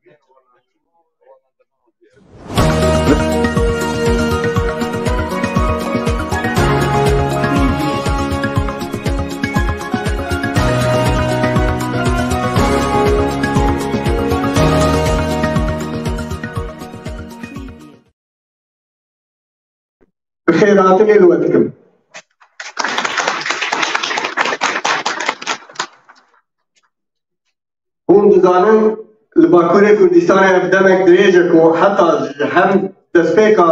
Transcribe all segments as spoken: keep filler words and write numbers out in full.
Bi xêr hatinê li we dikim. Hûn dizanin, li Bakurê Kurdistanê ev demek dirêj e ku heta ji hem destpêka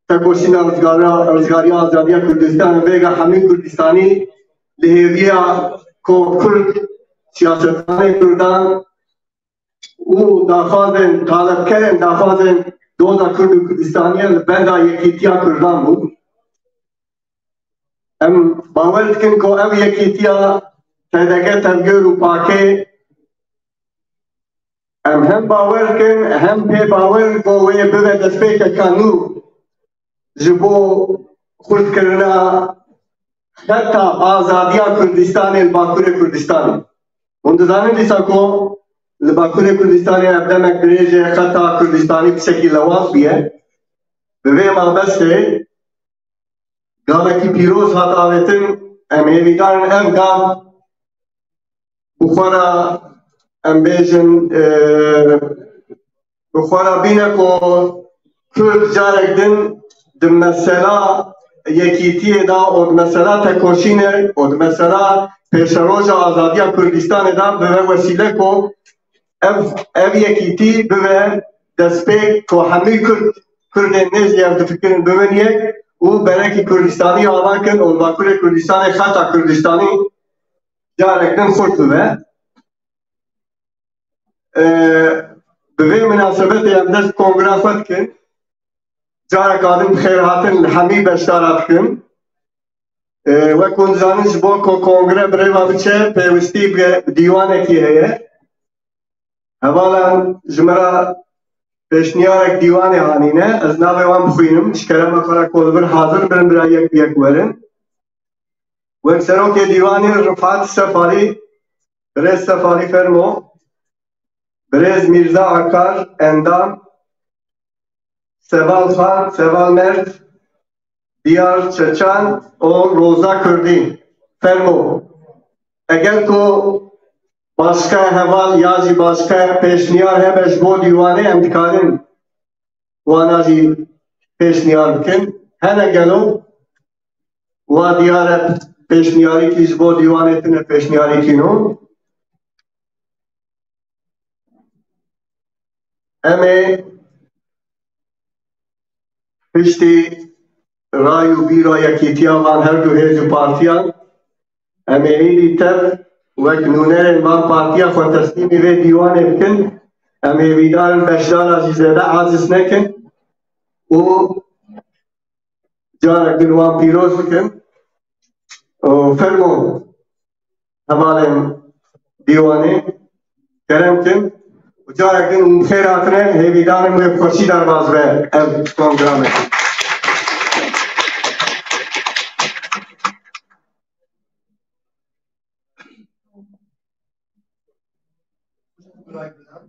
tekoşîna rizgara-, rizgariya azadiya Kurdistanê vêga hemî Kurdistanî li hêviya ku Kurd, siyasetvanên Kurdan û daxwazên, talebkerên daxwazên doza Kurd û Kurdistaniye li benda yekîtiya Kurdan bû. Em bawer dikin ku ev yekîtiya T D G tevgor û pakê, em hem bawer dikin, hem pê bawer in ku wê bibe destpêkeka nû ji bo xurtkirina xeta azadiya Kurdistanê li Bakurê Kurdistanê. Hûn dizanin dîsa ku li Bakurê Kurdistanê ev demek dirêj e, xeta Kurdistanî tiştekî lewaz bûye. Bi vê mabestê gavekî pîroz hat avêtin, em hêvîdar in ev gav bi xwe re, em bêjin, e, bi xwe re bîne ku Kurd carek din di mesela yekîtiyê de û di mesela tekoşînê û di mesela pêşeroja azadiya Kurdistanê de bibe wesîle ku ev, ev yekîtî bibe destpêk ku hemî Kurd, Kurdên nêz li ev difikirin bibin yek û berekî Kurdistanî ava kin û li Bakurê Kurdistanê xeta Kurdistanî carek din xurt bibe. E, bi vê minasebetê em dest kongra xwe dikin. Careka din bi xêr hatin li hemî beşdara dikin. E, wek hûn dizanin ji bo ku kongre bi rê ve biçe pêwistî bi dîwanekî heye. Hevalan ji min re pêşniyarek dîwanê anîne. Ez navê wan bixwînim. Ji kerema xwe re ku li vir hazir bin, bira yek bi yek werin. Wek serokê dîwanê Rifat Sefarî, birêz Sefarî fermo. Birêz Mîrza Akar, endam. Seval Xan, Seval Mert, Diyar Çeçan û Roza Kurdî. Fermo. Eger ku başka heval ya jî başka pêşniyar hebe ji bo dîwanê, em dikarin wana jî pêşniyar bikin. Hene gelo wa diyar e pêşniyarîkî ji bo dîwanê tune pêşniyarîkî nû? Em ê piştî ray û bîra yekîtiya van her du hêz û partiyan, em ê êdî tev wek nûnerên van partiya xwe teslîmî vê dîwanê bikin. Em hêvîdar in beşdara jî zêde aciz nekin û carek din wan pîroz bikin. Û fermo hevalên dîwanê kerem kin û carek din hûn bi xêr hatine, hêvîdar im wê bi xweşî derbas be ev programê. Birayê Gulan,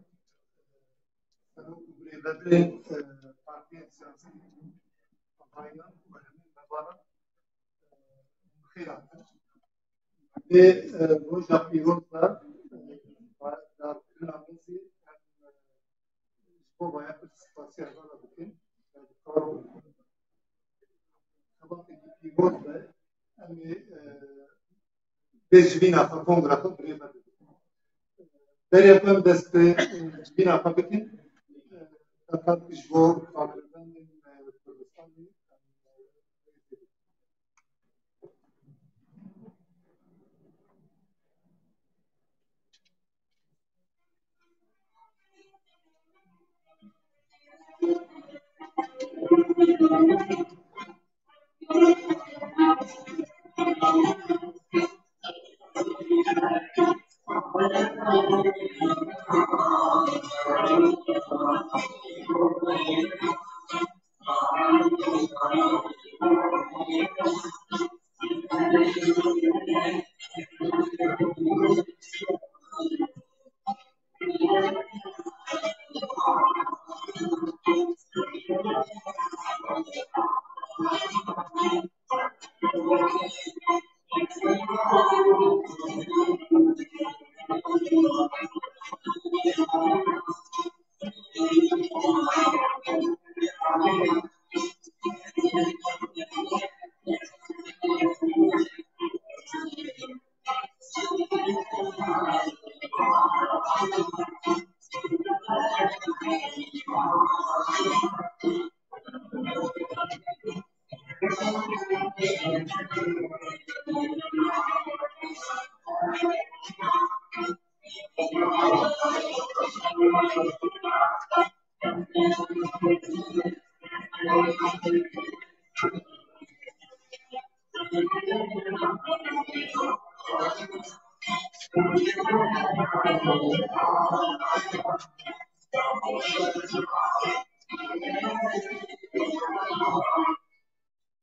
serok û birêveberên, e, partiyên siyasî, adayînan û hemî mevanan, e, bi xêr hatin. Vê, e, roja pîroz de, e, darkirina me zî, em, e, ji bo vaya pir spasiya hevala dikin. E, kar û xebatekî pîroz be, em ê, e, Bê civîna xwe, kongra xwe bi rê ve bibin. Berê xwe em dest bi civîna xwe bikin. Heta ji bo ragihandinên Kurdistanê.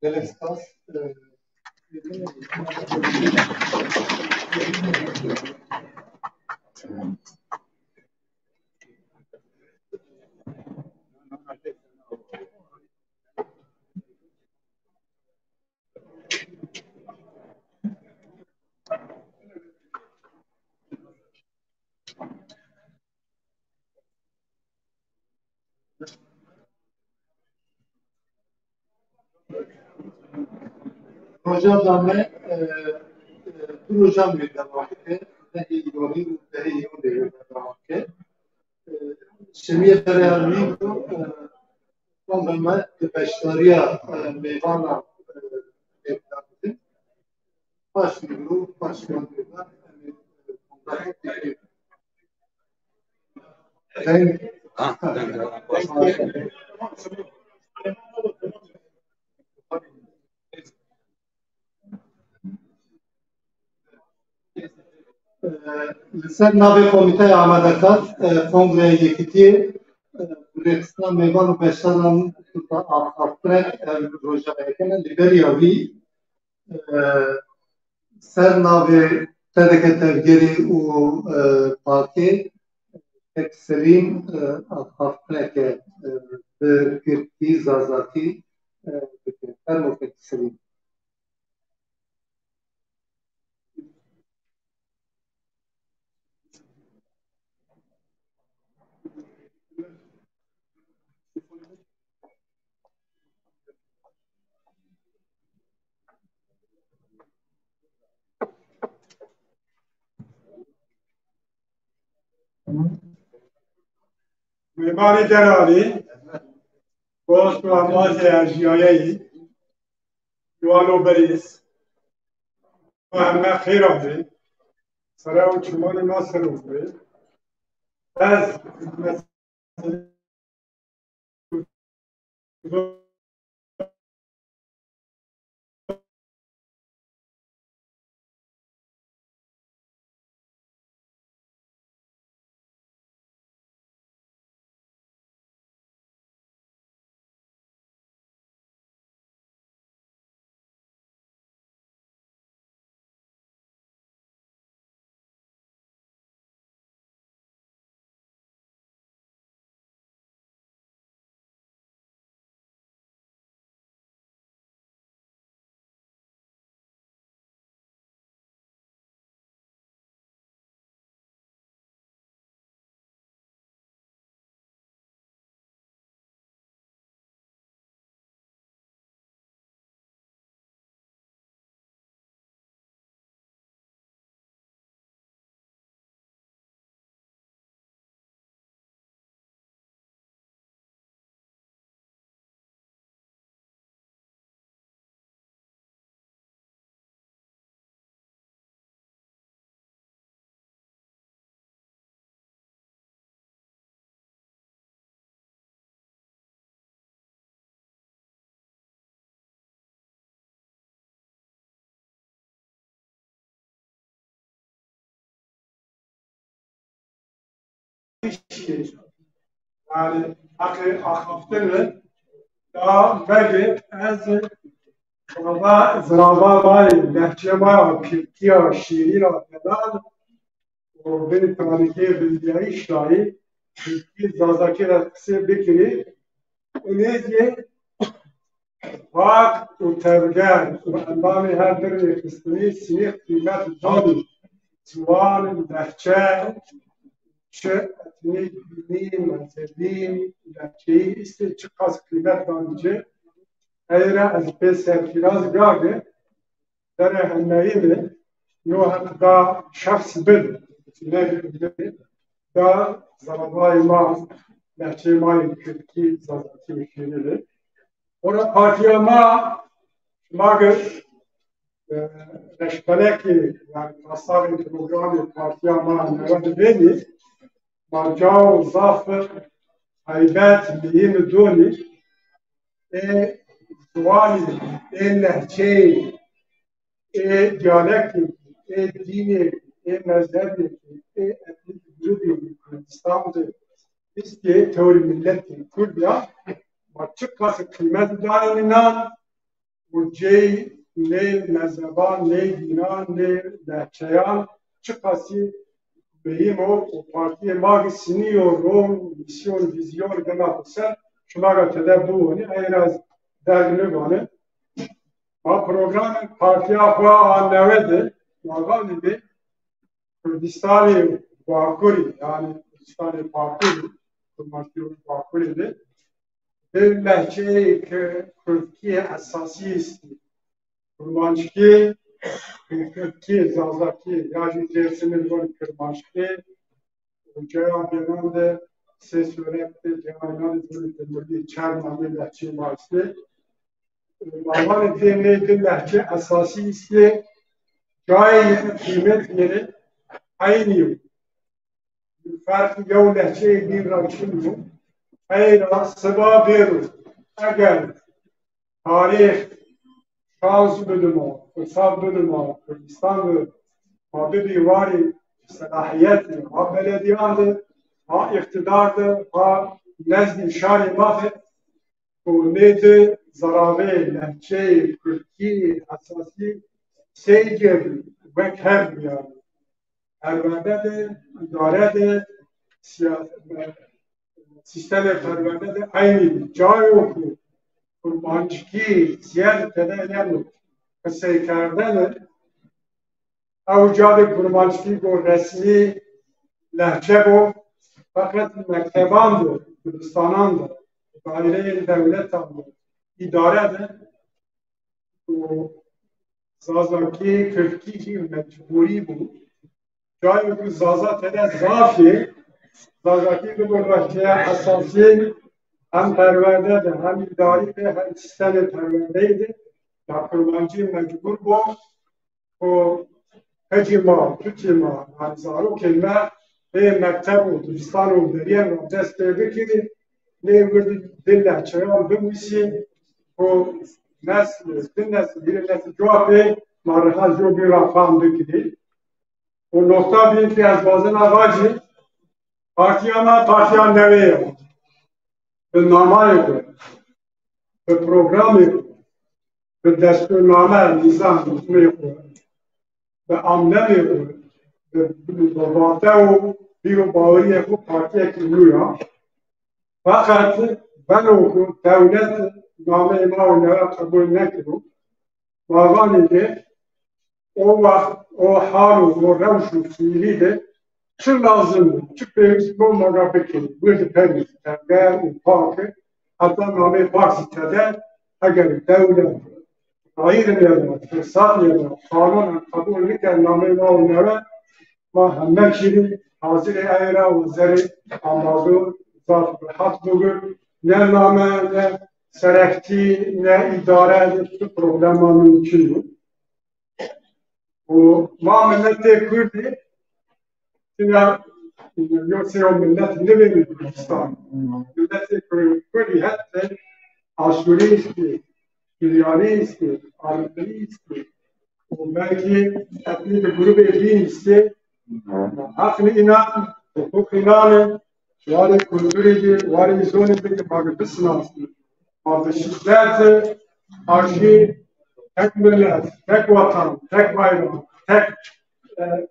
Gelek spas. Roja da me, e, e, du rojan wê devam dike. Dehê Îlonî û dehê Êwirê wê devam dike. E, Şemiyê berê ew nî bû, e, Kombe me di beşdariya, e, mêvana, e, mêvana bikin. Paş nîro, paş nîro, em ê, e, kombe bikin. Deng. Ha, deng, deng. Li ser navê Komîteya Amadekar, e, Kongreya Yekîtiyê, e, bi rêxistina mêvan û beşdaran axaftinek, e, rojeva yekeme li beriya wî, e, ser navê T D K Tevgerê û, e, Pakê, Kek Selîm, e, axaftineke, e, bi Kirkî, Zazakî, e, bikin. Fermo Kek Selîm. Mêvanê delalî, dost û embazê erjiyayeyî, Yuano Berîz, heme xêr hatî, sere û çimanê me serok be. Ez Yani, heqê axaftin e. Da belê ez zirava, zirava mayê, lehçe maya, Tirkiya, şîrîn a delal û vê tarîxê vindiyayî şayî, Tirkî, Zazakî re qisê bikirî. Û nêzî Pak û Tevger û endamê her du rêxistinî sinê qîmet danî ziwan, lehçe, çi etnîk, dînî, mezhebî, lehçeyî, îstê çiqas qîmet danî ci. Ey re ez pê serfîraz gage, derê hemeyî de, no heqda şexs bin, ne bin, Ya zerabay ma, lehçê ma yê Kurdkî, Zazakî û Şîrînê. Ora partiya ma, ma ge, e, reşbelekê, yani tasarê programê partiya ma newe dibênî, ma cao zaf taybet, mihîm donî, ê ziwanî, ê lehçeyê, ê diyalektê, ê dînê, ê mezhebê, ê etnîk grûbê Kurdistan de bistê tewrî miletê Kurd ya, ma çiqas qîmet dayînan û cey nê mezheban, nê dînan, nê lehçeyan çiqasî mihîm o û partiyê ma ki sinîyo rol, misyon, vizyon gena xwe ser, şima ra tede biwonî, eyra ez derg nivane. Ma programê partiya xwe a newe de, ma vanî bê Kurdistanê Bakurî, yani Kurdistanê Bakurî, Kurmanştî Bakurî de, bir lehçeyê ki Kurdkî esasî istî. Kurmanckî, Kurdkî, Zazakî, ya jî Dêrsimê dibin Kirmanckî, û caya bênan de sê Sorek de, caya înan de dibin Timurlî, çar namê lehçeyê ma istê. Malvanê dê nê di lehçe esasî istê, cayê yê qîmet yê eynî yo. Ferq yew lehçeyê din ra çin bû. Eyra siba bêro. Eger tarîx şans bidima, firsat bidima, Kurdistan bi ma bibî warî selahiyetê, ha belediyan de, ha îqtidar de, ha nezdî şarê ma de, û nê di zarabê lehçeyê Kurdkî esasî seyce bi wek hev biyarî. Perwerde de, îdare de, siya-, sîstemê perwerde de eynî bi. Cayo ku kurmanckî ziyad tede yeno qisey kerdene, ew ca de kurmanckî go resmî lehçe bo, feqet mekteban de, dibistanan de, daîreyên dewletan de, îdare de û Zazakî, Kurdkî jî mecbûrî bû. Cayê ku Zaza tede zaf ê, Zazakî bibo rehçeya esasî hem perwerde de, hem îdarî de, hem sîstemê perwerdeyê de, ya kurmancî mecbûr bo ku hecî ma, tutî ma, yani zarokên me ê mekteb û dibistan û deriyên re dest pê bikirî, lê wir di lehçeyan binivîsî ku nesil, di nesil, hîrê nesil cewabê ma riha jo bîra fam bikirî. Û noqta bîn ki ez wazena vacî, partiya me partiya newê ye. Bi namayê xwe, bi programê xwe, bi destûrname, nîzam, hukmê xwe, bi amblemê xwe, bi, bi, bi vate û bîr û baweriyê xwe partiyekî nû ya. Feqet beno ku dewlet nameyê ma û newe qebûl nekiro, ma vanê de o wext, o hal û o rewş û fîîlî de çi lazim bû, çi pêwîst bû, ma ga bikirî. Wir diperî tevger û pak e, heta nameyê pak zî tede, eger dewlet rayîr nêda, firsat nêda, qanûnan qebûl nike nameyê ma û newe, ma heme çî hazir ê, eyra wezerê amado zaf rehat bû. Ne name, ne serektî, ne îdare, ne tu problema min çi bû. Û ma miletê Kurdî, tina yok sê o millet nibêne Kurdistan. Miletê Kur-, Kurdî hette Aşûrî istê, Suryanî istê, Armenî istê. Û belkî etnîk grûbê din istê. Heqlî înan, hiqûq înan e. Warê kulturê jî, warê îzonê jî ki ma bisinasin. Ma bi şiddet karşı tek millet, tek vatan, tek bayrak, tek, e,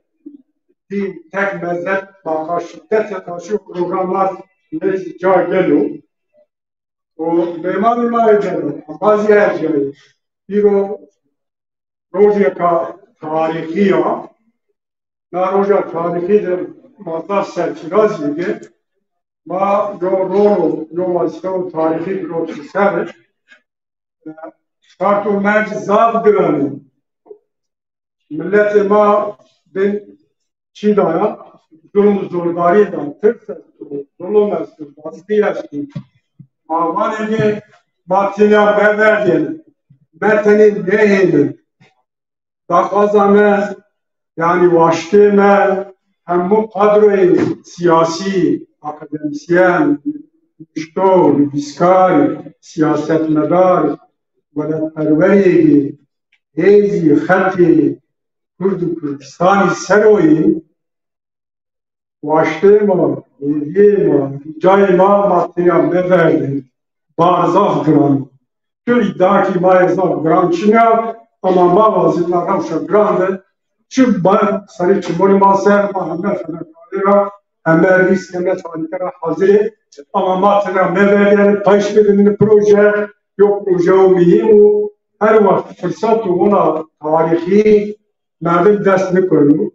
din, tek mezhep, ma ka şiddet karşı programlar ne ca gelo. O bemanê ma yê gelo, bazı her cayê. Piro rojeka tarîxî ya. Na roja tarîxî de ma zaf serkirazî de ma yo rol û yo wezîfe û tarîxî biro ser. Şart û merc zaf giran in. Miletê ma bin çî daya, zulm û zordariyê de tirs est û zulm est û baskî est û ma vanê ma têna me verdêne, me tenê nehêlin. Daxwaza me, yanî waştê me, hemû kadroyê siyasî, akademisyen, nuşto, nivîskar, siyasetmedar, welatperwerê hêzî xetê Kurd û Kurdistanî seroyî, waştê ma, hêviyê ma, rîcayê ma, ma têya me verdin. Bar zaf giran. Tu îdakî ma yê zaf giran çinya, ama ma wazîna rewşa giran de çi bar serê çimonê ma ser, ma heme fenekarê ra, heme rîsk, heme talîke ra hazirê, ama ma têna me verdin, yani taş bidin proje, yok proje o mühim û her wext fırsat û ona tarîxî merdim dest nikonu.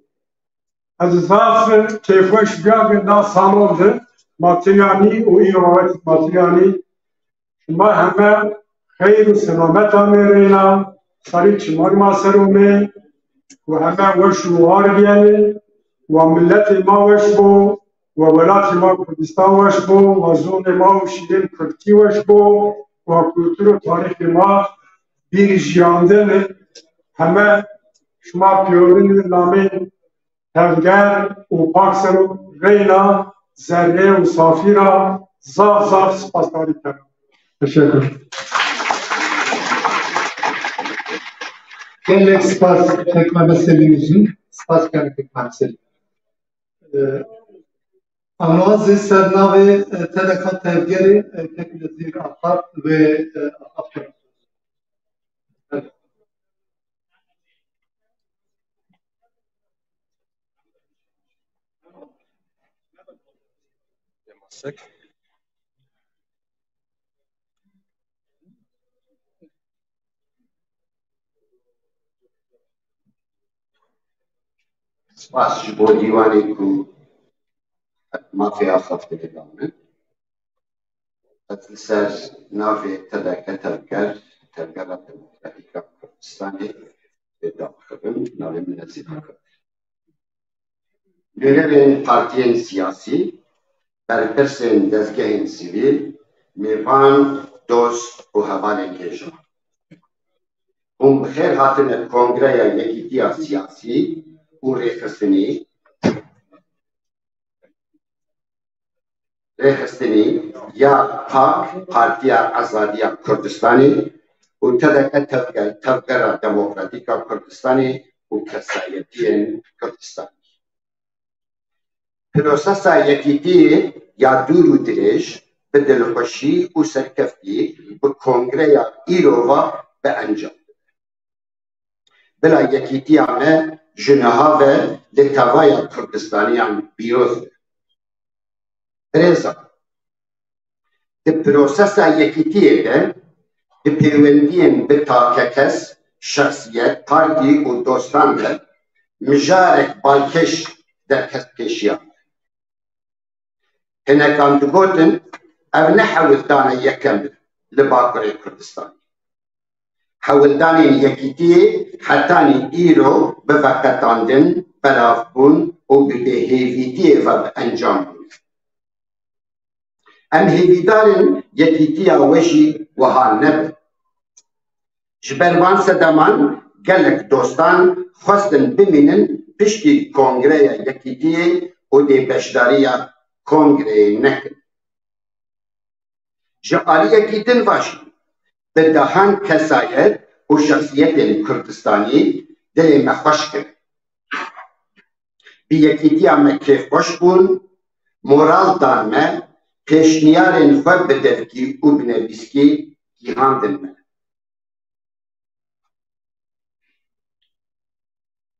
Ez zaf kêfweş bûya ke na salon de ma têyanî û îro wekî ma têyanî. Şima heme xeyr û selamet amê reyna, serê çiman ma ser omê û heme weş û war biyene. Wa miletê ma weş bo, wa welatê ma Kurdistan weş bo, wa zonê ma û şîrên Kurdkî weş bo, wa kultur û tarîxê ma bîr jiyandin. Heme şima pîyorin namê Tevger û Paksero reyna zerrê û safî ra zaf zaf spasdarî kena. Teşekkür. Gelek spas Hekmame Selîm Uzun. Spas kene Hekmame Selîm. Ee, Anwazê ser navê, e, T D K Tevgerê, e, Teknezîr Axaf ve, e, Axaf. Spas ji bo dîwanê ku mafê axaftinê da min. Ez li ser navê T D K Tevger, Tevgera Demokratîk a Kurdistanê, vê dawxibim, navê min Nezîr Akif. Nûnerên partiyên siyasî, berpirsên dezgehên sivîl, mêvan, dost û hevalên hêja. Hûn bi xêr hatine Kongreya Yekîtiya Siyasî û Rêxistinî, Rêxistinî ya PAK, Partiya Azadiya Kurdistanê û T D K Tevge-, Tevgera Demokratîk a Kurdistanê û kesayetiyên Kurdistanê. Prosesa yekîtiyê ya dûr û dirêj bi dilxweşî û serkeftî bi kongreya îro ve bi encam dibe. Bila yekîtiya me ji niha ve li tevaya Kurdistaniyan pîroz be. Birêzan, di prosesa yekîtiyê de di pêwendiyên bi takekes, şexsiyet, partî û dostan de mijarek balkêş derkeftkeşiyan. Hinekan digotin, ev ne hewldana yekem e li Bakurê Kurdistanê. Hewldanên Yekîtiyê hetanî îro bi veqetandin, belavbûn û bi bêhêvîtiyê ve bi encam bûn. Em hêvîdar in yekîtiya we jî wiha nebe. Ji ber van sedeman gelek dostan xwestin bimînin piştî Kongreya Yekîtiyê û dê beşdariya kongreyê nekin. Ji aliyekî din ve jî bi dehan kesayet û şexsiyetên Kurdistanî dilê me xweş kir. Bi yekîtiya me kêfxweş bûn, moral dan me, pêşniyarên xwe bi devkî û bi nevîskî gihandin me.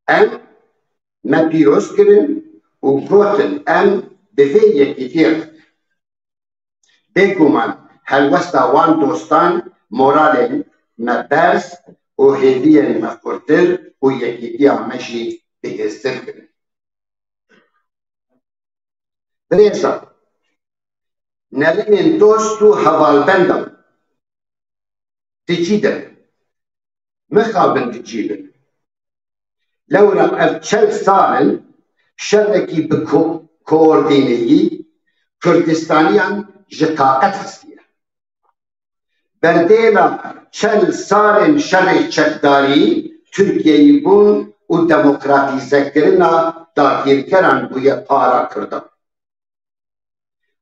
Em me pîroz kirin û gotin, em bi vê yekîtiyê re ne. Bêguman helwesta wan dostan moralên me berz û hêviyên me xurtir û yekîtiya me jî bihêztir kirin. Birêzan, nerînên dost û hevalbendan di cî de ne. Mixabin di cî de ne. Lewra ev çel sal in şerekî bi ko-, koordîneyî Kurdistaniyan ji taqet xistiye. Berdêla çel salên şerê çekdarî, Tirkiyeyîbûn û demokratîzekirina dagirkeran bûye para Kurdan.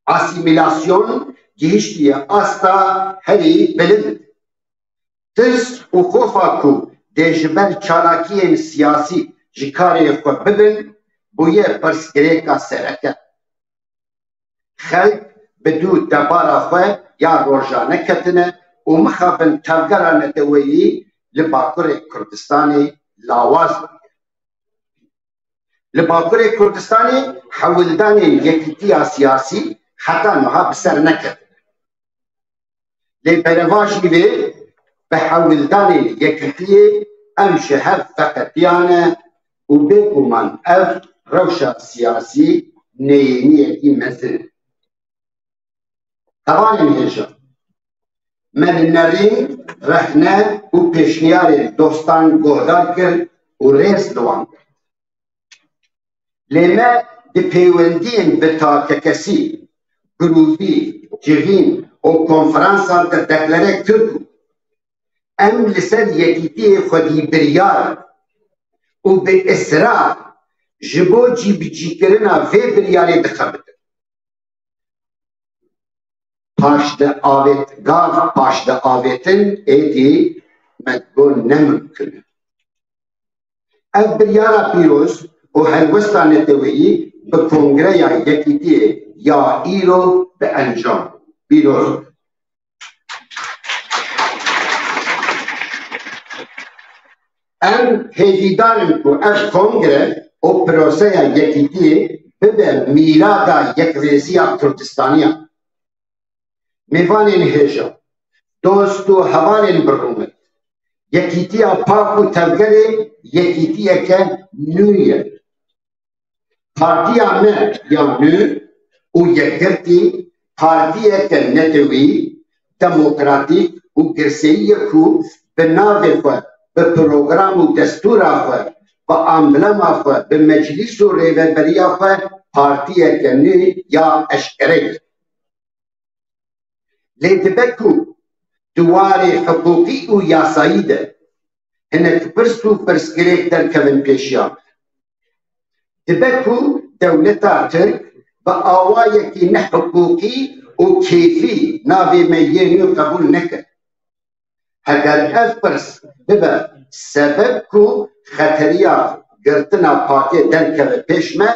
Asîmîlasyon gihiştiye asta herî bilind. Tirs û xofa ku dê ji ber çalakiyên siyasî ji karê xwe bibin, bûye pirsgirêka sereke. Xelk bi dû debara xwe ya rojane ketine û mixabin tevgera neteweyî li Bakurê Kurdistanê lawaz bûye. Li Bakurê Kurdistanê hewldanên yekîtiya siyasî heta niha bi ser neketine. Lê berevajî vê bi hewldanên yekîtiyê em ji hev veqetiyane û bêguman ev rewşa siyasî neyêniyekî mezin e. Hevalên hêja, me li nerîn, rexne û pêşniyarên dostan guhdar kir û rêz li wan girt. Lê me di pêwendiyên bi takekesî, grûvî, civîn û konferansan de deklare kir ku em li ser yekîtiyê xwedî biryar û bi israr ji bo cîbicîkirina vê biryarê dixebitin. Paşdiavêt, gav paşdiavêtin êdî me digot ne mimkun e. Ev biryara pîroz û helwesta neteweyî bi Kongreya Yekîtiyê ya îro bi encam bû. Pîroz be. Em hêvîdar in ku ev kongre û proseya yekîtiyê bibe mîrada yekrêziya Kurdistaniya. Mêvanên hêja, dost û hevalên bi rûmet, yekîtiya pak û tevgerê yekîtiyeke nû ye. Partiya me ya nû û yekgirtî partiyeke netewî, demokratîk û girseyî ye ku bi navê xwe, bi program û destûra xwe, bi amblema xwe, bi meclîs û rêveberiya xwe partiyeke nû ya eşkere ye. Lê dibe ku di warê hiqûqî û yasayî de hinek pirs û pirsgirêk derkevin pêşiya me. Dibe ku dewleta Tirk bi awayekî nehiqûqî û kêfî navê me yê nû qebûl neke. Heger ev pirs bibe sebeb ku xeteriya girtina pakê derkeve pêş me,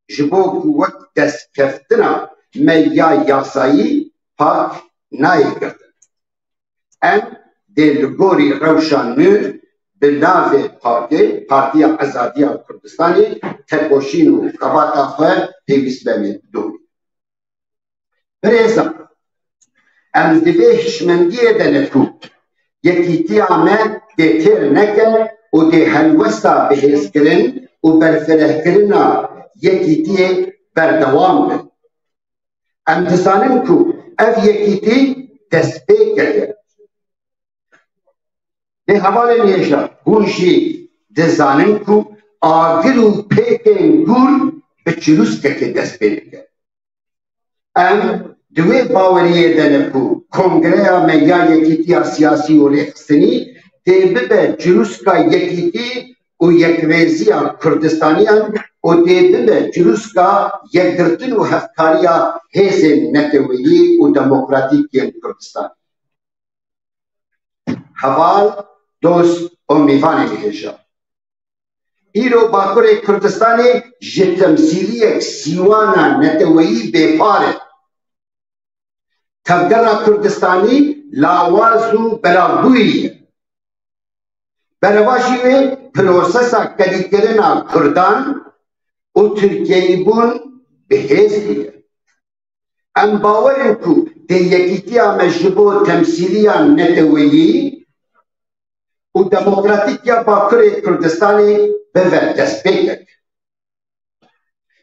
ji bo ku wek destkeftina me ya yasayî pak nayê girtin. Em dê li gorî rewşa nû bi navê pakê, Partiya Azadiya Kurdistanê, tekoşîn û xebata xwe pêwîst be domî. Birêzan, em di vê hişmendiyê de ne ku yekîtiya me dê têr neke û dê helwesta bihêzkirin û berfirehkirina yekîtiyê berdewam be. Em dizanin ku ev yekîtî destpêkek e. Lê hevalên hêja, hûn jî dizanin ku agir û pêkên gûr bi çirûskekê dest pê dike. Em di wê baweriyê de ne ku kongreya me ya yekîtiya siyasî û rêxistinî dê bibe çirûska yekîtî û yekrêziya Kurdistaniyan û dê bibe çirûska yekgirtin û hevkariya hêzên neteweyî û demokratîk yên Kurdistanê. Heval, dost û mêvanên hêja. Îro Bakurê Kurdistanê ji temsîliyek sîwana neteweyî bêpar e. Tevgera Kurdistanî lawaz û belavbûyî ye. Berevajî wê prosesa qedîkirina Kurdan û Tirkiyeyîbûn bi hêz bûye. Em bawer in ku dê yekîtiya me ji bo temsîliya neteweyî û demokratîk ya Bakurê Kurdistanê bibe destpêkek.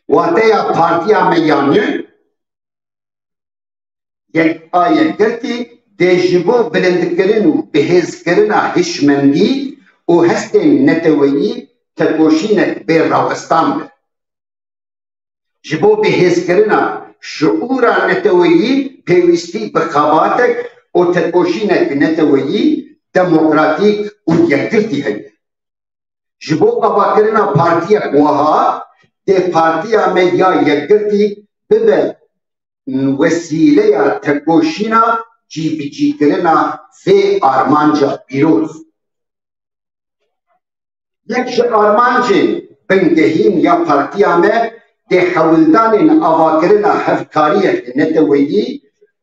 Wateya partiya me ya nû, Yek a Yekgirtî, dê ji bo bilindkirin û bihêzkirina hişmendî û hestên neteweyî tekoşînek bê rawestan be. Ji bo bihêzkirina şiûra neteweyî pêwîstî bi xebatek û tekoşînek neteweyî, demokratîk û yekgirtî heye. Ji bo avakirina partiyek wiha, dê partiya me ya yekgirtî bibe wesîleya tekoşîna cîbicîkirina vê armanca pîroz. Yek ji armancên bingehîn ya partiya me dê hewldanên avakirina hevkariyek neteweyî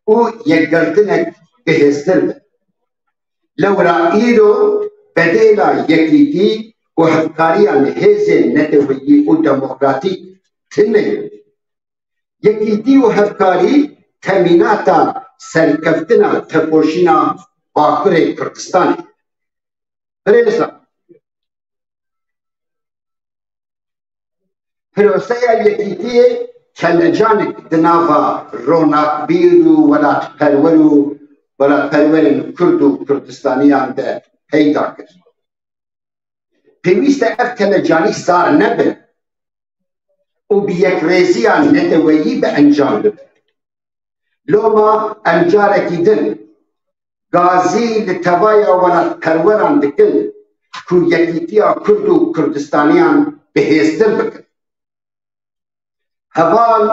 û yekgirtinek bihêztir be. Lewra îro bedêla yekîtî û hevkariya li hêzên neteweyî û demokratîk tune ye. Yekîtî û hevkarî temînata serkeftina tekoşîna Bakurê Kurdistanê. Birêza, proseya yekîtiyê kelecanek di nava ronakbîr û welatperwer û welatperwerên Kurd û Kurdistaniyan de peyda kir. Pêwîst e ev kelecanî sar nebe û bi yekrêziya neteweyî bi encam bibe. Loma em carekî din gazî li tevaya welatperweran dikin ku yekîtiya Kurd û Kurdistaniyan bihêztir bikin. Heval,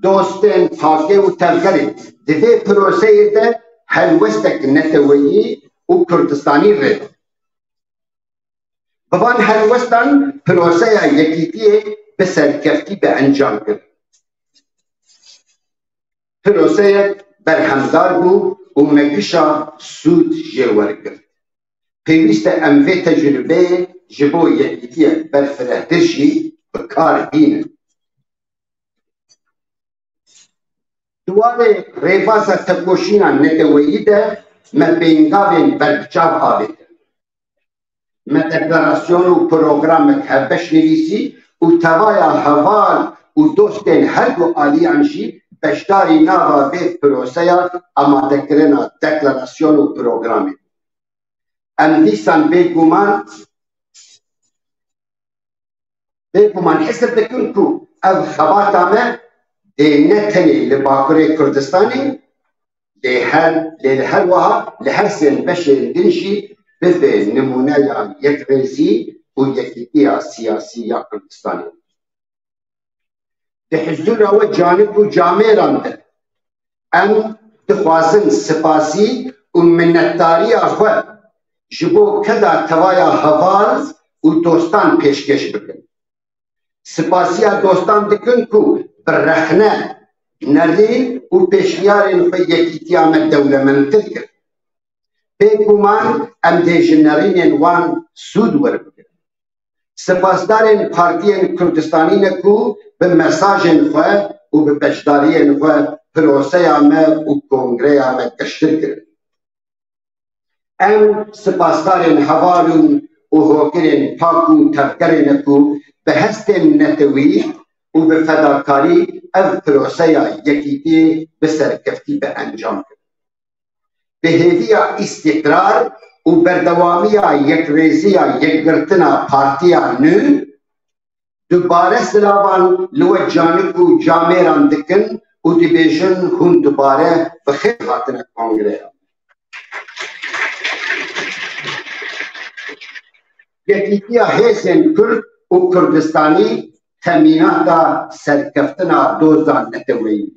dostên, pakê û tevgerê, di vê proseyê de helwestek neteweyî û Kurdistanî rê da. Bi van helwestan proseya yekîtiyê bi serkeftî bi encam kir. Proseyek berhemdar bû û me gişa sûd jê wergirt. Pêwîst e em vê tecrûbeyê ji bo yekîtiyek berfirehtir jî bi kar bînin. Di warê rêbasa tekoşîna neteweyî de me pêngavên berbiçav avêtin. Me deklarasyon û programek hevbeş nivîsî û tevaya heval û dostên her du aliyan jî beşdarî nava vê proseya amadekirina deklarasyon û programê. Em dîsan bêguman, bêguman hesab dikin ku ev xebata me dê ne tenê li Bakurê Kurdistanê, lê her, lê li her wiha li her sê beşên din jî bibe nimûneya yekrêzî û yekîtiya siyasî ya Kurdistanê. Di hizûra we canik û camêran de em dixwazin sipasî û minnetdariya xwe ji bo keda tevaya heval û dostan pêşkêş bikin. Sipasiya dostan dikin ku bi rexne, nerîn û pêşniyarên xwe yekîtiya me dewlemendtir kir. Bêguman em dê ji nerînên wan sûd werbigirin. Sipasdarên partiyên Kurdistanî ne ku bi mesajên xwe û bi beşdariyên xwe proseya me û kongreya me geştir kirin. Em sipasdarên heval û, û hokirên pak û tevgerê ne ku bi hestên netewî û bi fedakarî ev proseya yekîtiyê bi serkeftî bi encam kirin. Bi hêviya îstîqrar û berdewamiya yekrêziya yekgirtina partiya nû, dubare silavan li we canik û camêran dikin û dibêjin hûn dubare bi xêr hatine kongreya. Yekîtiya hêzên Kurd û Kurdistanî temînata serkeftina doza neteweyî ye.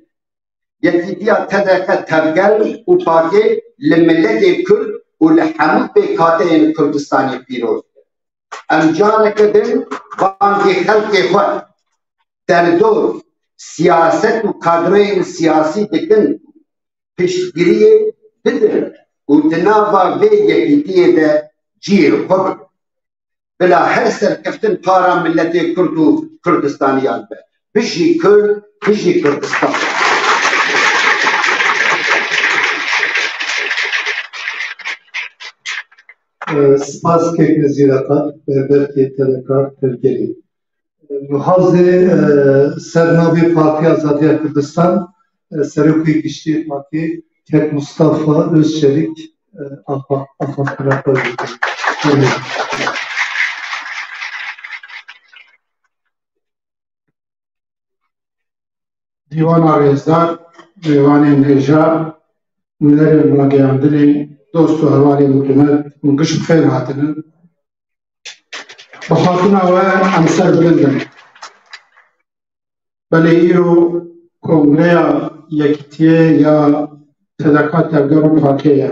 Yekîtiya T D K, Tevgel û Pakê li miletê Kurd û li hemû pêkhateyên Kurdistanê pîroz be. Em careke din bangê xelkê xwe, derdor, siyaset û kadroyên siyasî dikin piştgiriyê bidin û di nava vê yekîtiyê de cihê xwe bibin. Bila her serkeftin para miletê Kurd û Kurdistaniyan be. Bijî Kurd, bijî Kurdistan. Spas kek Nezîr Ata, berberkê T D K Tevgerê. Niha zê, e, ser navê Partiya Azadiya Kurdistan, e, Serokê Giştî Partî kek Mustafa Özçelik, e, axa-, axaftina xwe dike. Dîwana rêzdar, mêvanên hêja, nûnerên rageyandinê, dost û hevalên hikûmet, hûn giş bi xêr hatinin. Bi hatina we em serbilind in. Belê îro kongreya Yekitiyê ya T D K Tevger û Pakê ye.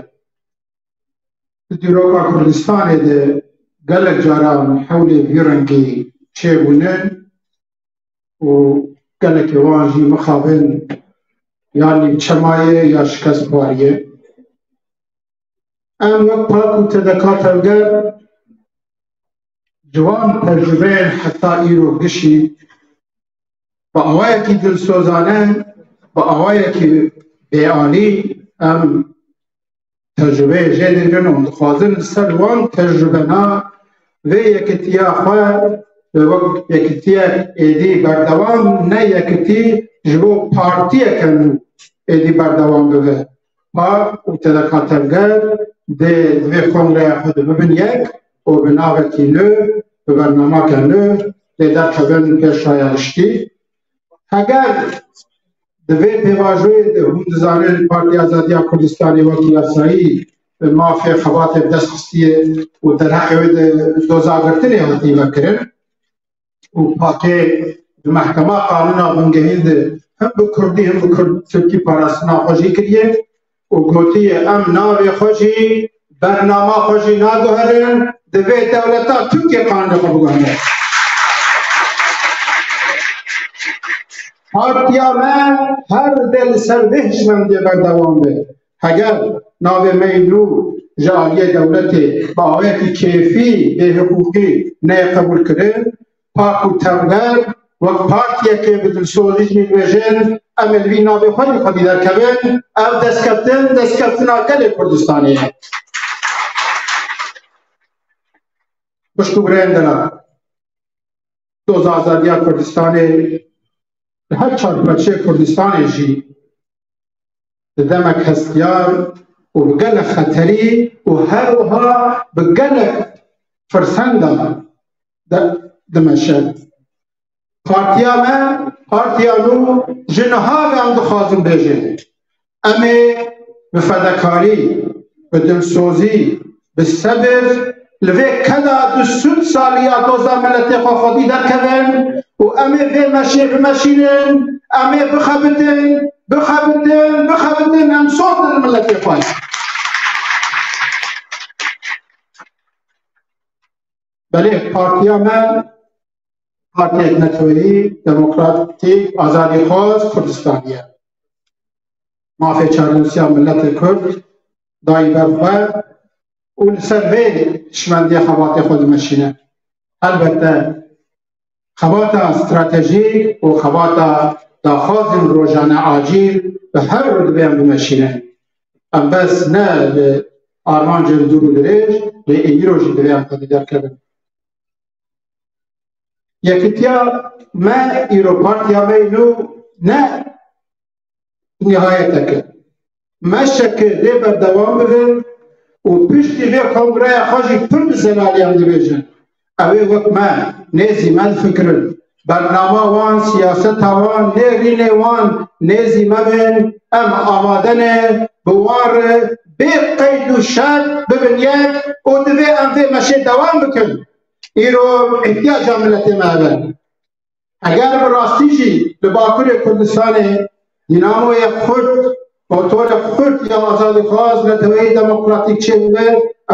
Di dîroka Kurdistanê de gelek caran hewlê vî rengî çêbûne û gelekê wan jî mixabin ya nîvçe maye ya şikest xwariye. Em wek Pak û T D K Tevger ji wan tecrûbeyên heta îro gişî bi awayekî dilsozane, bi awayekî bêalî em tecrûbeyê jê digrin û dixwazin li ser wan tecrûbena vê yekitiya xwe wek yekitiyek êdî berdewam, ne yekitî ji bo partiyeke nû êdî berdewam bibe. Pak û T D K Tevger dê di vê kongreya xwe de bibin yek û bi navekî nû, bi bernameke nû dê derkevin pêş raya giştî. Heger di vê pêvajoyê de hûn dizanin Partiya Azadiya Kurdistanê wek yasayî bi mafê xebatê bi dest xistiye û derheqê wê de dozagirtinê hatiye vekirin û Pakê di mehkema qanûna bingehîn de him bi kurdî him bi kurd tirkî parastina xwe jî kiriye û gotiye, em navê xwe jî, bernama xwe jî naguherin, divê dewleta Tirkiyê qanûnê xwe biguherîne. Partiya me her dê li ser vê hişmendiyê berdewam be. Heger navê me yî nû ji aliyê dewletê bi awayekî kêfî, bêhiqûqî neyê qebûlkirin, Pak û Tevger wek partiyekê bi dilsozî jî dibêjin, em ê li vî navê xwe jî xwedî derkevin. Ev destkeftin, destkeftina gelê Kurdistanê ye. Xwişk û birayên delal, doza azadiya Kurdistanê li her çar parçeyê Kurdistanê jî di demek hestiyar û bi gelek xeterî û her wiha bi gelek firsenda de dimeşe. Partiya me, partiya nû ji niha ve em dixwazin bêjin. Em ê bi fedekarî, bi dilsozî, bi sebir li vê keda du sed salî ya doza miletê xwe xwedî derkevin û em ê vê meşê bimeşînin, em ê bixebitin, bixebitin, bixebitin, em sor didin miletê xwe. Belê partiya me partiyek neteweyî, demokratîk, azadîxwaz Kurdistanî ye. Mafê çarenûsiya miletê Kurd dayî ber xwe û li ser vê hişmendiyê xebatê xwe dimeşîne. Helbette xebata stratejîk û xebata daxwazên rojane acîl bi her rû divê em bimeşînin. Em bes ne li armancên dûr û dirêj, lê êdî rojî divê em xwedî derkevin. Yekitiya me îro, partiya me yî nû ne nihayeteke. Meşeke dê berdewam bibe û piştî vê kongreya xwe jî pir bi zelaliyan dibêjin. Ew ê wek me, nêzî me difikirin. Bernama wan, siyaseta wan, nêrînê wan nêzî me bên. Em amade ne bi wan re bê qeyd û şert bibin yek û divê em vê meşê dewam bikin. Îro îhtiyaca miletê me ev e. Eger bi rastî jî li Bakurê Kurdistanê dînamoyek xurt, motorek xurt ya azadîxwaz, neteweyî demokratîk çêbibe,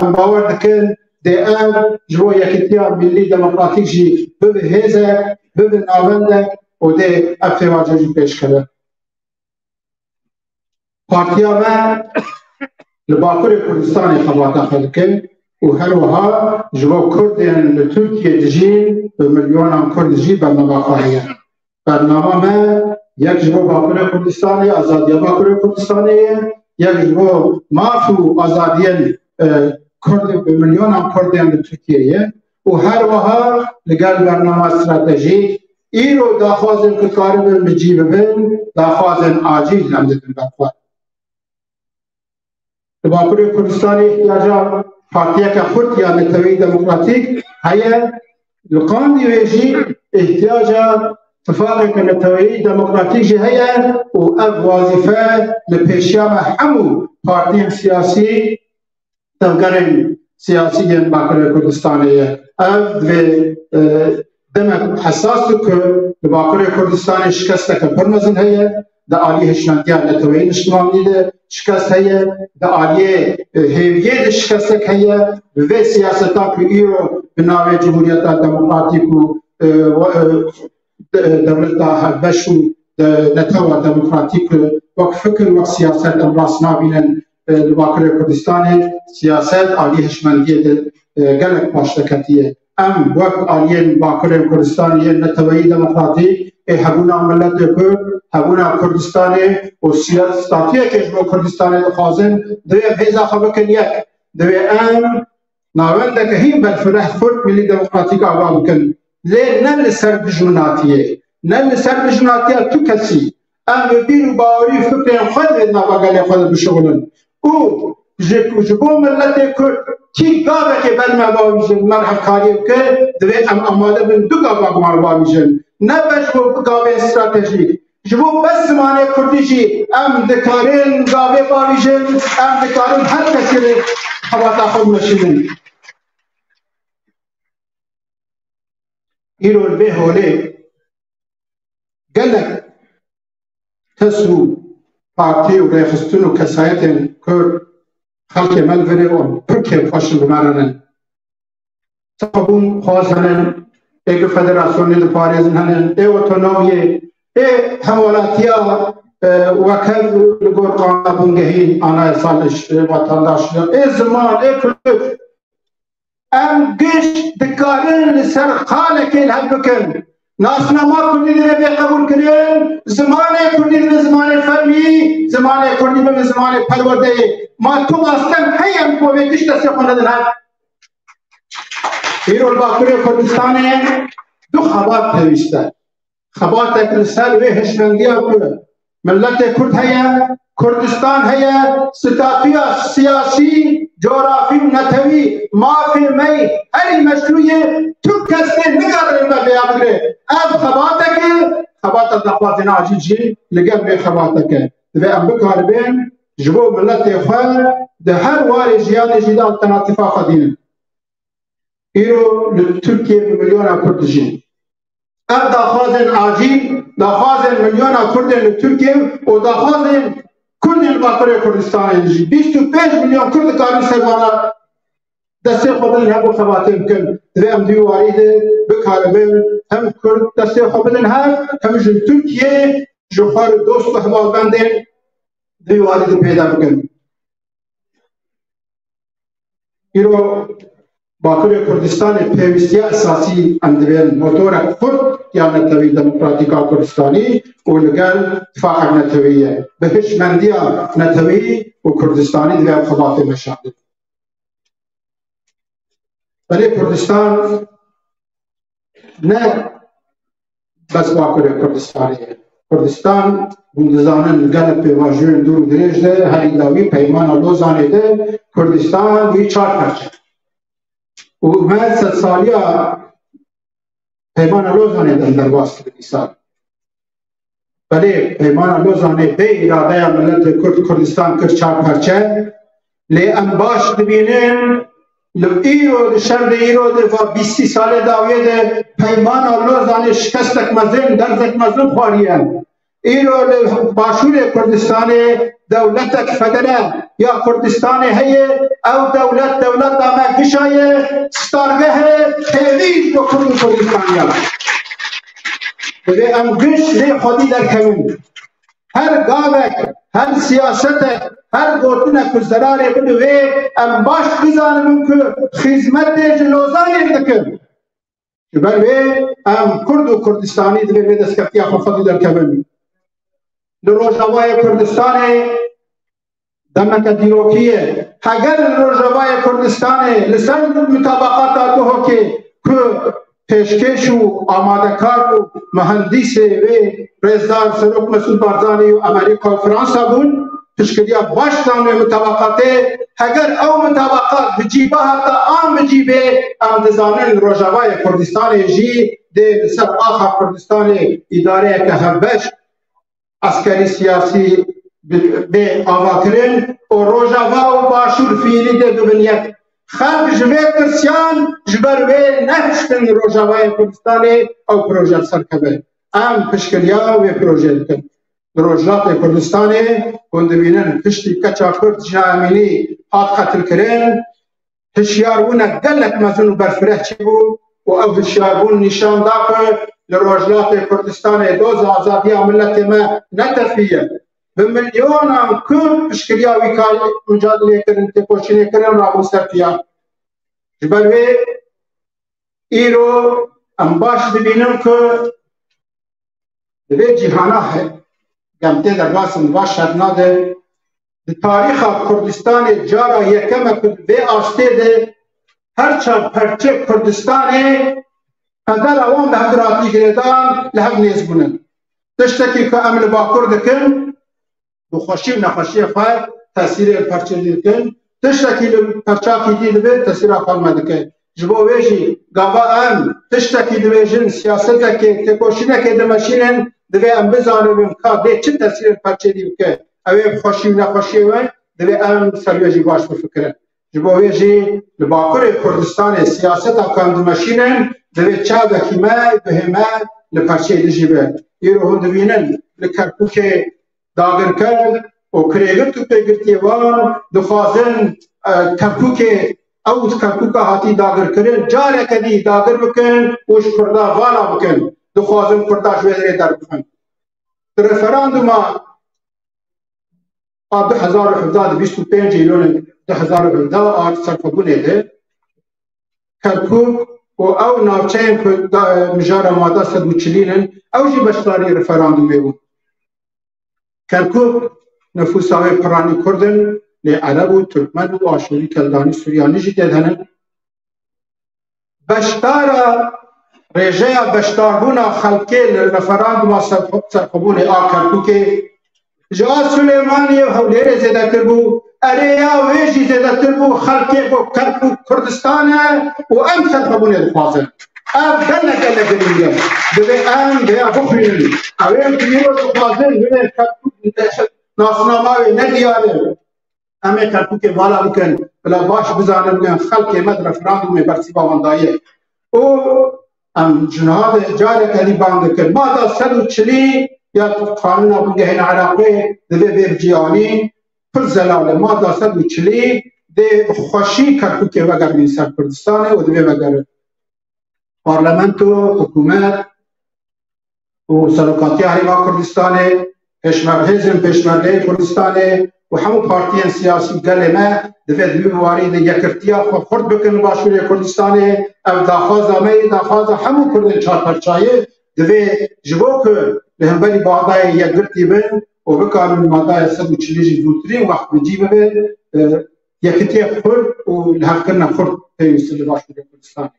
em bawer dikin dê ev ji bo yekitiya millî demokratîk jî bibe hêzek, bibe navendek û dê ev pêvajo jî pêş keve. Partiya me li Bakurê Kurdistanê xebata xwe dike û her wiha ji bo Kurdên li Tirkiyê dijîn, bi milyonan Kurd jî bernama xwe heye. Bernama me yek ji bo Bakurê Kurdistanê, azadiya Bakurê Kurdistanê ye, yek ji bo maf û azadiyên, e, Kurd, bi milyonan Kurdên li Tirkiyê ye û her wiha li gel bernama stratejîk, îro daxwazên ku karibin bi cî bibin, daxwazên acîl em didin ber xwe. Li Bakurê Kurdistanê ihtiyaca partiyeke xurt ya neteweyî demokratîk heye, li qandî wê jî ihtiyaca tifaqeke neteweyî demokratîk jî heye û ev wazîfe li pêşiya me hemû partiyên siyasî, tevgerên siyasî yên Bakurê Kurdistanê ye. Ev divê, e, demek hesas e ku li Bakurê Kurdistanê şikesteke pir mezin heye, di aliyê hişmendiya neteweyî niştimanî de şikest heye, di aliyê, e, hêviyê de şikestek heye, bi vê siyaseta ku îro bi navê Cumhuriyeta Demokratîk û, e, we-, e, de-, dewleta hevbeş û de-, netewa demokratîk wek fikir, wek siyaset em rast nabînin, e, li Bakurê Kurdistanê siyaset alî hişmendiyê de, e, gelek paş de ketiye. Em wek aliyên Bakurê Kurdistanê yên neteweyî demokratîk ê hebûna miletê Kurd, hebûna Kurdistanê û siya-, statuyekê ji bo Kurdistanê dixwazin, divê em hêza xwe bikin yek. Divê em navendeke hîn berfireh Kurd Milî Demokratîk ava bikin. Lê ne li ser dijminatiyê, ne li ser dijminatiya tu kesî. Em bi bîr û bawerî û fikrên xwe di nava gelê xwe de bişuxulin. Û ji, ji bo miletê Kurd kî gavekê ber me bavîjin, me hevkariyê bike, divê em amade bin du gava bi me bavîjin. Ne beş bo gavên stratejîk. Ji bo bes zimanê kurdî jî em dikarin gavê bavîjin, em dikarin her kesî li xebata xwe bimeşînin. Îro li vê holê gelek kes û partî û rêxistin û kesayetên Kurd xelkê me li virê wan pir kêfxweş in, bi me re ne. Sabûn xwaz hene, ê ku federasyonê diparêzin hene, ê otonomiyê, ê hemwelatiya, e, weke li gor qanûna bûngehîn, anayasal, e, vatandaşlık, ê ziman, ê kultur. Em giş dikarin li ser xalekê li hev bikin. Nasnama kurdî divê bê qebûlkirin, zimanê kurdî divê zimanê fermî, zimanê kurdî bibe zimanê perwerdeyê. Ma tu asteng heye em ku vê giş destê xwe nedin hev? Îro li Bakurê Kurdistanê du xebat pêwîst e. Xebatek li ser wê hişmendiya ku miletê Kurd heye, Kurdistan heye, statûya siyasî, coğrafî û netewî, mafê me yê herî meşrû yê, tu kes tê nikare li me vêya bigire. Ev xebatek e, xebata daxwazên acîl jî li gel vê xebatek e. Divê em bikaribin ji bo miletê xwe di her warê jiyanê jî de alternatîfa xwe dînin. Îro li Tirkiyê bi milyona Kurd dijîn. Ev daxwazên acîl, daxwazên milyona Kurdên li Tirkiyê û daxwazên Kurdên li Bakurê Kurdistanê dijîn. Bîst û pênc milyon Kurd dikarin ser vana destê xwe bidin hev û xebatê bikin. Divê em di wî warî de bikaribin hem Kurd destê xwe bidin hev, hem ji Tirkiyê ji xwe re dost û hevalbendên di wî warî de peyda bikin. Îro Bakurê Kurdistanê pêwîstiya esasî em divên motorek xurt ya netewî demokratîk a Kurdistanî û li gel tifaqek netewî ye. Bi hişmendiya netewî û Kurdistanî divê ev xebatê meşandin. Belê Kurdistan ne bes Bakurê Kurdistanê ye. Kurdistan, hûn dizanin, li gelek pêvajoyên dûr û dirêj de, herî dawî Peymana Lozanê de Kurdistan bûyî çar perçe. Û me sedsaliya Peymana Lozanê de derbas kirin îsal. Belê, Peymana Lozanê bê îradeya miletê Kurd Kurdistan kir çar perçe. Lê em baş dibînin, li îro, di şer de îro de va bîstî salê dawiyê de Peymana Lozanê şikestek mezin, derzek mezin xwariye. Îro li Başûrê Kurdistanê dewletek federe ya Kurdistanê heye, ew dewlet, dewleta me gişa ye, stargeh e, hêvî ji bo Kurd û Kurdistan ya. Divê em giş lê xwedî derkevin. Her gavek, her siyasetek, her gotinek ku zerarê bide wê, em baş bizanibin ku xizmetê ji Lozanê dikin. Ji ber wê em Kurd û Kurdistanî divê vê destkeftîya xwe xwedî derkevin. Li Rojavayê Kurdistanê demeke dîrokî ye. Heger li Rojavayê Kurdistanê li ser mutabaqata Duhokê ku pêşkêş û amadekar û muhendîsê wê rêzdar Serok Mesûd Barzanî û Amerîka û Fransa bûn, piştgiriya baş dan wê mutabaqatê, heger ew mutabaqat bi cî bihata an bi cî bê, em dizanin li Rojavayê Kurdistanê jî dê li ser axa Kurdistanê îdareyeke hevbeş, eskerî siyasî bi-, bê avakirin û Rojava û Başûr fiîlî dê bibin yek. Xelk ji vê tirsiyan ji ber wê nehiştin Rojavayê Kurdistanê ew proje li ser keve. Em piştgiriya wê projeyê dikin. Li Rojhilatê Kurdistanê hûn dibînin piştî keça Kurd Jiya Emînî hat qetilkirin, hişyarbûnek gelek mezin û berfireh çêbû û ev hişyarbûn nîşan da ku li Rojhilatê Kurdistanê doza azadiya miletê me ne tefî ye. Bi milyonan Kurd piştgiriya wî karî, mucadelê kirin, têkoşînê kirin, rabûn ser piya. Ji ber wê îro em baş dibînin ku di vê cîhana he-, em tê de basin va şerna de, di tarîxa Kurdistanê cara yekem e ku di vê astê de her çar perçê Kurdistanê qedera wan bi hevdiratî girêdan li hev nêz bûnin. Tiştekî ku em li Bakur dikin, bi xweşî û nexweşiyê xwe tesîrê li perçê dî dikin. Tiştekî li perçakî dî dibe, tesîra xwe me dike. Ji bo wê jî gava em tiştekî dibêjin, siyasetekê, têkoşînekê dimeşînin, divê em bizanibin ka dê çi tesîrê li perçê dî bike. Ew ê bi xweşî û nexweşiyê we, divê em ser wê jî baş bifikirin. Ji bo wê jî li Bakurê Kurdistanê siyaseta ku em dimeşînin, divê çavekî me, guhê me li perçeyê dijî be. Îro hûn dibînin li Kerkûkê dagirker û kirêgir û pêgirtiyê wan dixwazin, e, Kerkûkê, ew Kerkûka hatî dagirkirin, careke dî dagir bikin û ji Kurda vala bikin. Dixwazin Kurda ji wê derê derbixin. Di referanduma a du hezar û hevdeh, di bîst û pênc Îlonê du hezar û hevdeh a serxwebûnê de Kerkûk û ew navçeyên ku da-, mijara mada sed û çilî nin, ew jî beşdarî referandumê bû. Kerkûk nifûsa wê piranî Kurd in, lê Ereb û Turkmen û Aşûrî, Keldanî, Suryanî jî tê de hene. Beşdara, rêjeya beşdarbûna xelkê li referanduma ser-, serxwebûnê a Kerkûkê ji a Silêmaniyê û Hewlêrê zêdetir bû, erê ya wê jî zêdetir bû, xelkê ku Kerkûk Kurdistan e û em serxwebûnê dixwazin. Ev gelek gelek girîng e. Divê em vêya bixwînin. Ew ên ku îro dixwazin, divê Kerkûk nasnama wê ne diyar e. Em ê Kerkûkê vala bikin, bila baş bizanin, xelkê me di referandumê bersiva wan daye. Û em ji niha ve careke dî bang dikin. Mada sed û çilî ya Qanûna Bingehîn Iraqê divê bê bi cî anîn. Pir zelal e. Mada sed û çilî dê bi xweşî Kerkûkê vegerînin ser Kurdistanê û divê vegerin. Parlamento, hikûmet û Serokatiya Herêma Kurdistanê, pêşmer-, hêzên Pêşmergeyê Kurdistanê û hemû partiyên siyasî gelê me divê di vî warî de yekirtiya xwe xurt bikin li Başûrê Kurdistanê. Ev daxwaza me ye, daxwaza hemû Kurdên çarperçayê. Divê ji bo ku li hemberî Bexdayê yekgirtî bin û bikarin madaya sed û çilî jî zûtirîn wext bi cî bibe, e, yekitiyek xurt û lihevkirina xurt pêwîst e li Başûrê Kurdistanê.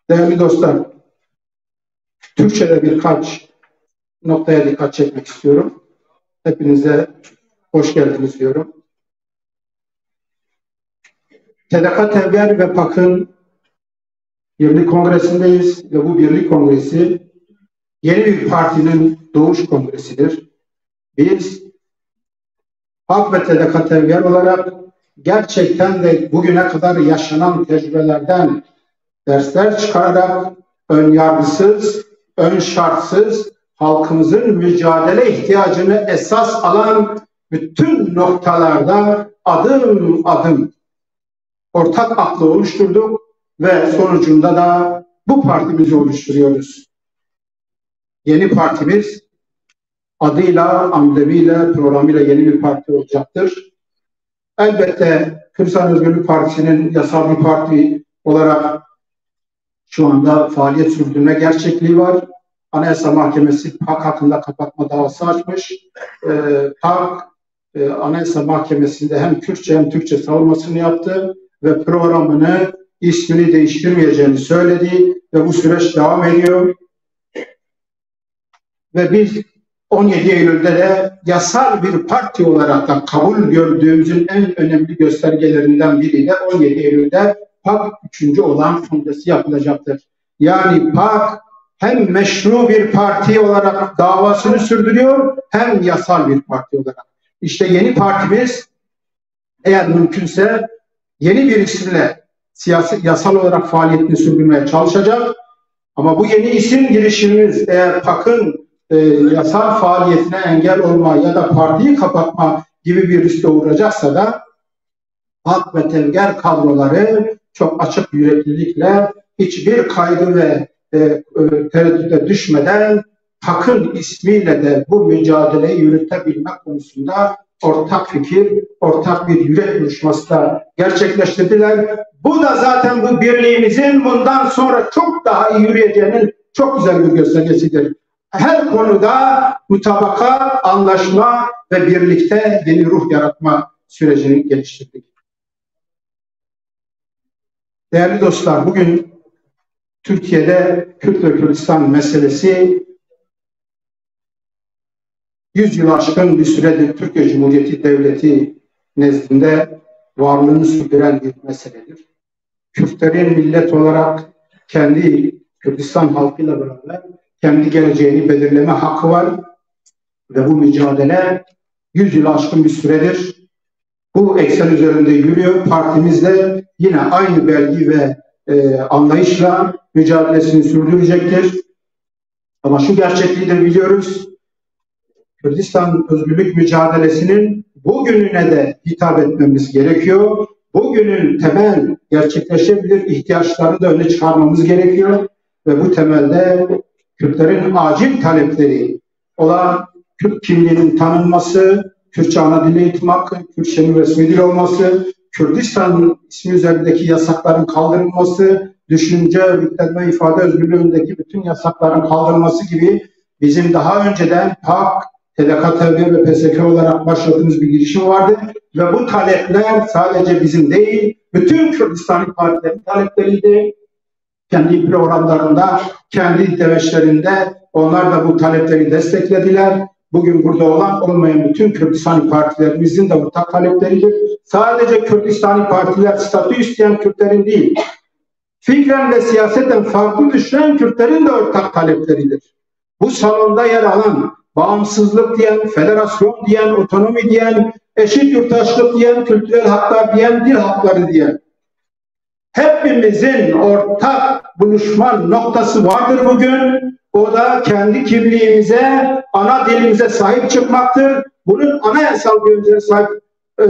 Değerli dostlar, Türkçe'de birkaç noktaya dikkat çekmek istiyorum. Hepinize hoş geldiniz diyorum. T D K Tevger ve PAK'ın Birlik Kongresi'ndeyiz ve bu Birlik Kongresi yeni bir partinin doğuş kongresidir. Biz PAK ve T D K Tevger olarak gerçekten de bugüne kadar yaşanan tecrübelerden dersler çıkararak ön yargısız, ön şartsız, halkımızın mücadele ihtiyacını esas alan bütün noktalarda adım adım ortak aklı oluşturduk ve sonucunda da bu partimizi oluşturuyoruz. Yeni partimiz adıyla, amblemiyle, programıyla yeni bir parti olacaktır. Elbette Kürdistan Özgürlük Partisi'nin yasal bir parti olarak şu anda faaliyet sürdürme gerçekliği var. Anayasa Mahkemesi PAK hakkında kapatma davası açmış. Ee, PAK, e, Anayasa Mahkemesi'nde hem Kürtçe hem Türkçe savunmasını yaptı ve programını, ismini değiştirmeyeceğini söyledi ve bu süreç devam ediyor. Ve biz on yedi Eylül'de de yasal bir parti olarak da kabul gördüğümüzün en önemli göstergelerinden biri de on yedi Eylül'de PAK üçüncü olan fondası yapılacaktır. Yani PAK hem meşru bir parti olarak davasını sürdürüyor, hem yasal bir parti olarak. İşte yeni partimiz, eğer mümkünse, yeni bir isimle siyasi, yasal olarak faaliyetini sürdürmeye çalışacak. Ama bu yeni isim girişimimiz eğer PAK'ın, e, yasal faaliyetine engel olma ya da partiyi kapatma gibi bir risk doğuracaksa da, hak ve tevger kadroları çok açık yüreklilikle, hiçbir kaygı ve, e, e, tereddüte düşmeden PAK'ın ismiyle de bu mücadeleyi yürütebilmek konusunda ortak fikir, ortak bir yürek buluşması da gerçekleştirdiler. Bu da zaten bu birliğimizin bundan sonra çok daha iyi yürüyeceğinin çok güzel bir göstergesidir. Her konuda mutabaka, anlaşma ve birlikte yeni ruh yaratma sürecini geliştirdik. Değerli dostlar, bugün Türkiye'de Kürt ve Kürdistan meselesi yüz yıl aşkın bir süredir Türkiye Cumhuriyeti Devleti nezdinde varlığını sürdüren bir meseledir. Kürtlerin millet olarak kendi Kürdistan halkıyla beraber kendi geleceğini belirleme hakkı var ve bu mücadele yüz yıl aşkın bir süredir bu eksen üzerinde yürüyor. Partimiz de yine aynı belge ve, e, anlayışla mücadelesini sürdürecektir. Ama şu gerçekliği de biliyoruz. Kürdistan özgürlük mücadelesinin bugününe de hitap etmemiz gerekiyor. Bugünün temel gerçekleşebilir ihtiyaçlarını da öne çıkarmamız gerekiyor. Ve bu temelde Kürtlerin acil talepleri olan Kürt kimliğinin tanınması, Kürtçe ana dil eğitim hakkı, Kürtçenin resmi dil olması, Kürdistan ismi üzerindeki yasakların kaldırılması, düşünce, örgütlenme, ifade özgürlüğündeki bütün yasakların kaldırılması gibi bizim daha önceden PAK, T D K T B ve P S K olarak başlattığımız bir girişim vardı. Ve bu talepler sadece bizim değil, bütün Kürdistan partilerin talepleriydi. Kendi programlarında, kendi demeçlerinde onlar da bu talepleri desteklediler. Bugün burada olan olmayan bütün Kürdistan partilerimizin de ortak talepleridir. Sadece Kürdistan partiler statü isteyen Kürtlerin değil, fikren ve siyaseten farklı düşünen Kürtlerin de ortak talepleridir. Bu salonda yer alan bağımsızlık diyen, federasyon diyen, otonomi diyen, eşit yurttaşlık diyen, kültürel haklar diyen, dil hakları diyen, hepimizin ortak buluşma noktası vardır bugün. O da kendi kimliğimize, ana dilimize sahip çıkmaktır. Bunun anayasal güvenceye sahip, e,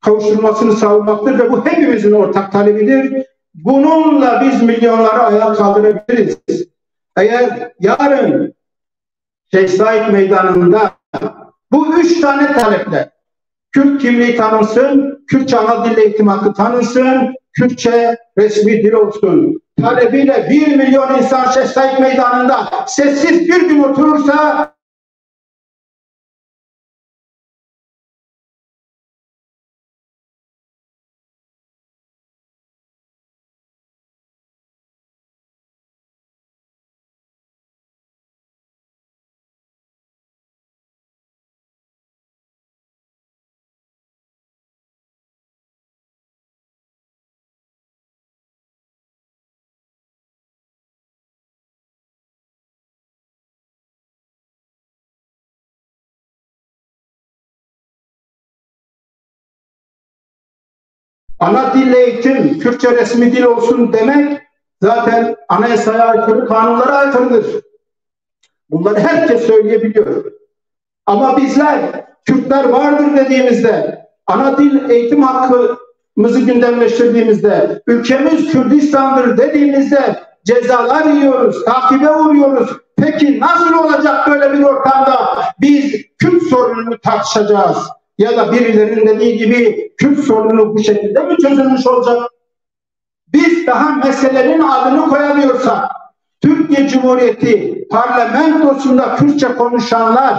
kavuşturulmasını savunmaktır ve bu hepimizin ortak talebidir. Bununla biz milyonları ayağa kaldırabiliriz. Eğer yarın Şeyh Said Meydanı'nda bu üç tane taleple, Kürt kimliği tanınsın, Kürtçe ana dil eğitim hakkı tanınsın, Kürtçe resmi dil olsun talebiyle bir milyon insan Şeyh Said Meydanı'nda sessiz bir gün oturursa, Ana dil eğitim, Kürtçe resmi dil olsun demek zaten anayasaya aykırı, kanunlara aykırıdır. Bunları herkes söyleyebiliyor. Ama bizler, Kürtler vardır dediğimizde, ana dil eğitim hakkımızı gündemleştirdiğimizde, ülkemiz Kürdistan'dır dediğimizde cezalar yiyoruz, takibe uğruyoruz. Peki nasıl olacak böyle bir ortamda biz Kürt sorununu tartışacağız? Ya da birilerinin dediği gibi Kürt sorunu bu şekilde mi çözülmüş olacak? Biz daha meselenin adını koyamıyorsak, Türkiye Cumhuriyeti parlamentosunda Kürtçe konuşanlar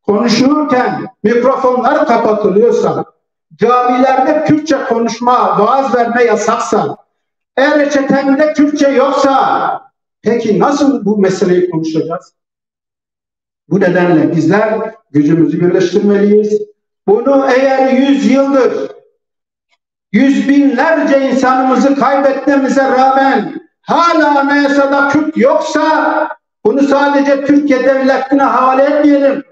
konuşurken mikrofonlar kapatılıyorsa, camilerde Kürtçe konuşma, vaaz verme yasaksa, e-reçetende Kürtçe yoksa, peki nasıl bu meseleyi konuşacağız? Bu nedenle bizler gücümüzü birleştirmeliyiz. Bunu eğer yüz yıldır yüz binlerce insanımızı kaybetmemize rağmen hala anayasada Kürt yoksa bunu sadece Türkiye devletine havale etmeyelim.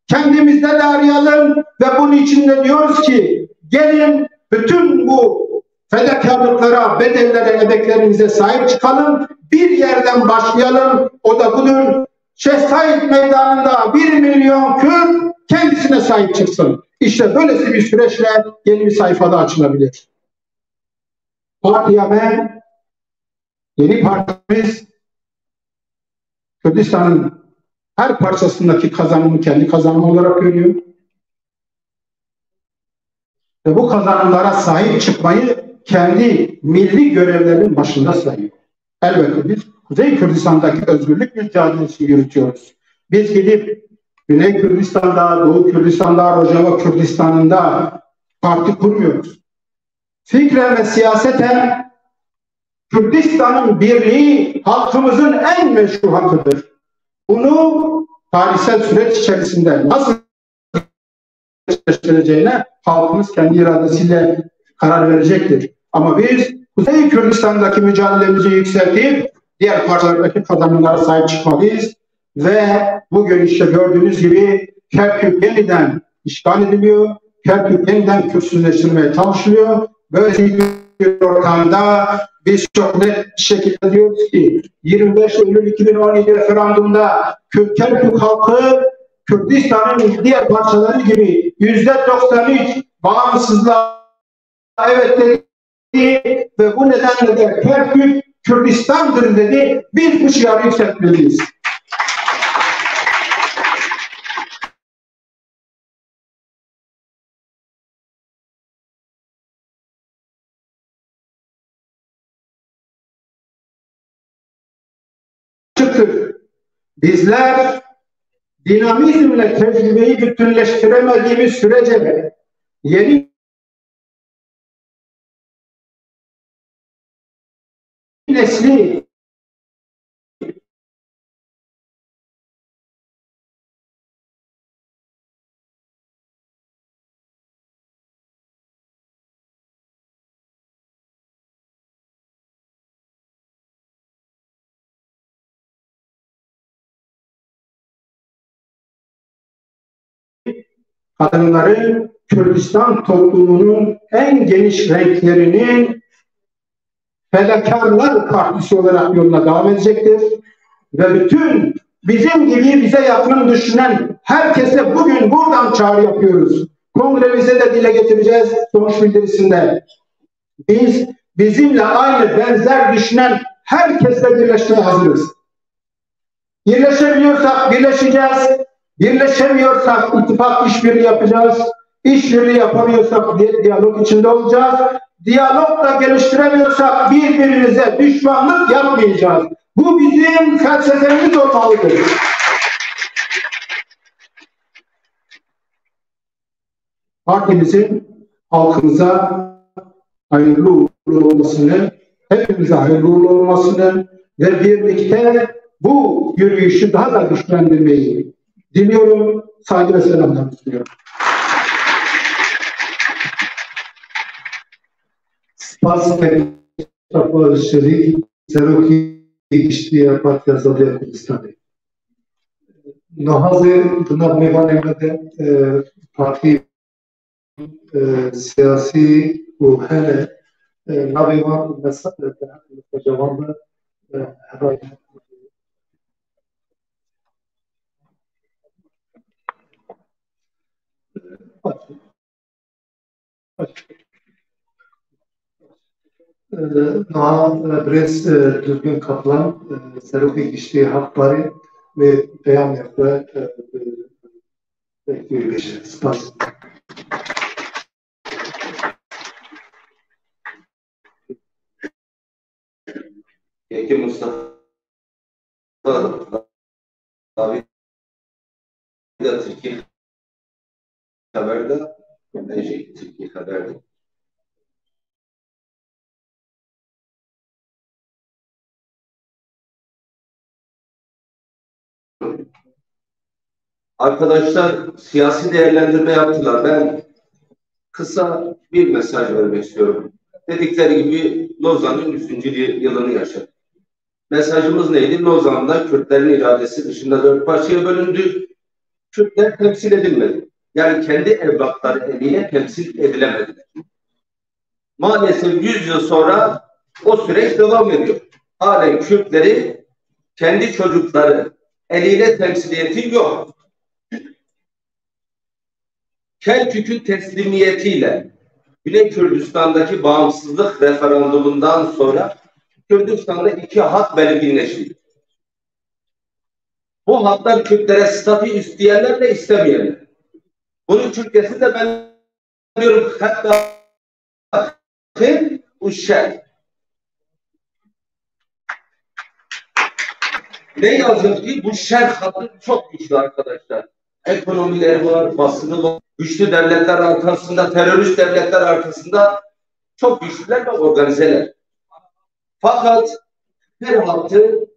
Kendimizde de arayalım ve bunun için de diyoruz ki gelin bütün bu fedakarlıklara, bedellere, emeklerimize sahip çıkalım. Bir yerden başlayalım. O da budur. Şehzayit Meydanı'nda bir milyon Kürt kendisine sahip çıksın. İşte böylesi bir süreçle yeni bir sayfada açılabilir. Partiye ben, yeni partimiz Kürdistan'ın her parçasındaki kazanımı kendi kazanımı olarak görüyor. Ve bu kazanımlara sahip çıkmayı kendi milli görevlerinin başında sayıyor. Elbette biz Kuzey Kürdistan'daki özgürlük mücadelesi yürütüyoruz. Biz gidip Güney Kürdistan'da, Doğu Kürdistan'da, Rojava Kürdistan'ında parti kurmuyoruz. Fikren ve siyaseten Kürdistan'ın birliği halkımızın en meşru hakkıdır. Bunu tarihsel süreç içerisinde nasıl gerçekleştireceğine halkımız kendi iradesiyle karar verecektir. Ama biz Kuzey Kürdistan'daki mücadelemizi yükseltip diğer parçalardaki kazanımlara sahip çıkmalıyız. Ve bugün işte gördüğünüz gibi Kerkük yeniden işgal ediliyor. Kerkük yeniden Kürtsüzleştirilmeye çalışılıyor. Böyle bir ortamda biz çok net bir şekilde diyoruz ki yirmi beş Eylül iki bin on yedi referandumda Kürt, Kerkük halkı Kürdistan'ın diğer parçaları gibi yüzde doksan üç bağımsızlığa evet dedi ve bu nedenle de Kerkük Kürdistan'dır dedi. Biz bu şiarı yükseltmeliyiz. Çıktı. Bizler dinamizmle tecrübeyi bütünleştiremediğimiz sürece yeni nesli kadınların Kürdistan toplumunun en geniş renklerinin Fedakarlar Partisi olarak yoluna devam edecektir. Ve bütün bizim gibi bize yakın düşünen herkese bugün buradan çağrı yapıyoruz. Kongremizde de dile getireceğiz sonuç bildirisinde. Biz bizimle aynı benzer düşünen herkesle birleşmeye hazırız. Birleşebiliyorsak birleşeceğiz. Birleşemiyorsak ittifak işbirliği yapacağız. İşbirliği yapamıyorsak di- diyalog içinde olacağız. Diyalog da geliştiremiyorsak birbirimize düşmanlık yapmayacağız. Bu bizim felsefemiz olmalıdır. Partimizin halkımıza hayırlı uğurlu olmasını, hepimize hayırlı uğurlu olmasını ve birlikte bu yürüyüşü daha da güçlendirmeyi diliyorum. Saygı ve selamlarımı sunuyorum. Spas, Mustafa Özçelik, Serokê Giştî ya Partiya Azadiya Kurdistanê. Niha zê di nav mêvanê me de, e, partî, e, siyasî û hene, e, navê wan mesa-, e, mesaja wan de, e, herayî. Niha, e, birêz, e, Duzgin Kaplan, e, Serokê Giştî Hak Parê, wê peyamê xwe, e, e, e, bêje. Spas. Yekê Mustafa Dawî de Tirkî xeber de, me jî Tirkî xeber de. Arkadaşlar siyasi değerlendirme yaptılar. Ben kısa bir mesaj vermek istiyorum. Dedikleri gibi Lozan'ın yüzüncü yılını yaşadık. Mesajımız neydi? Lozan'da Kürtlerin iradesi dışında dört parçaya bölündü. Kürtler temsil edilmedi. Yani kendi evlatları eliyle temsil edilemediler. Maalesef yüz yıl sonra o süreç devam ediyor. Halen Kürtleri kendi çocukları eliyle temsiliyeti yok. Kerkük'ün teslimiyetiyle Güney Kürdistan'daki bağımsızlık referandumundan sonra Kürdistan'da iki hat belirginleşti. Bu hatlar Kürtlere statü isteyenler de istemeyenler. Bunun Türkçesi de ben diyorum, hatta û şer. Ne yazık ki bu şer hattı çok güçlü arkadaşlar. Ekonomileri var, basını var. Güçlü devletler arkasında, terörist devletler arkasında çok güçlüler ve organizeler. Fakat her hattı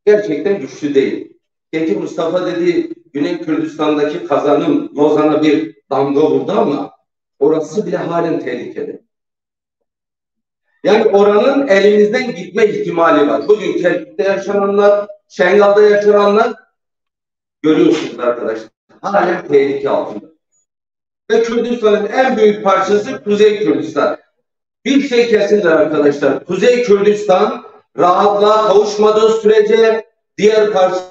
gerçekten güçlü değil. Kekil Mustafa dedi, Güney Kürdistan'daki kazanım Lozan'a bir damga vurdu ama orası bile halen tehlikede. Yani oranın elimizden gitme ihtimali var. Bugün Kerkük'te yaşananlar, Şengal'da yaşananlar görüyorsunuz arkadaşlar. Halen tehlike altında. Ve Kürdistan'ın en büyük parçası Kuzey Kürdistan. Bir şey kesindir arkadaşlar. Kuzey Kürdistan rahatlığa kavuşmadığı sürece diğer parça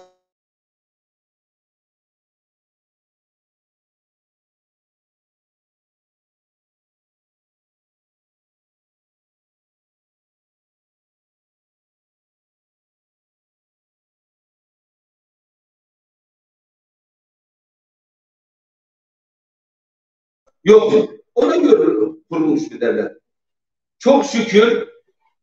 Yok mu? Ona göre kurulmuş bir devlet. Çok şükür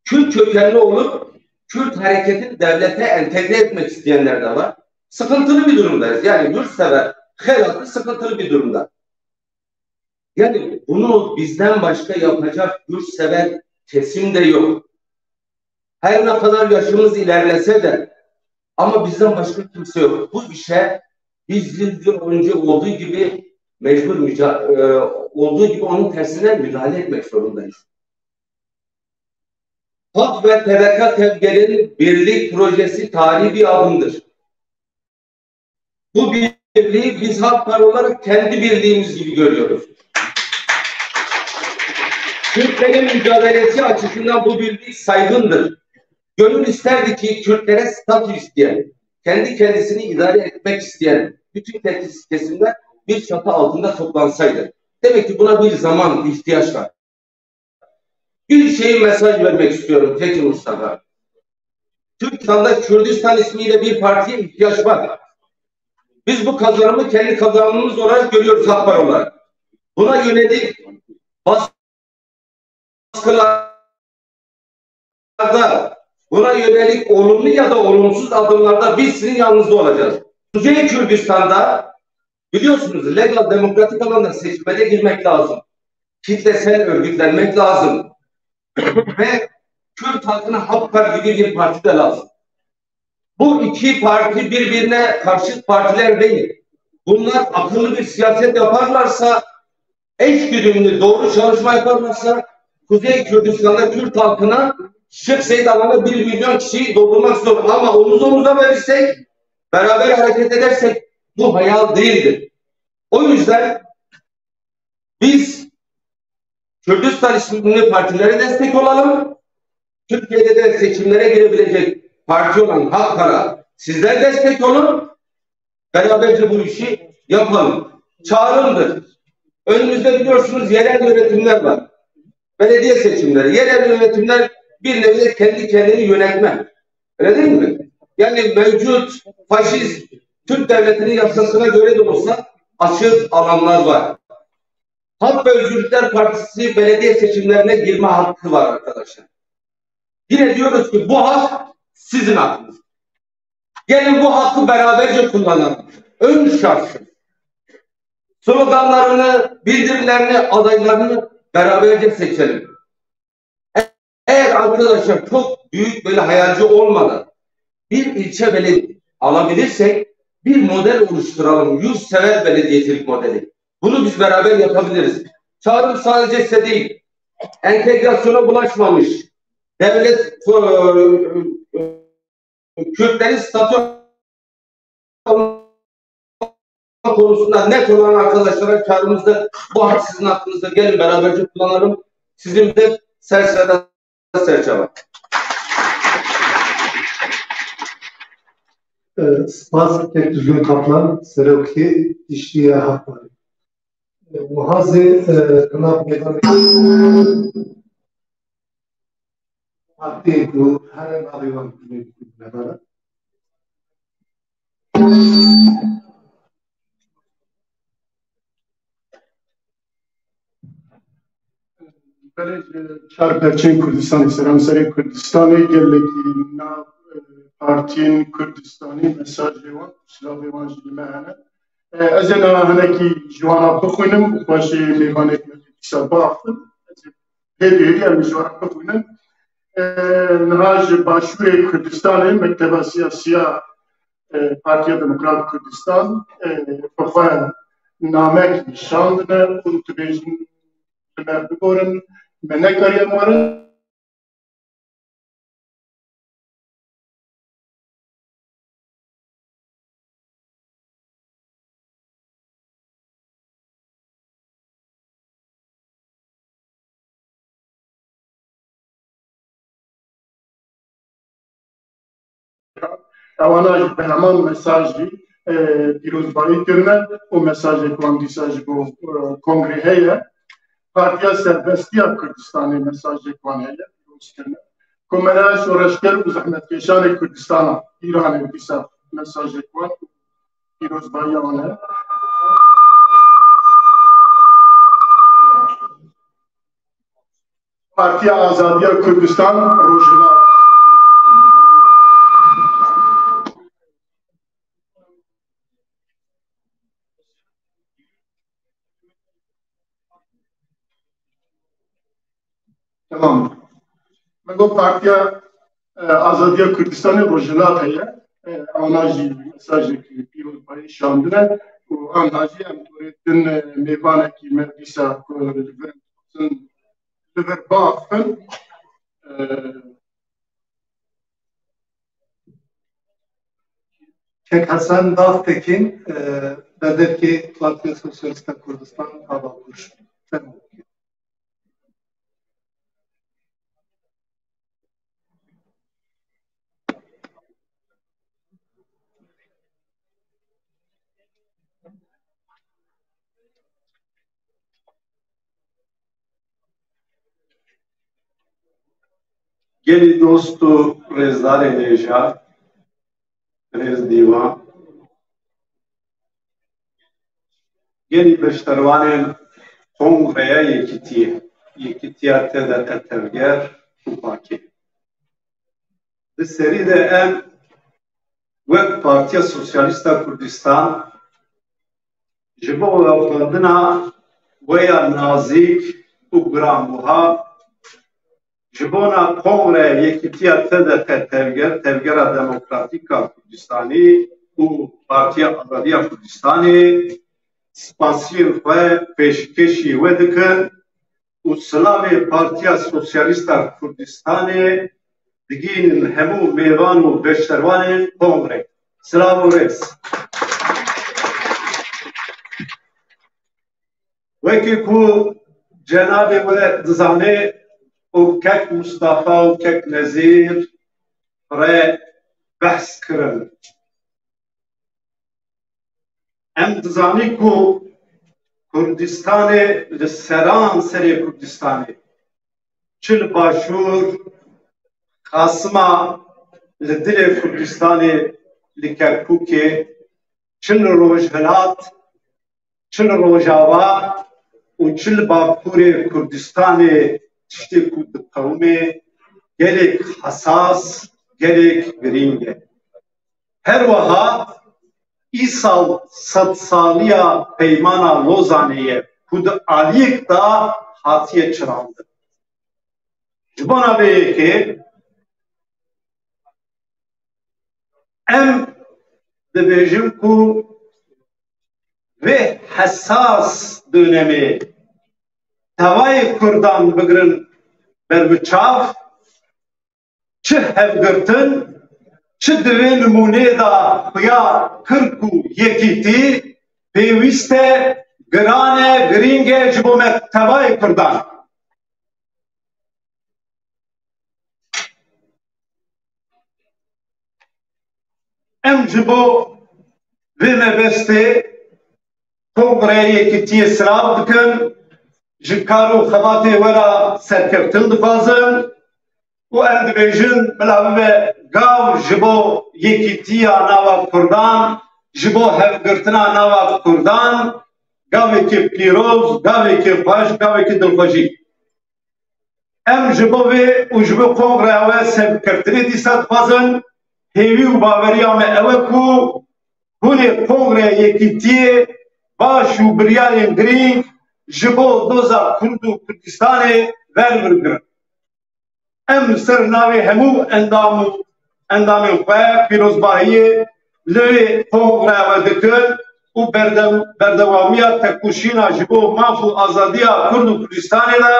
Kürt kökenli olup Kürt hareketini devlete entegre etmek isteyenler de var. Sıkıntılı bir durumdayız. Yani yurtsever, xelatı sıkıntılı bir durumda. Yani bunu bizden başka yapacak yurtsever kesim de yok. Her ne kadar yaşımız ilerlese de ama bizden başka kimse yok. Bu işe biz yüz yıl önce olduğu gibi mecbur müca- e, olduğu gibi onun tersine müdahale etmek zorundayız. Halk ve T D K Tevger'in birlik projesi tarihi bir adımdır. Bu birliği biz Halk Parti olarak kendi birliğimiz gibi görüyoruz. Kürtlerin mücadelesi açısından bu birlik saygındır. Gönül isterdi ki Kürtlere statü isteyen, kendi kendisini idare etmek isteyen bütün kes- kesimler bir çatı altında toplansaydı. Demek ki buna bir zaman ihtiyaç var. Bir şey mesaj vermek istiyorum Kekil Mustafa. Türkistan'da Kürdistan ismiyle bir partiye ihtiyaç var. Biz bu kazanımı kendi kazanımımız olarak görüyoruz Halk Parti olarak. Buna yönelik baskılarda, buna yönelik olumlu ya da olumsuz adımlarda biz sizin yanınızda olacağız. Kuzey Kürdistan'da biliyorsunuz legal demokratik alanda seçime de girmek lazım. Kitlesel örgütlenmek lazım. Ve Kürt halkına Halk Parti gibi bir parti de lazım. Bu iki parti birbirine karşıt partiler değil. Bunlar akıllı bir siyaset yaparlarsa, eş güdümlü doğru çalışma yaparlarsa Kuzey Kürdistan'da Kürt halkına Şık Seyit alanda bir milyon kişiyi doldurmak zor. Ama omuz omuza verirsek, beraber hareket edersek bu hayal değildir. O yüzden biz Kürdistan isimli partilere destek olalım. Türkiye'de de seçimlere girebilecek parti olan Halk Parti sizler destek olun. Beraberce bu işi yapalım. Çağrımdır. Önümüzde biliyorsunuz yerel yönetimler var. Belediye seçimleri. Yerel yönetimler bir nevi kendi kendini yönetme. Öyle değil mi? Yani mevcut faşist Türk devletinin yasasına göre de olsa açık alanlar var. Halk ve Özgürlükler Partisi belediye seçimlerine girme hakkı var arkadaşlar. Yine diyoruz ki bu hak sizin hakkınız. Gelin bu hakkı beraberce kullanalım. Ön şartsız. Sloganlarını, bildirilerini, adaylarını beraberce seçelim. Eğer arkadaşlar çok büyük böyle hayalci olmadan bir ilçe belediye alabilirsek bir model oluşturalım. Yurtsever belediyecilik modeli. Bunu biz beraber yapabiliriz. Çağrım sadece size değil. Entegrasyona bulaşmamış, devlet, e, Kürtlerin statü konusunda net olan arkadaşlara çağrımızda bu hak sizin hakkınızdır. Gelin beraberce kullanalım. Sizin de serçeden serçe var. E, Spas kek Düzgün Kaplan, Serokê Tiştiya Hak Parê. E, Wiha zê, e, qina meydanê partiyê ku here navê wan dinê ku nehara. Belê ji çar perçên Kurdistanê, seranserê Kurdistanê gelekî nav, e, partiyên Kurdistanî mesajê wan, silavê wan jî li me hene. E, ez ê niha hinekî ji wan re bixwînim û paşê mêvanê me dîsa biaxivin. Ez ê hêdî hêdî em ji wan re bixwînin. E, niha ji Başûrê Kurdistanê Mekteba Siyasî ya, e, Partiya Demokrat Kurdistan, e, bi xwe namekî şandine û dibêjin, li me bigorin, me nekariye werin. Ewana jî bi heman mesajî, e, pîrozbayî kirine û mesajê wan dîsa ji bo, e, kongrê heye. Partiya Serbestiya Kurdistanê mesajê wan heye, pîroz kirine. Komeleya Şoreşger û Zehmetkêşanê Kurdistana Îranê dîsa mesajê wan pîrozbayiya wan heye. Partiya Azadiya Kurdistan, Rojhilat. Tamam. Me got Partiya, e, Azadiya Kurdistanê, Rojhilat heye. E, ana jî mesajekî pîrozbayî şandine û ana jî em torê din, e, mêvanekî me dîsa, e, li vir, li vir biaxivin. E, Kek Hesen Dagtekin, e, berdevkê Partiya Sosyalîst a Kurdistan a Bakur. Fermo. Gelî dost û rêzdarên hêja, rêzdîwan, gelî beşdervanên Kongreya Yekîtiyê, Yekîtiya T D Q Tevger û Pakê. Di serî de em wek Partiya Sosyalîst a Kurdistan ji bo wexwendina we ya nazîk û giranbuha ji bona Kongre Yekîtiya T D Q Tevger, Tevgera Demokratîk a Kurdistanî û Partiya Azadiya Kurdistanê spasiyên xwe pêşkêşî we dikin û silavê Partiya Sosyalîst a Kurdistanê digihînin hemû mêvan û beşdervanên kongrê. Silav û rêz. Wekî ku cenabê we dizane û kek Mustafa û kek Nezîr re behs kirin. Em dizanî ku Kurdistanê li seran serê Kurdistanê, çi li Başûr, Qasima li dilê Kurdistanê li Kerkûkê, çi li Rojhilat, çi li Rojava û çi li Bakurê Kurdistanê tiştê ku diqewime gelek hesas, gelek girîng e. Her wiha îsal sedsaliya Peymana Lozanê ye ku di aliyek de hatiye çirandin. Ji bona vê yekê em dibêjin ku vê hesas dönemê tevayê Kurdan bigirin ber bi çav, çi hevgirtin, çi di vê nimûneyê de xuya kirk û yekîtî pêwîst e, giran e, girîng e ji bo me tevayê Kurdan. Em ji bo vê mebestê Kongreya Yekîtiyê silav dikin, ji kar û xebatê we re serkeftin dixwazin û em dibêjin bila bibe gav ji bo yekîtiya nava Kurdan, ji bo hevgirtina nava Kurdan, gavekî pîroz, gavekî xweş, gavekî dilxweşî. Em ji bo vê û ji bo kongreya we serkeftinê dîsa dixwazin. Hêvî û baweriya me ew e ku hûn ê Kongreya Yekîtiyê baş û biryarên girîng ji bo doza Kurd û Kurdistanê werbigirin. Em li ser navê hemû endam û endamên xwe pîrozbahiyê li vê kongreya we dikin û berde-, berdewamiya tekoşîna ji bo maf û azadiya Kurd û Kurdistanê re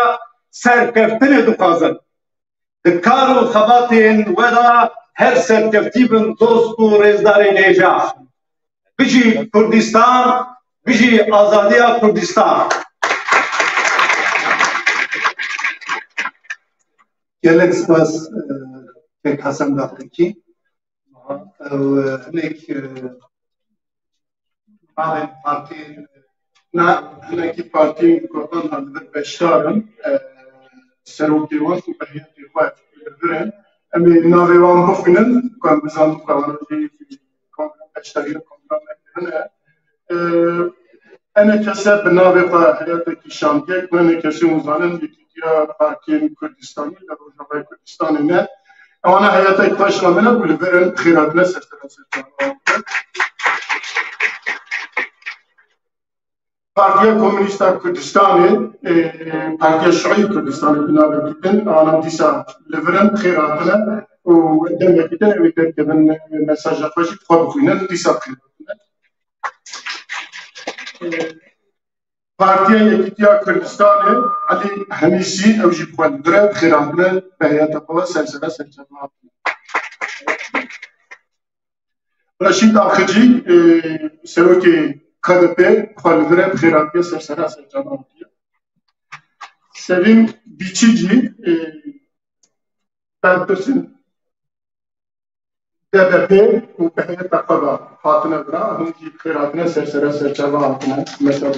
serkeftinê dixwazin. Di kar û xebatên we de her serkeftî bin dost û rêzdarên hêja. Bijî Kurdistan, bijî azadiya Kurdistan. Gelek spas, e, Kek Hasan Daqtekî. Ew, e, hinek, e, navên partî, na, hinekî partî Kurdan li vir beşdar in, e, serokê wan û bi heyetê xwe li vir in. Em ê navê wan bixwînin, ku em bizanin ku wan jî kongre, beşdariya kongre me kirine. E, enê kese bi navê xwe heyetekî şandiyek, enê kesê hûn zanin, Yekîtiya Partiyên Kurdistanî li Rojavayê Kurdistanê ne. Ewana heyetek xweş namine ku li vir in, xêr hatine ser sera ser çava. Partiya Komûnîst a Kurdistanê, e, Partiya Şiûyî Kurdistanê bi navekî din, ewana dîsa li vir in, xêr hatine û demekî din ew ê derkevin, e, mesaja xwe jî bi xwe bixwînin, dîsa bi xêr hatine. E, Partiya Yekîtiya Kurdistanê, Elî Henîsî, ew jî bi xwe li vir e, bi xêr hatine, bi heyeta xwe ser sera ser çava hatine. Reşîd Axicî, e, serokê K D P, bi xwe li vir e, bi xêr hatiye, ser sera ser çava hatiye. Selîm Bîçicî, e, berpirsên D B P û bi heyeta xwe ve hatine vira, hûn jî bi xêr hatine, ser sera ser çava hatine. Mesela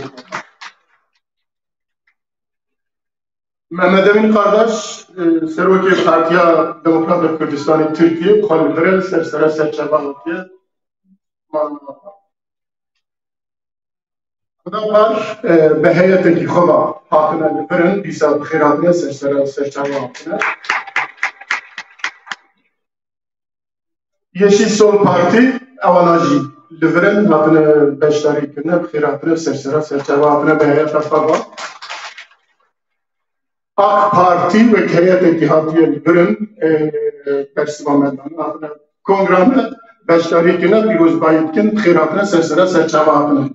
Mehmet Emin Kardeş, e, serokê Partiya Demokrat a Kurdistanê Tirkiyê, xwe li vir e, ser sera ser çava hatiye. Hüdapar, e, bi heyetekî xwe ve hatine li vir in, dîsa bi xêr hatine, ser sera ser çava hatine. Yeşil Sol Parti, ewana jî li vir in, hatine beşdarî kirine, bi xêr hatine, ser sera ser çava hatine, bi heyeta xwe ve. AK Partî wek heyetekî hatiye li vir in, e, bersiva me dane, hatine kongra me beşdarî kirine, pîrozbayî dikin, bi xêr hatine, ser sera ser çava hatine.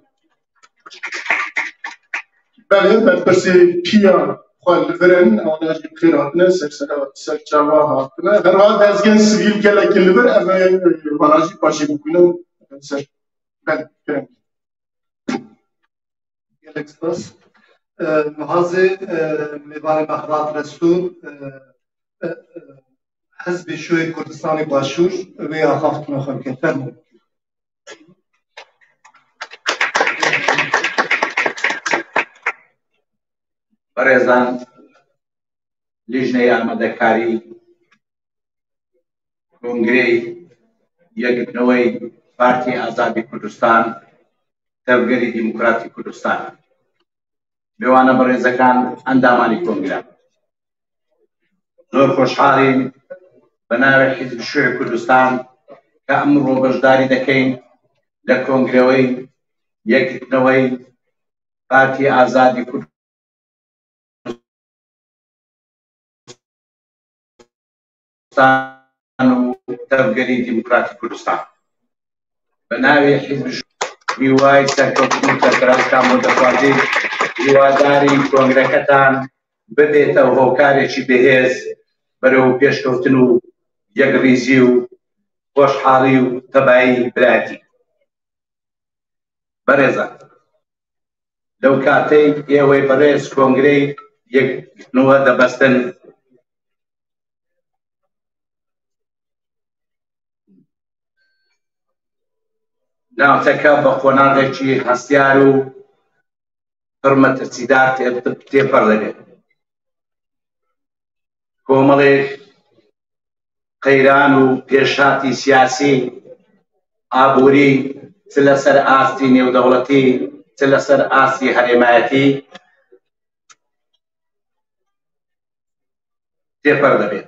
Belê, berpirsê piya xwe li vir in, ewana jî bi xêr hatine, ser sera ser çava hatine. Her wiha dezgên sivîl gelekî li vir, ev ê, e, vana jî paşê bixwînin ser. Belê, kerem. Gelek spas. E, Muhazê, e, mêvanê me Xebat Restûn, e, e, e, Hizbê Şûyê Kurdistanê Başûr, wê axaftina xwe bike. Fermo. Berêzan, Lijneyê Amadekarî, Kongreyê Yekîtineweyê Partiyê Azadî Kurdistan, Tevgerê Demokratî Kurdistan, mêwana berêzexan, endamanî kongre. Zor xweşhal in bi navê Hizb Şûê Kurdistan ke imro beşdarî dekeyn le Kongreweyê Yekîtineweyê Partiyê Azadî Kurdistan û Tevgerê Demokratî Kurdistan. Bi navê Hizb Şûê hîwayê serkeftin û serfirahî şan bo dixwazî. هیوادارین کۆنگرەکەتان ببێتە هۆکارێکی بەهێز بەرەو پێشکەوتن و یەکڕیزی و خۆشحاڵی و تەبایی برایەتی. بەڕێزان، لەو کاتەی ئێوەی بەڕێز کۆنگرەی یەک نوە دەبەستن، ناوچەکە بە قۆناغێکی هەستیار و پڕ مەترسیدار تێ-، تێپەڕ دەبێت. کۆمەڵێک قەیران و پێشهاتی سیاسی، ئابووری، چ لەسەر ئاستی نێودەوڵەتی، چ لەسەر ئاستی هەرێمایەتی تێپەڕ دەبێت.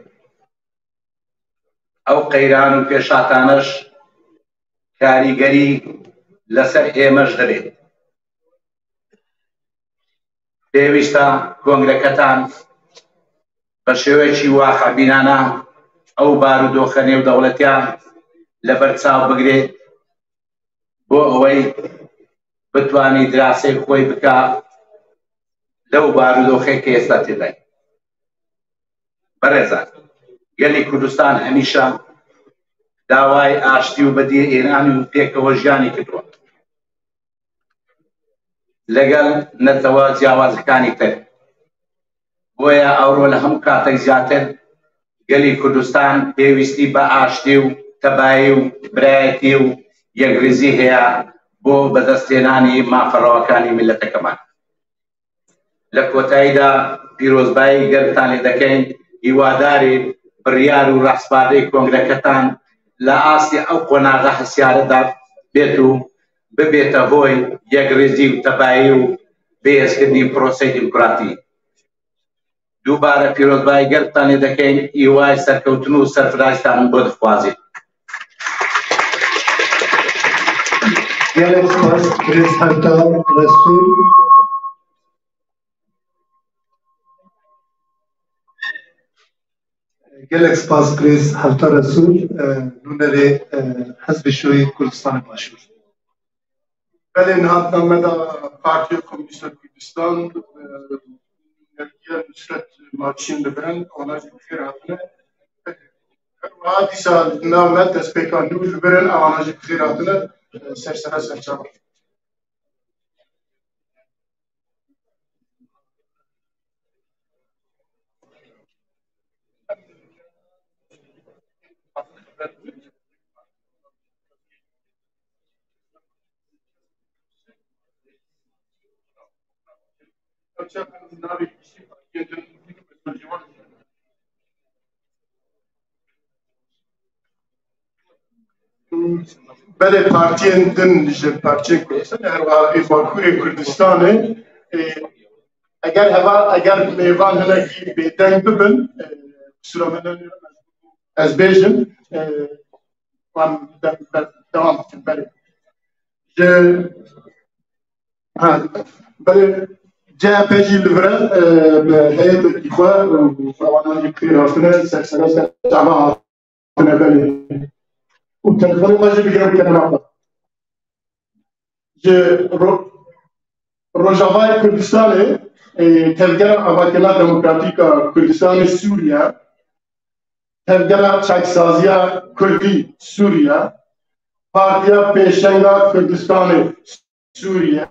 ئەو قەیران و پێشهاتانەش کاریگەری لەسەر ئێمەش دەبێت. پێویستە کۆنگرەکەتان بە شێوەیەکی واقعبینانە ئەو بارودۆخە نێودەوڵەتیان لەبەر چاو بگرێت، بۆ ئەوەی بتوانی دراسەی خۆی بکا لەو بارودۆخەی کە ئێستا تێدای. بەڕێزان، گەلی کوردستان هەمیشە داوای ئاشتی و بەدیهێنان و پێکەوە ژیانی کردووە لەگەڵ نەتەوە جیاوازەکانی تر. بۆیە ئەوڕۆ لە هەموو کاتێک زیاتر گەلی کوردستان پێویستی بە ئاشتی و تەبایی و برایەتی و یەکڕیزی هەیە بۆ بەدەستهێنانی مافەڕەوەکانی میلەتەکەمان. لە کۆتاییدا پیرۆزبایی گەرمتان لێ دەکەین، هیوادارین بڕیار و ڕاسپاردەی کۆنگرەکەتان لە ئاستی ئەو قۆناغە هەسیارەدا بێت و ببێتە هۆی یەکڕێزی و تەبایی و بەهێزکردنی پرۆسەی دیموکراتی. دووبارە پیرۆزبایی گەرمتان لێ دەکەین، هیوای سەرکەوتن و سەرفرازتان بۆ دەخوازین. Gelek spas, Birêz Hevdar Resûl. Gelek spas, Birêz Hevdar Resûl. E, nûnerê, e, Hizbê Şoyê Kurdistanê Başûr. Belê, niha di nav me de Partiya Komûnîst a Kurdistan, e, nûnertiya Nusret Mavşîn li vir in, wana jî bi xêr hatine. Her wiha dîsa di nav me destpêka nû li vir in, ewana jî bi xêr hatine, e, ser sera ser çava. Belê, partiyên din ji partiyên Kurdistanê, her wiha ê Bakurê Kurdistanê, ê, eger heva, eger mêvan hinekî bêdeng bibin, ê, qisûra min, ez bêjim, ê, wan de-, de-, devam bikin, belê. Ji, ha, belê, C H P jî li vir e, e, bi heyetê xwe, e, wana jî bi xêr hatine, ser sera ser çava hatine, belê. Û telefonê xwe jî bigire bikene nava xwe. Ji Ro-, Rojavayê Kurdistanê, e, Tevgera Avakirina Demokratîk a Kurdistanê Sûriye, Tevgera Çaksaziya Kurdî Sûriye, Partiya Pêşenga Kurdistanê Sûriye,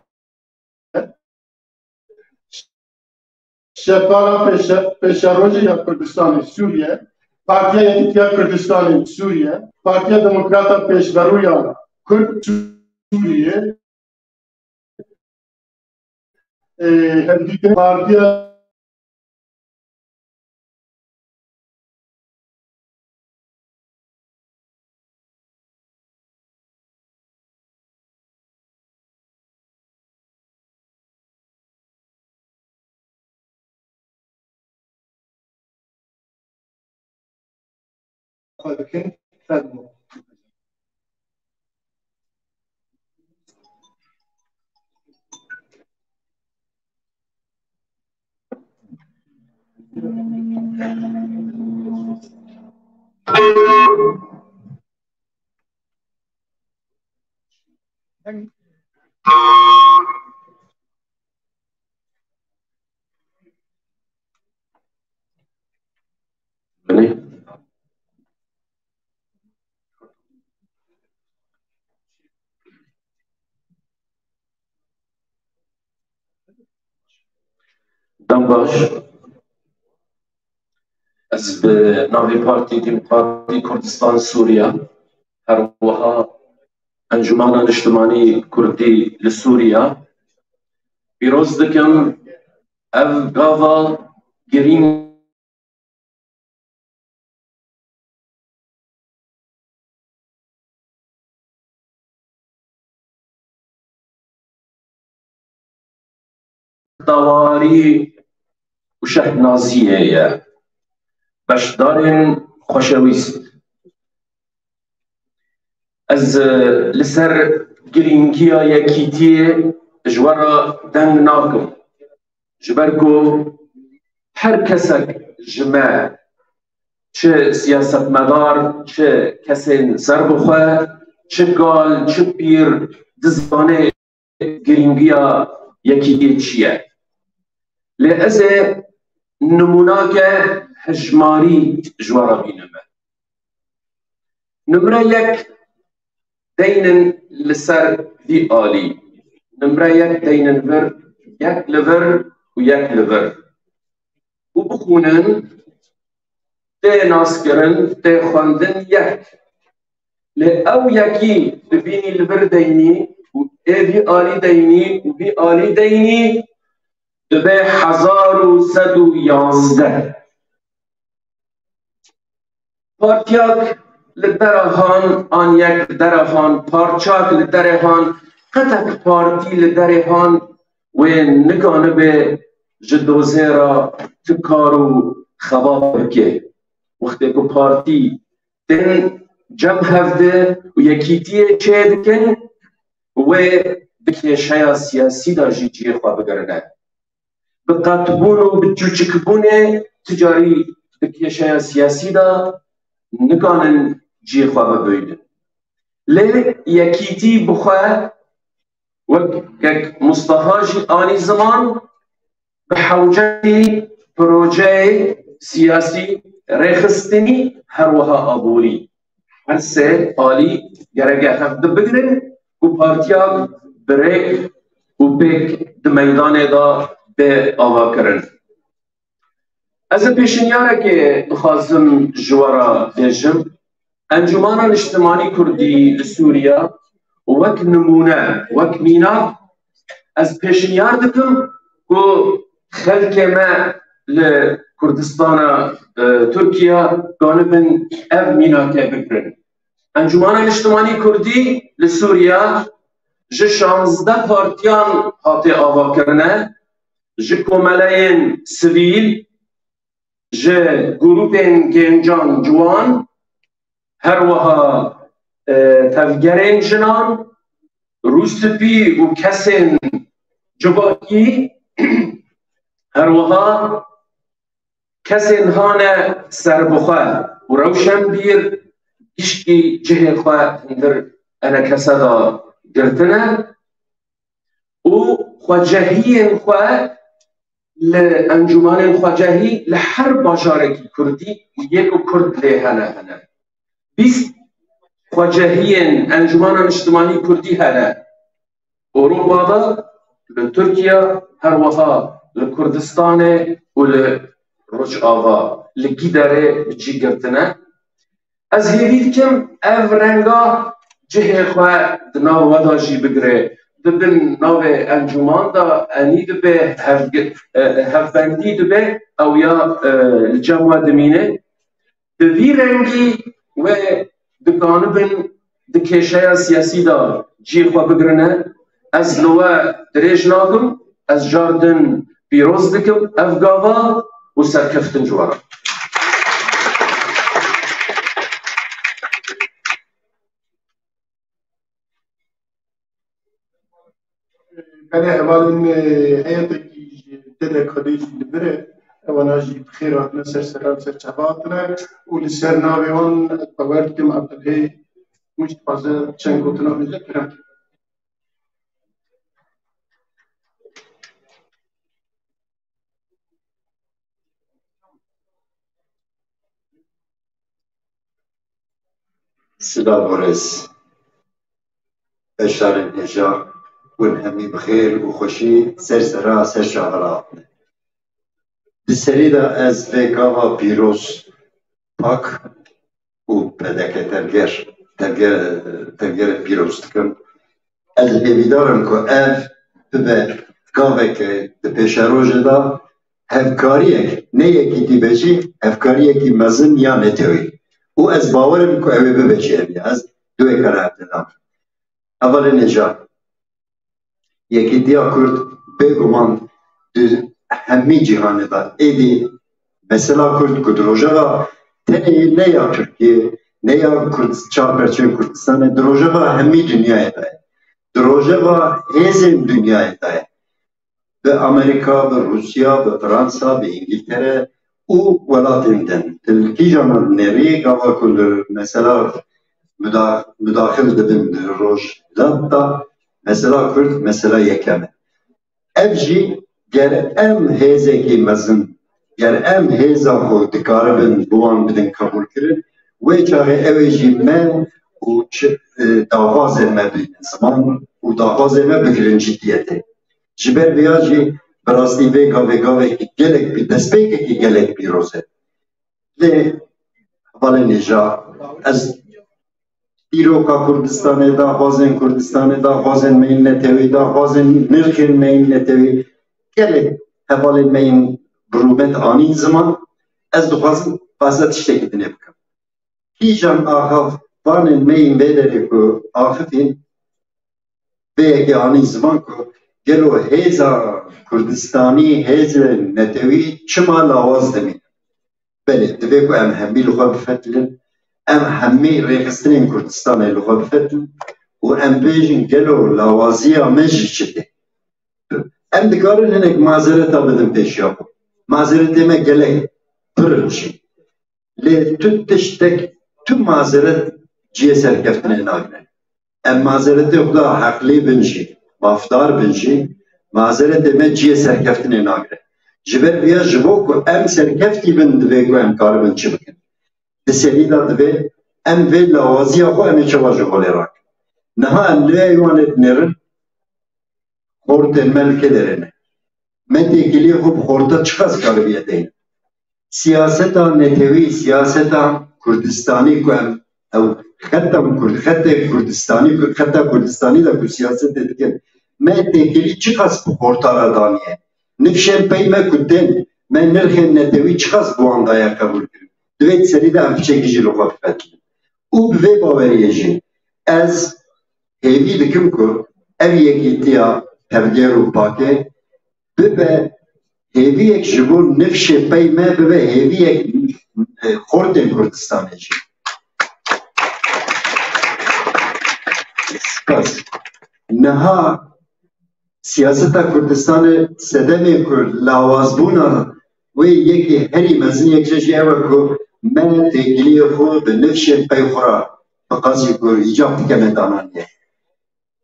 Şepala Pêşe-, Pêşerojê ya Kurdistanê Sûriye, Partiya Yekîtiya Kurdistanê Sûriye, Partiya Demokrata Pêşverûya Kurd Sûriye, e, hevdîtin partiya xwe bikin, fermo. Dem baş. Ez bi navê Partî Demokratî Kurdistan Sûriye, her wiha Encûmena Niştimanî Kurdî li Sûriye pîroz dikim. Ev gava girîng dawarî û şehnaziyê ye. Beşdarên xweşewîst, ez, e, li ser girîngiya yekîtiyê ji we re deng nakim. Ji ber ku her kesek ji me, çi siyasetmedar, çi kesên serbixwe, çi kal, çi pîr, dizane girîngiya yekîtiyê çi ye. Lê ez ê nimûnake hejmarî ji we re bînime. Nimre yek deynin li ser vî alî. Nimre yek deynin vir, yek li vir û yek li vir. Û bixwînin, tê naskirin, tê xwendin yek. Lê ew yekî dibînî li vir deynî û ê vî alî deynî û vî alî deynî dibe hezar û sed û yazdeh. Partiyak li derehan an yek li derehan, parçak li derehan, qetek partî li derehan wê nikanibe ji dozê re ti kar û xebat bike. Wextê ku partî tên cem hevdi û yekîtiyê çêdikin, wê di kêşeya siyasî de jî cihê xwe bigirine. Bi qetbûn û bi çûçikbûnê ti carî di kêşeya siyasî de nikanin cihê xwe bibînin. Lê yekîtî bi xwe, wek kek Mustafa jî anî ziman, bi hewceyî projeyê siyasî, rêxistinî, her wiha aborî, her sê alî gereke hev di bigrin ku partiya bi rêk û pêk di meydanê de bê avakirin. Ez ê pêşniyareke dixwazim ji we re bêjim. Encûmana Niştimanî Kurdî li Sûriye wek nimûne, wek mînak, ez pêşniyar dikim ku xelkê me li Kurdistana, e, Tirkiye ganibin ev mînake bigirin. Encûmana Niştimanî Kurdî li Sûriye ji şazdeh partiyan hate avakirine, ji komeleyên sivîl, ji grûpên gencan ciwan, her wiha, e, tevgerên jinan, rûspî û kesên civakî, her wiha kesên hane serbixwe û rewşenbîr, giştî cihê xwe hundir enekese de girtine û xwecehiyên xwe li encûmanên xwecehî li her bajarekî kurdî û yê ku kurd lê hene hene. Bîst xwecehiyên Encûmana Niştimanî Kurdî hene. Ewropa de, li Tirkiye, her wiha li Kurdistanê û li Rojava, li Gîderê bi cî girtine. Ez hêvî dikim ev rengah cihê xwe di nav we de jî bigire. Di bin navê encûman de enî dibe hevgi-, e, hevbendî dibe, ew ya, e, li cem we dimîne. Bi vî rengî wê dikanibin di kêşeya siyasî de cihê xwe bigirine. Ez li we dirêj nakim, ez car din pîroz dikim ev gava û serkeftin ji we re. Belê hevalên, e, heyetekî ji T D K D jî li vir e. Ewana jî bi xêr hatine, ser seran, ser çava hatine û li ser navê wan ez bawer dikim Abdulhey Mûş dixwaze çend gotina bêje, kerem. Silav û rêz. Beşdarên hêja, hûn hemî bi xêr û xweşî ser sera, ser çava re hatine. Di serî de ez vê gava pîroz, pak û P D K tevger, tevger, tevgerê pîroz dikim. Ez hêvîdar im ku ev bibe gaveke di pêşerojê de hevkariyek, ne yekîtî be jî, hevkariyekî mezin ya netewî. Û ez bawer im ku ew ê bibe jî ev ya. Ez duê kere ev didim. Hevalên hêja, yekîtiya Kurd bêguman di hemî cîhanê de êdî mesela Kurd ku di rojeva tenê ne ya Tirkiyê, ne ya Kurd, çar perçeyên Kurdistanê, di rojeva hemî dinyayê de ye. Di rojeva hêzên dinyayê de ye. Bi Amerîka, bi Rûsya, bi Fransa, bi Îngiltere û welatên din. Li kîjan re dinêrî, gava ku li mesela muda-, mudaxil dibin di rojhilat de, mesela Kurd, mesela yekem e. Ev jî ger em hêzekî mezin, ger em hêza xwe dikaribin bi wan bidin qebûlkirin, wê çaxê ew ê jî me û çi, e, daxwazên me bigrin ziman û daxwazên me bigirin ciddiyetê. Ji ber vêya jî bi rastî vê gavê gavekî gelek pî-, destpêkekî gelek pîroz e. Lê hevalên hêja, ez dîroka Kurdistanê, daxwazên Kurdistanê, daxwazên me yên netewî, daxwazên nirxên me yên netewî, gelek hevalên me yên bi rûmet anîn ziman, ez dixwazim behsa tiştekî dinê bikim. Kîjan axavanên me yên vê derê ku axifîn, vê yekê anîn ziman ku gelo hêza Kurdistanî, hêzên netewî çima lawaz dimînin? Belê, divê ku em hemî li xwe bifetilin, em hemî rêxistinên Kurdistanê li xwe bifetilin û em bêjin gelo lawaziya me ji çi tê? Em dikarin hinek mazereta bidin pêşiya xwe. Mazeretê me gelek pir in jî. Lê tu tiştek, tu mazeret cihê serkeftinê nagire. Em mazeretê xwe de heqlî bin jî, mafdar bin jî, mazeretê me cihê serkeftinê nagire. Ji ber vêya ji bo ku em serkeftî bin divê ku em karibin çi bikin. Di serî de divê em vê lawaziya xwe em ê çawa ji holê rakin. Niha em li vê eywanê dinêrin, xortên me li kê derê ne? Me têkiliyê xwe bi xorta çiqas karibiye deynin? Siyaseta netewî, siyaseta Kurdistanî ku em ew xeta Kurd-, xetê Kurdistanî, xeta Kurdistanî de ku siyasetê dikin, me têkilî çiqas bi xorta re daniye? Nifşên pey me ku tên, me nirxên netewî çiqas bi wan daye qebûl kirin? Divê di serî de em piçekî jî li xwe bifetilin. Û bi vê baweriyê jî ez hêvî dikim ku ev yekîtiya tevger û pakê bibe hêviyek ji bo nifşê pey me, bibe hêviyek, e, xortên Kurdistanê jî. Spas. Niha siyaseta Kurdistanê sedemê ku lawazbûna wê yekê herî mezin yek jê jî ew e ku me têkiliyê xwe bi nifşên pey xwe re bi qasî ku îcab dike me dananiye.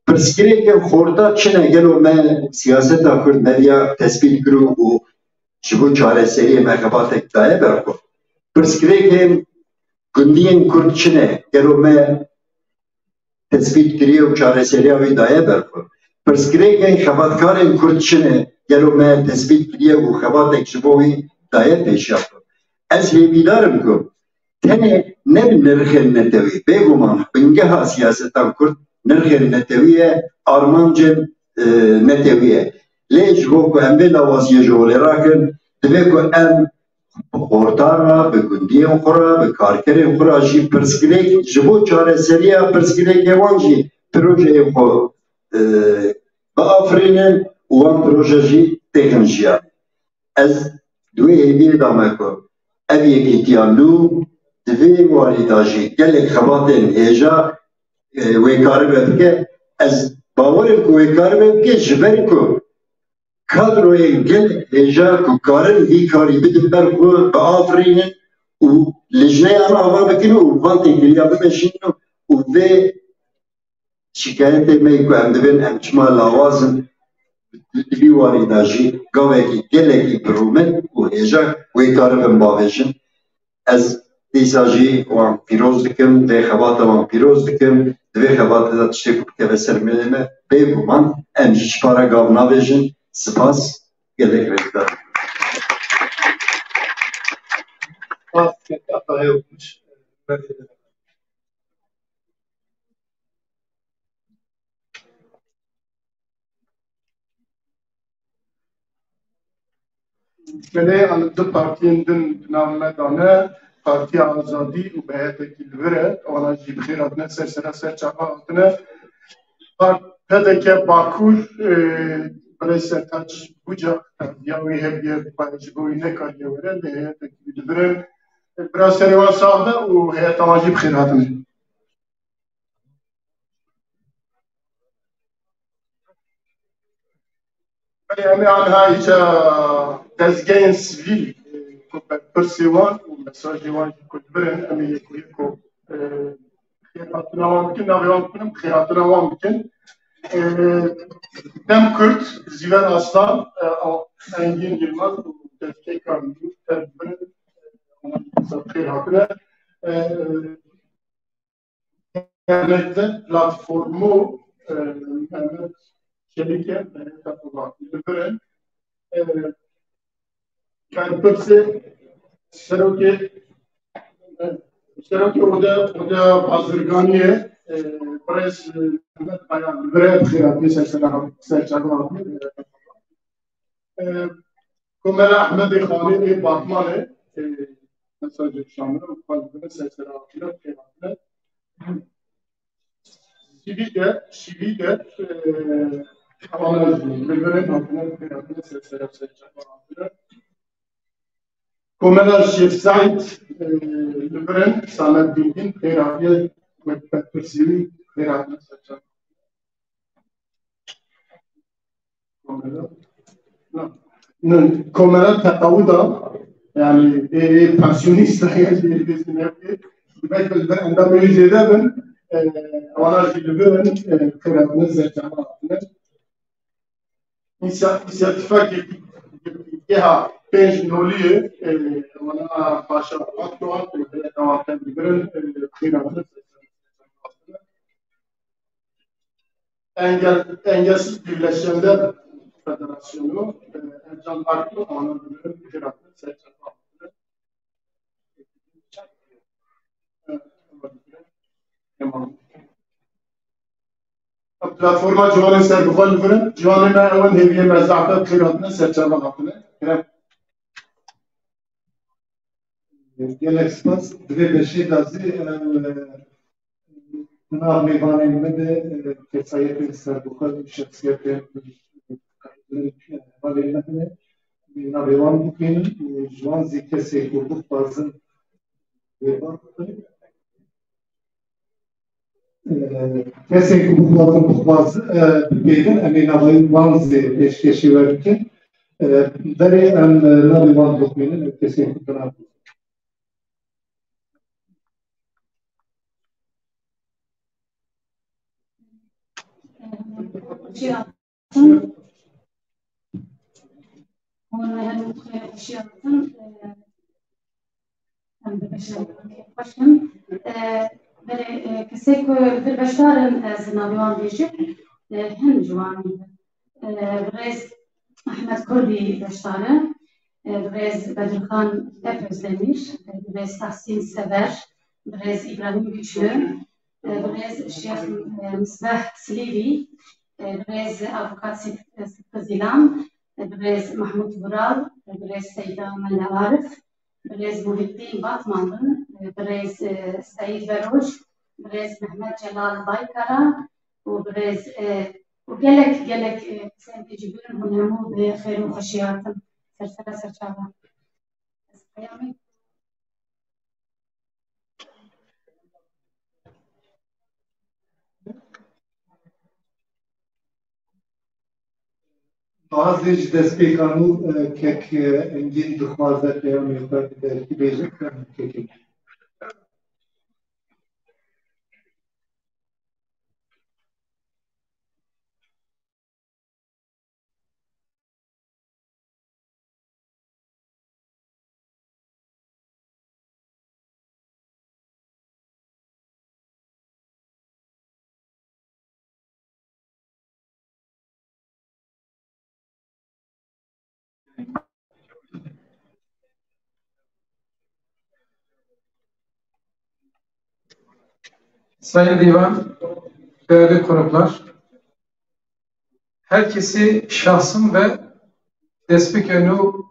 Pirsgirêkên xorta çi ne? Gelo me siyaseta Kurd medya tespît kir û ji bo çareseriyê me xebatek daye ber xwe? Pirsgirêkên gundiyên Kurd çi ne? Gelo me tespît kiriye û çareseriya wî daye ber xwe? Pirsgirêkên xebatkarên Kurd çi ne? Gelo me tespît kiriye û xebatek ji bo wî daye pêşiya xwe? Ez hêvîdar im ku tenê ne bi nirxên netewî, bêguman bingeha siyaseta Kurd nirxên netewî ye, armancên, e, netewî ye. Lê ji bo ku em vê lawaziyê ji holê rakin, divê ku em bi xortan re, bi gundiyên xwe re, bi karkerên xwe re jî pirsgirêk, ji bo çareseriya pirsgirêkê wan jî projeyê xwe, e, biafirînin û wan proje jî têxin jiyanê. Ez di wê hêviyê de me ku ev yekîtiya nû di vê warî de jî gelek xebatên hêja, e, wê karibe bike. Ez bawer im ku wê karibe bike, ji ber ku kadroyên gelek hêja ku karin vî karî bidin ber xwe, biafirînin û lijneyan ava bikin û van têkiliya bimeşînin û vê şikayetê me yê ku em dibên em çima lawaz in, di vî warî de jî gavekî gelekî bi rûmet û hêja wê karibin bavêjin. Ez dîsa jî wan pîroz dikim, vê xebata wan pîroz dikim. Di vê xebatê de tiştê ku bikeve ser mêlê me, bêguman em jî ji para gav navêjin. Spas, gelek rêzdar. Spas, kek Atayê Okmuş. Belê, em du partiyên din di nav me de ne, Partiya Azadî û B H P'kî li vir e, wana jî bi xêr hatine, ser sera ser çava hatine. Part-, P D K Bakur, e, Birêz Sertaç Bucak, ya wî hevdiye, ji bo wî nekariye were, lê heyetekî wî li vir e. Bira serê wan sax be û heyeta wan jî bi xêr hatine. Belê, em ê aniha îca dezgehên sivîl, e, ku berpirsê wan û mesajê wan jî ku li vir in, em ê yek û yek ku, e, xêrhatina wan bikin, navê wan bixwînim, xêrhatina wan bikin. E, Dem Kurt, Zîver Aslan, e, Engîn Yilmaz û Tevfîk Kamilî, tev birin, e, wan xêr hatine. E, Dernekte platformu, e, Mehmet Çelik e, Mehmet Abdullah Bildiren, e, Berpirsê Serokê, e, Serokê Oda, Oda Bazirganiyê, e, Birêz, e, Mehmet Bayan, Birêz Xêratî ser, ser, ser, ser, e, Komela Ehmedê Xanê ê Batmanê, e, mesajê şamil û xwe li vir ser sera hatine, pê hatine. Şivî de, şivî de, e, ewana jî li vir in hatine, pê hatine ser sera ser çava hatine. Komela Şêx Seîd, e, li vir in, Samet Bîngîn, pê hatiye wek berpirsî wî, pê hatine ser çava. Komela. Na. Komela teqawuda, yani, e, e, pensionîst, yani, e, e, demek ki, ben endamê wî zêde bin, e, wana jî li vir in, e, xêratine ser çava hatine. Îsa-, însiyatîfekê geha pênc noliyê, e, wana Paşa Akdoğan, e, dewam bigirin, e, xêratine ser çava hatine. Engel, Engelsiz Birleşenler Federasyonu, e, Ercan Akgün, ana müdürü, Federasyonu, Serçe Fahri. Tamam. Platforma Ciwanên Serbixwe li vir in. Ciwanê me ew in hêviyê me zehf e, bi xêr hatine, ser çava hatine. Kerem. Gelek spas. Di vê beşê de zî em, e, di nav mêvanên me de, e, kesayetên serbixwe û şexsiyetên, e, hevalên me hene. Em ê navê wan bixwînin û ji wan zî kesê ku bixwazin mêvan bixwînin. E, kesên ku bixwazin, bixwaz, e, bipeyvin, em ê navê wan zî pêşkêşî we bikin. E, berê em, e, navê wan bixwînin, kesên ku bi nav Hûn her bi xêr xweşiya hatin. Em bi beşdarî xweş in. Belê, kesê ku li vir beşdar in, ez navê wan bêjim. Hin ciwan in. Birêz Ehmed Kurdî beşdar e. Birêz Bedirxan F Özdemir, birêz Tahsîn Sever, birêz Îbrahîm Güçlü, birêz Şêx Misbeh Silîvî, birêz Avukat Sîd-, Sidqi Zîlan, birêz Mahmut Vural, birêz Seyda Mela Arif, birêz Muhiddin Batman bin, birêz Seîd Beroj, birêz Mehmet Celal Baykara û birêz, û gelek, gelek, kesên tê cî birin, hûn hemû bi xêr û xweşî hatin. Ser sera ser çava. Ez peyamê Bazê ji destpêkan û, e, kek, e, Engîn dixwaze peyamê xwe bide, kî bêje, kekê. Sayın Divan, değerli konuklar, herkesi şahsım ve Despik Enu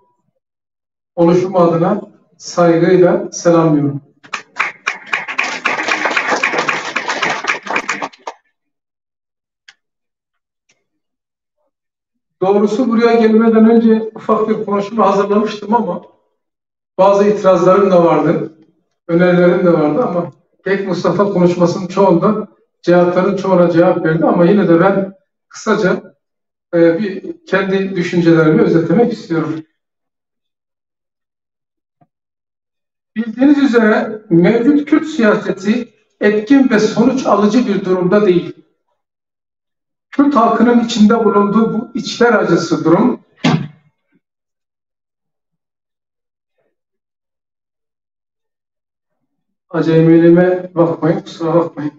oluşum adına saygıyla selamlıyorum. Doğrusu buraya gelmeden önce ufak bir konuşma hazırlamıştım ama bazı itirazlarım da vardı, önerilerim de vardı ama pek Mustafa konuşmasının çoğunda cevapların çoğuna cevap verdi ama yine de ben kısaca e, bir kendi düşüncelerimi özetlemek istiyorum. Bildiğiniz üzere mevcut Kürt siyaseti etkin ve sonuç alıcı bir durumda değil. Kürt halkının içinde bulunduğu bu içler acısı durum, acemiliğime bakmayın, kusura bakmayın.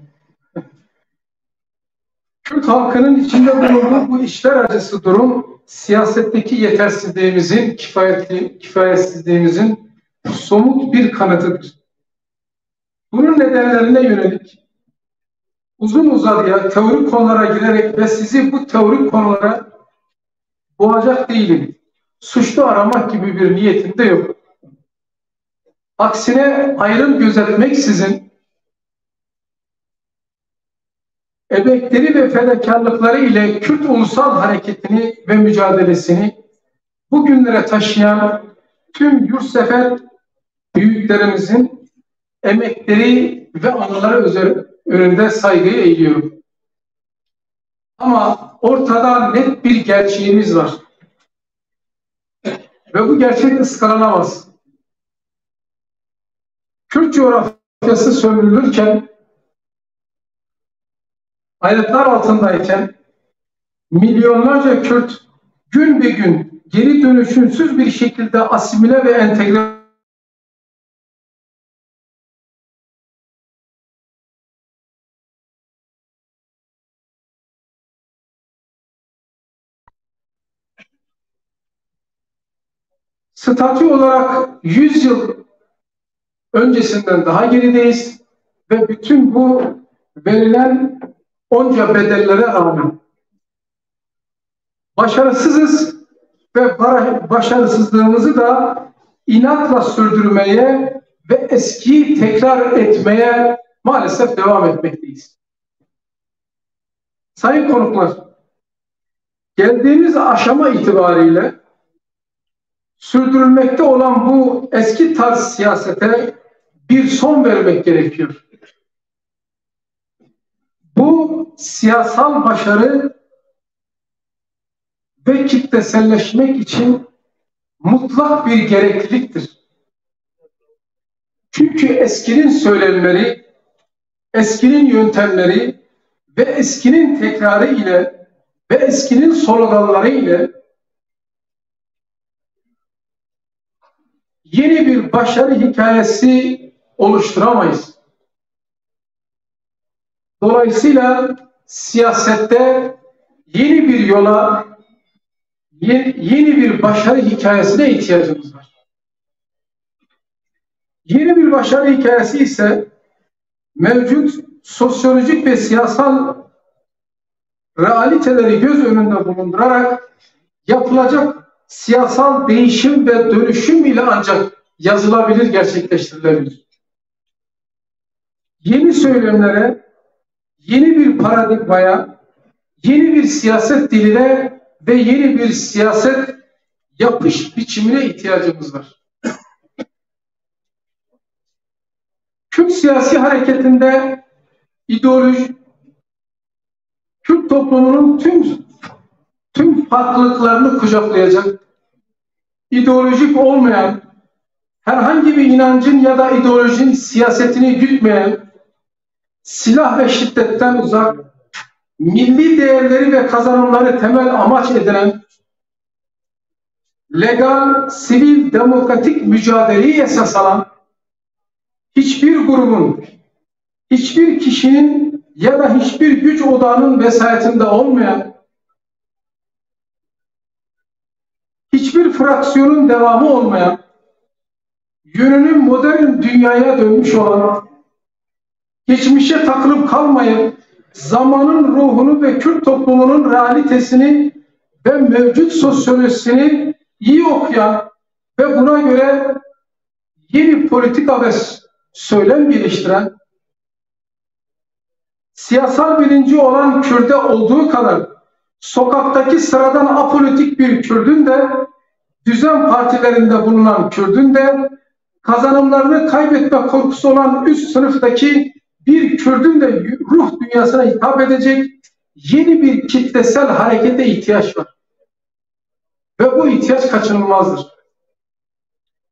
Kürt halkının içinde bulunduğu bu içler acısı durum, siyasetteki yetersizliğimizin, kifayetli, kifayetsizliğimizin somut bir kanıtıdır. Bunun nedenlerine yönelik uzun uzadıya teorik konulara girerek ve sizi bu teorik konulara boğacak değilim. Suçlu aramak gibi bir niyetim de yok. Aksine ayrım gözetmeksizin emekleri ve fedakarlıkları ile Kürt ulusal hareketini ve mücadelesini bugünlere taşıyan tüm yurtsever büyüklerimizin emekleri ve anıları özel, önünde saygıyı eğiliyorum. Ama ortada net bir gerçeğimiz var. Ve bu gerçek ıskalanamaz. Kürt coğrafyası sömürülürken, ayaklar altındayken milyonlarca Kürt gün be gün geri dönüşümsüz bir şekilde asimile ve entegre Statü olarak yüz yıl öncesinden daha gerideyiz ve bütün bu verilen onca bedellere rağmen başarısızız ve bara-, başarısızlığımızı da inatla sürdürmeye ve eskiyi tekrar etmeye maalesef devam etmekteyiz. Sayın konuklar, geldiğimiz aşama itibariyle sürdürülmekte olan bu eski tarz siyasete bir son vermek gerekiyor. Bu siyasal başarı ve kitleselleşmek için mutlak bir gerekliliktir. Çünkü eskinin söylemleri, eskinin yöntemleri ve eskinin tekrarı ile ve eskinin sloganları ile yeni bir başarı hikayesi oluşturamayız. Dolayısıyla siyasette yeni bir yola, ye-, yeni bir başarı hikayesine ihtiyacımız var. Yeni bir başarı hikayesi ise mevcut sosyolojik ve siyasal realiteleri göz önünde bulundurarak yapılacak siyasal değişim ve dönüşüm ile ancak yazılabilir, gerçekleştirilebilir. Yeni söylemlere, yeni bir paradigmaya, yeni bir siyaset diline ve yeni bir siyaset yapış biçimine ihtiyacımız var. Kürt siyasi hareketinde ideoloji, Kürt toplumunun tüm tüm farklılıklarını kucaklayacak, ideolojik olmayan, herhangi bir inancın ya da ideolojinin siyasetini gütmeyen, silah ve şiddetten uzak, milli değerleri ve kazanımları temel amaç edinen, legal, sivil, demokratik mücadeleyi esas alan, hiçbir grubun, hiçbir kişinin ya da hiçbir güç odağının vesayetinde olmayan, hiçbir fraksiyonun devamı olmayan, yönünü modern dünyaya dönmüş olan, geçmişe takılıp kalmayıp zamanın ruhunu ve Kürt toplumunun realitesini ve mevcut sosyolojisini iyi okuyan ve buna göre yeni politika ve s- söylem geliştiren, siyasal bilinci olan Kürt'e olduğu kadar sokaktaki sıradan apolitik bir Kürdün de, düzen partilerinde bulunan Kürdün de, kazanımlarını kaybetme korkusu olan üst sınıftaki bir Kürdün de ruh dünyasına hitap edecek yeni bir kitlesel harekete ihtiyaç var. Ve bu ihtiyaç kaçınılmazdır.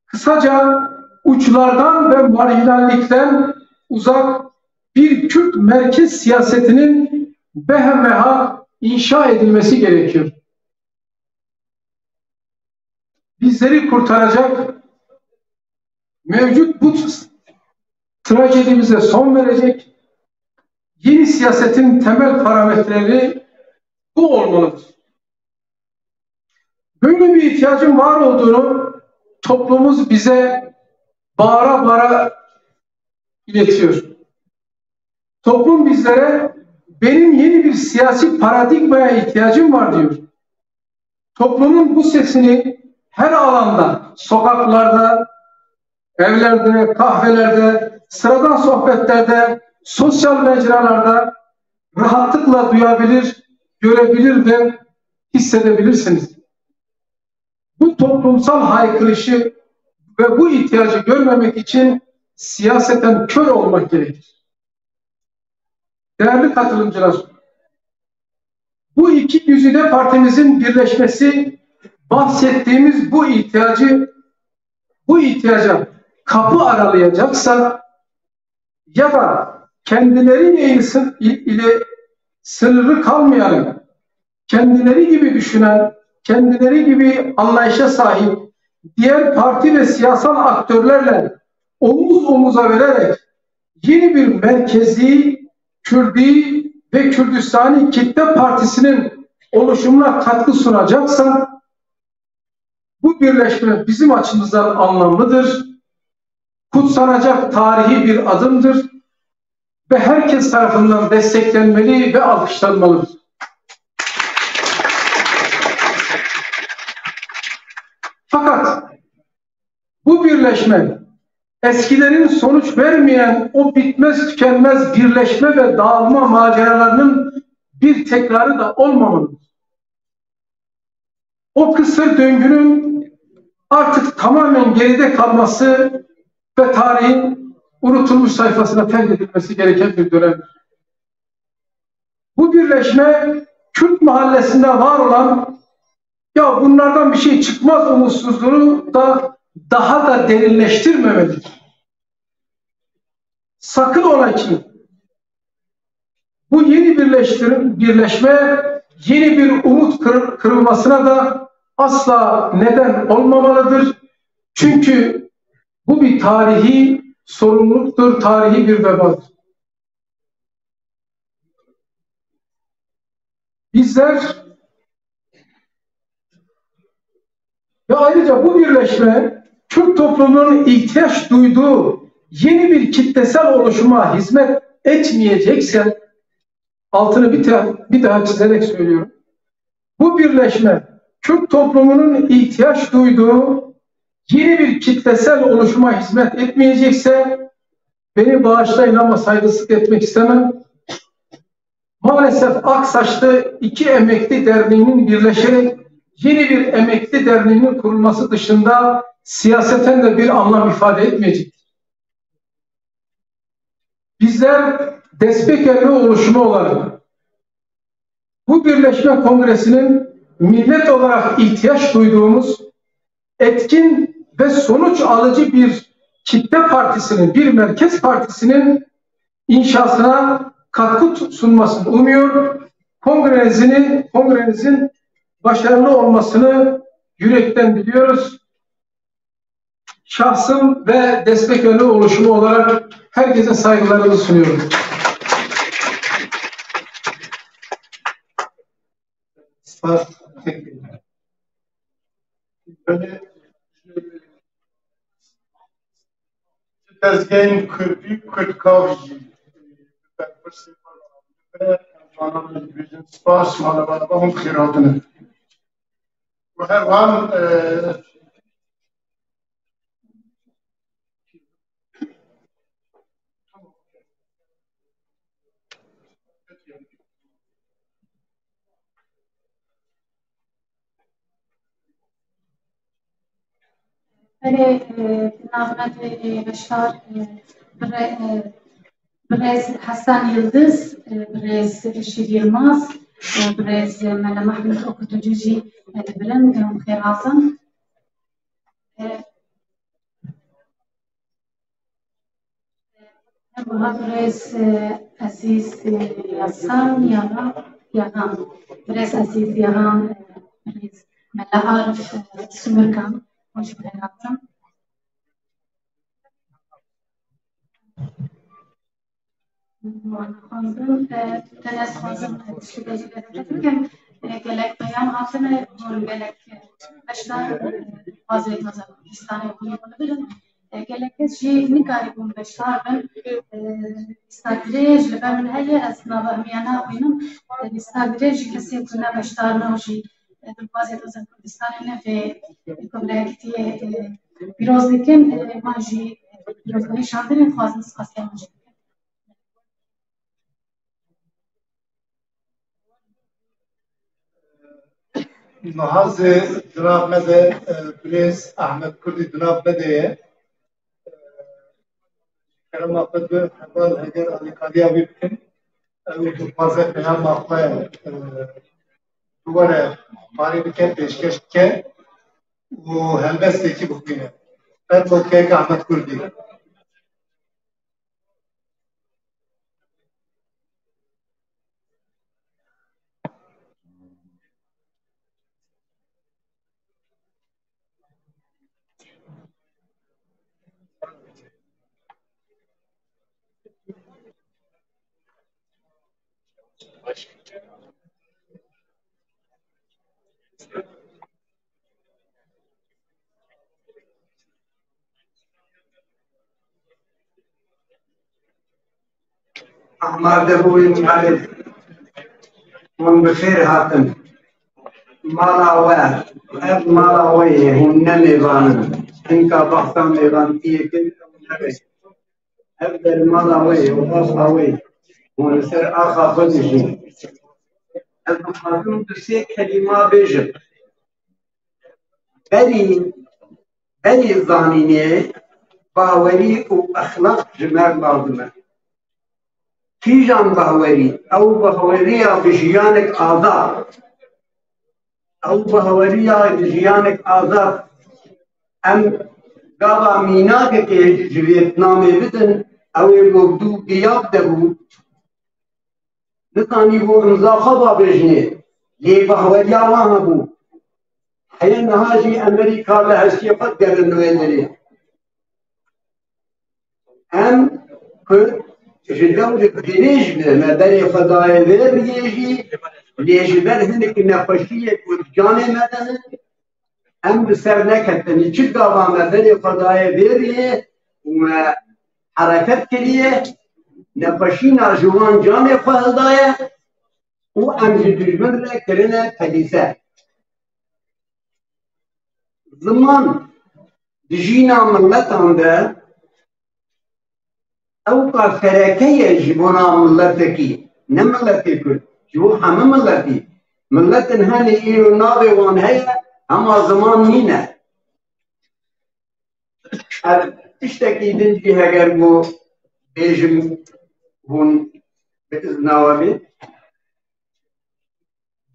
Kısaca, uçlardan ve marjinallikten uzak bir Kürt merkez siyasetinin behemehak inşa edilmesi gerekiyor. Bizleri kurtaracak, mevcut bu trajedimize son verecek yeni siyasetin temel parametreleri bu olmalıdır. Böyle bir ihtiyacın var olduğunu toplumumuz bize bağıra bağıra iletiyor. Toplum bizlere "Benim yeni bir siyasi paradigmaya ihtiyacım var." diyor. Toplumun bu sesini her alanda, sokaklarda, evlerde, kahvelerde, sıradan sohbetlerde, sosyal mecralarda rahatlıkla duyabilir, görebilir ve hissedebilirsiniz. Bu toplumsal haykırışı ve bu ihtiyacı görmemek için siyaseten kör olmak gerekir. Değerli katılımcılar, bu iki güzide partimizin birleşmesi bahsettiğimiz bu ihtiyacı, bu ihtiyaca kapı aralayacaksa ya da kendileriyle, ile sınırlı kalmayarak kendileri gibi düşünen, kendileri gibi anlayışa sahip diğer parti ve siyasal aktörlerle omuz omuza vererek yeni bir merkezi, Kürdi ve Kürdistani Kitle Partisi'nin oluşumuna katkı sunacaksa, bu birleşme bizim açımızdan anlamlıdır, kutsanacak tarihi bir adımdır ve herkes tarafından desteklenmeli ve alkışlanmalıdır. Fakat bu birleşme eskilerin sonuç vermeyen o bitmez tükenmez birleşme ve dağılma maceralarının bir tekrarı da olmamalıdır. O kısır döngünün artık tamamen geride kalması ve tarihin unutulmuş sayfasına terk edilmesi gereken bir dönemdir. Bu birleşme Kürt mahallesinde var olan "Ya bunlardan bir şey çıkmaz" umutsuzluğunu da daha da derinleştirmemelidir. Sakın ola ki bu yeni birleştirim, birleşme yeni bir umut kır- kırılmasına da asla neden olmamalıdır. Çünkü bu bir tarihi sorumluluktur, tarihi bir vebadır. Bizler ve ayrıca bu birleşme Kürt toplumunun ihtiyaç duyduğu yeni bir kitlesel oluşuma hizmet etmeyecekse, altını bir, te- bir daha çizerek söylüyorum. Bu birleşme Kürt toplumunun ihtiyaç duyduğu yeni bir kitlesel oluşuma hizmet etmeyecekse, beni bağışlayın ama saygısızlık etmek istemem. Maalesef Aksaçlı iki emekli derneğinin birleşerek yeni bir emekli derneğinin kurulması dışında siyaseten de bir anlam ifade etmeyecektir. Bizler Despekerli oluşumu olarak bu birleşme kongresinin millet olarak ihtiyaç duyduğumuz etkin ve sonuç alıcı bir kitle partisinin, bir merkez partisinin inşasına katkı tu- sunmasını umuyor. Kongrenizin, kongrenizin başarılı olmasını yürekten diliyoruz. Şahsım ve Despekerli oluşumu olarak herkese saygılarımı sunuyorum. Spas. Böyle tezgehên Kurdî, Kurdkav jî Spas, mala we, hûn bi xêr hatine. Û her wan, e, Erê, e, navbendê beşdar, e, bire-, e, birêz Hesen Yildiz, e, birêz Reşîd Yilmaz, e, birêz Mele Mehmet Okutucu jî, e, dibirin, e, xêr hatin. E, Hembuha birêz, e, Ezîz, e, Yasan, Yaran, Yaran. Birêz Ezîz Yaran, e, birêz Mela Arif, e, Sumirkan, hoş geldin. Xwazim, e, tenê ez xwazim, e, tiştekê jî dereket bikim. E, gelek peyam hatine, hûn gelek, e, beşdar, e, Pîrozê Taze Kurdistanê hûn ê birin. E, gelek kes jî nikarîbûn beşdar bin. E, lîsta dirêj li ber min heye, ez nava hemiya naxwînim. E, lîsta dirêj ji kesên ku ne beşdar ne û jî, e, Dilxwazê Taze Kurdistanê ne vê kongreya giştiyê, e, pîroz dikin. E, wan jî, e, pîrozbahî şandinê dixwazim, spasiya wan jî bikim. Niha zî di nav me de, e, birêz Ahmet Kurdî di nav me de ye. E, kerema xwe bi heval heger alîkariya wî bikin. Ew dixwaze peyama xwe, e, biwere parê bike, pêşkeş bike û helbestekî bixwîne. Qet kek Ahmet Kurdî. Amadebûyî malê. Hûn bi xêr hatin. Mala we, ev mala we ye, hûn ne mêvan in. Hinka behsa mêvantiyê kin, ew nebe. Ev der mala we ye û axa we ye. Hûn li ser axa xwe dijîn. Ez dixwazim du sê kelîma bêjim. Berî, berî zanînê, bawerî û exlaq ji me lazim e. Kîjan bawerî? Ew baweriya bi jiyanek azad. Ew baweriya bi jiyanek azad. Em gava mînakekê ji Vêtnamê bidin, ew ê ku bi dû giya bidebû. Nikanîbû imza xwe bavêjinê, lê bahweriya wan hebû. Heye niha jî Amerîka li hestiyê xwe digerin wê derê. Em Kurd ji dewrek dirêj be me berê xwe daye vê riyê jî, lê ji ber hinek nexweşiyê ku di canê me de ne, em bi ser neketin. Çi gava me berê xwe daye vê riyê û me hereket kiriye, nexweşîna ji wan canê xwe hildaye û em ji dijmin re kirine pelîse. Ziman di jîna miletan de ewka sereke ye ji bona miletekî, ne miletê Kurd, ji bo hemû miletî. Miletin hene îro navê wan heye, hema ziman nîne. Ev tiştekî din jî heger ku bêjim hûn bi izna we bê.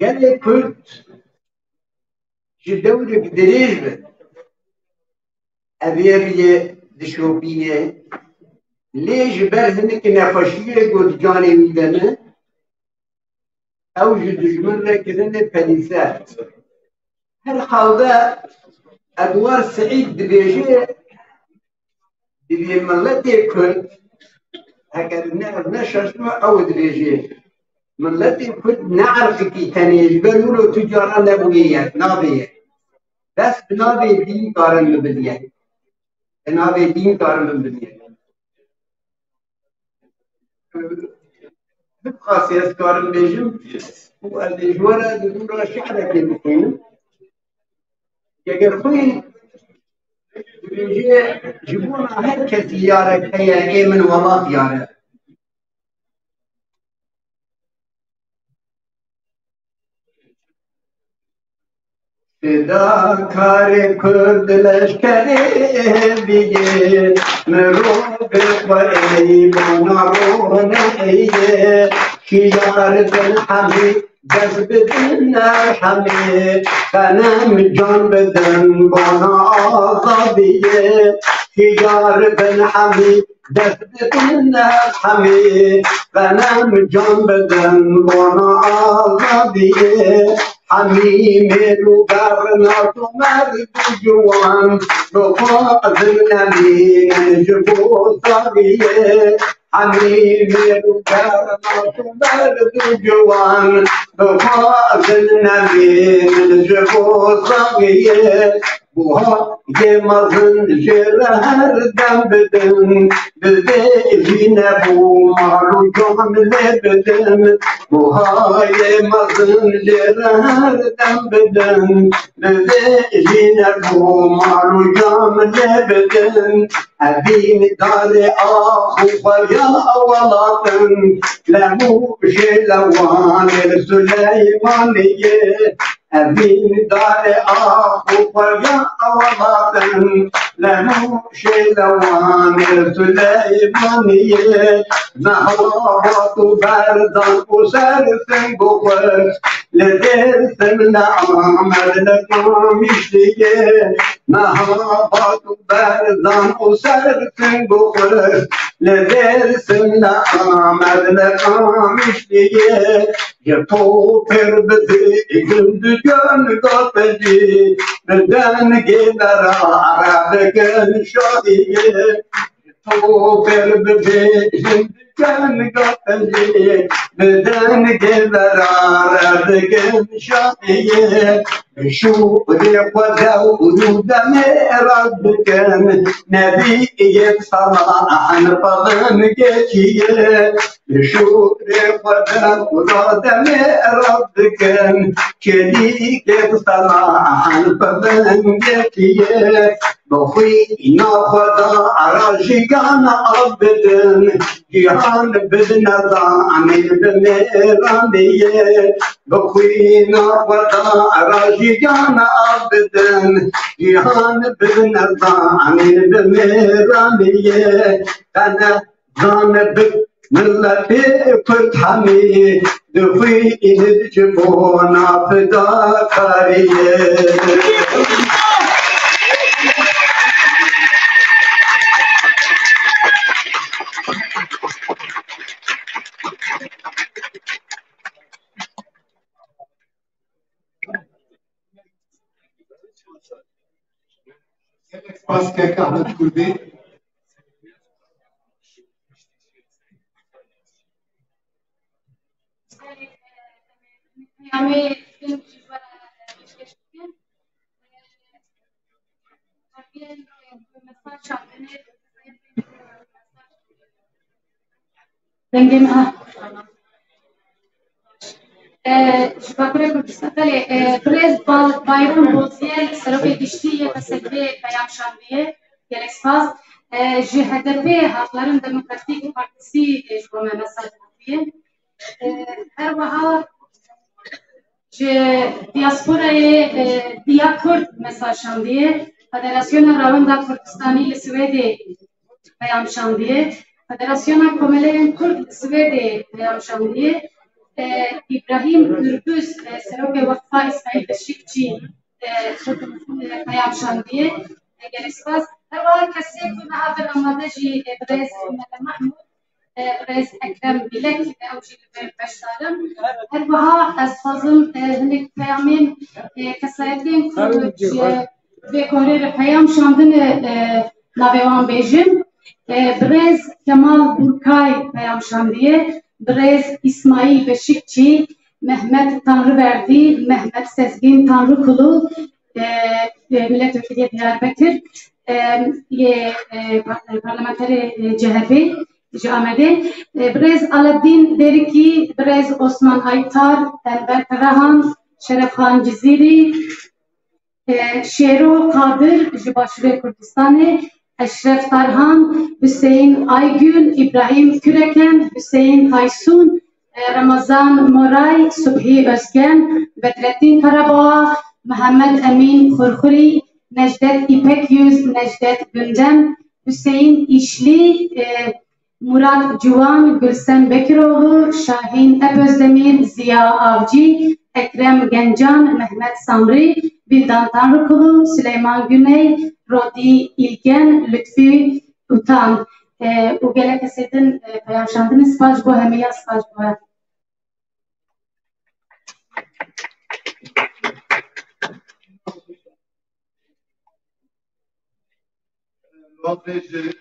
Gelê Kurd ji dewrek dirêj be. Ev ê riyê dişopîne. Lê ji ber hinek nexweşiyê ku di canê wî de ne, ew ji dijmin re kirine pelîse. Her halde Edward Seîd dibêje, divê miletê Kurd, heger ne, ne şaştime ew dibêje, miletê Kurd ne erqekî tenê ji ber wilo tu cara nebûye yek, nabê yek. Bes bi navê dîn karin min bidiyek. Bi navê dîn karin min bidiyek. Bi xasî ez karim bêjim û ez ê ji we re di dû re şi'rekê bixwînim. Eger xwîn dibêje, ji bona her kesî yarek heye, ê min welat yar e. Fidakarê Kurd leşkerê bîye, mirovê xwe ey bona roneyê, şiyar bin hemî dest bidin hemî, xenem can bidin bona azadiyê, şiyar bin hemî dest bidin hemî, xenem can bidin bona azadiyê. Hemî mêr û ber, nas û merd û ciwan, bi xwe ezin nemînin ji bo zariyê. Hemî mêr û ber, nas û merd û ciwan, bi xwe ezin nemînin ji bo zariyê. Buha yê mezin jê re her dem bidin, bi vê jî nebû mal û can lê bidin. Buha yê mezin jê re her dem bidin, bi vê jî nebû mal û can lê bidin. Evîn darê ax û xweriya welatin, Lemûşê Lewanê Suleymaniyê. Evîn darê ax û xweriya welatin, Lemûşê Lewanê Suleymaniyê. Mehabat û Berzan û Sersin û Xurs, li Dêrsim, li Amed, li Qamişliyê. Mehabat û Berzan û Sersin û Xurs, li Dêrsim, li Amed, li Qamişliyê. Ji topêr bi dîgin digen gatecî, bi dengê berare bikin şadiyê. Ji topêr bibêjin digen gatecî, bi dengê berare bikin şadiyê. Bi şûrê xwe dewr û demê rast bikin, nebî yek sala hen pevin geçiyê. Bi şûrê xwe dewr û demê rast bikin, çêlîkê bi sala hen pevin geçiyê. Bi xwîna xwe de ara jiyana av bidin, cîhan bidine zanîn bi mêraniyê. Bi xwîna xwe de ara jiyana av bidin, cîhan bidine zanîn bi mêraniyê. Qene zane bi miletê Kurd hemî dixwînin ji bona fidakariyê. Gelek spas kek Ahmet Kurdî. Peyamê din ji we re pêşkêş dikin. Heviyên ku mesaj çandinê, dengê me, e, ji Bakurê Kurdistan, belê, e, birêz Ba-, Bayram Boziye, Serokê Giştî yê P S D'ê peyam şandiye. Gelek spas. E, ji H D P, Hakların Demokratik Partisi, e, ji bo me mesaj hatiye. E, her wiha ji diasporayê, e, Diya Kurd mesaj şandiye. Federasyona Rawenda Kurdistanî li Swêdê peyam şandiye. Federasyona Komeleyên Kurd li Swêdê peyam şandiye. E, Îbrahîm Gürbüz, e, Serokê Weqfa Îsmaîl Beşikçî, e, e, peyam şandiye. E, gelek spas. Her wiha kesê ku niha bin amade jî, e, birêz Mele Mahmûd, e, birêz Ekrem Bilek, e, ew jî li vê beşdar in. Her wiha ez dixwazim, e, hinek peyamên, e, kesayetên ku ji vê korê re peyam şandine, e, navê wan bêjim. E, birêz Kemal Burkay peyam şandiye, birêz Îsmaîl Beşikçî, Mehmet Tanrıverdi, Mehmet Sezgin Tanrıkulu, e, e, milletvekilî Diyarbekir, e, yê, e, par-, parlamenterê, e, C H P, ji Amedê. E, birêz Aladîn Dêrikî, birêz Osman Aytar, Enver Karahan, Şerefxan Cizîrî, e, Şêro Qadir ji Başûrê Kurdistanê, Eşref Tarhan, Hüseyin Aygün, İbrahim Küreken, Hüseyin Taysun, e, Ramazan Moray, Subhi Özgen, Bedrettin Karaboğa, Mehmet Emin Xurxuri, Necdet İpekyüz, Necdet Gündem, Hüseyin İşli, e, Murat Ciwan, Gülsen Bekiroğlu, Şahin Epözdemir, Ziya Avcı, Ekrem Gencan, Mehmet Samri, Vildan Tanrıkulu, Süleyman Güney, Rodi İlgen, Lütfi Utan. E, û gelek kesê din, e, peyam şandin, spas ji bo hemiya, spas ji bo. Londrê ji,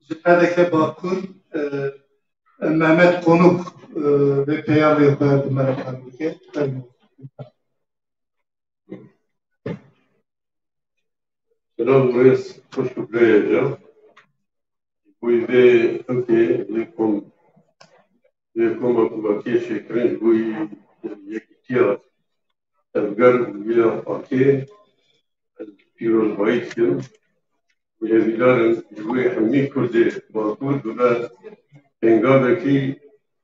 ji P D K Bakur, e, Mehmet Konuk, e, vê peyamê xwe bi me re bike. Selam, rêz, xweş û birêve. Ji bo vê ewkê, vê kom, vê koma ku vekê çêkirin, ji bo yekîtiya tevger û ya xakê, ez pîrozbayî dikim. Û hêvîdar im ji bo hemî Kurdê Bakur bibe pêngavekî,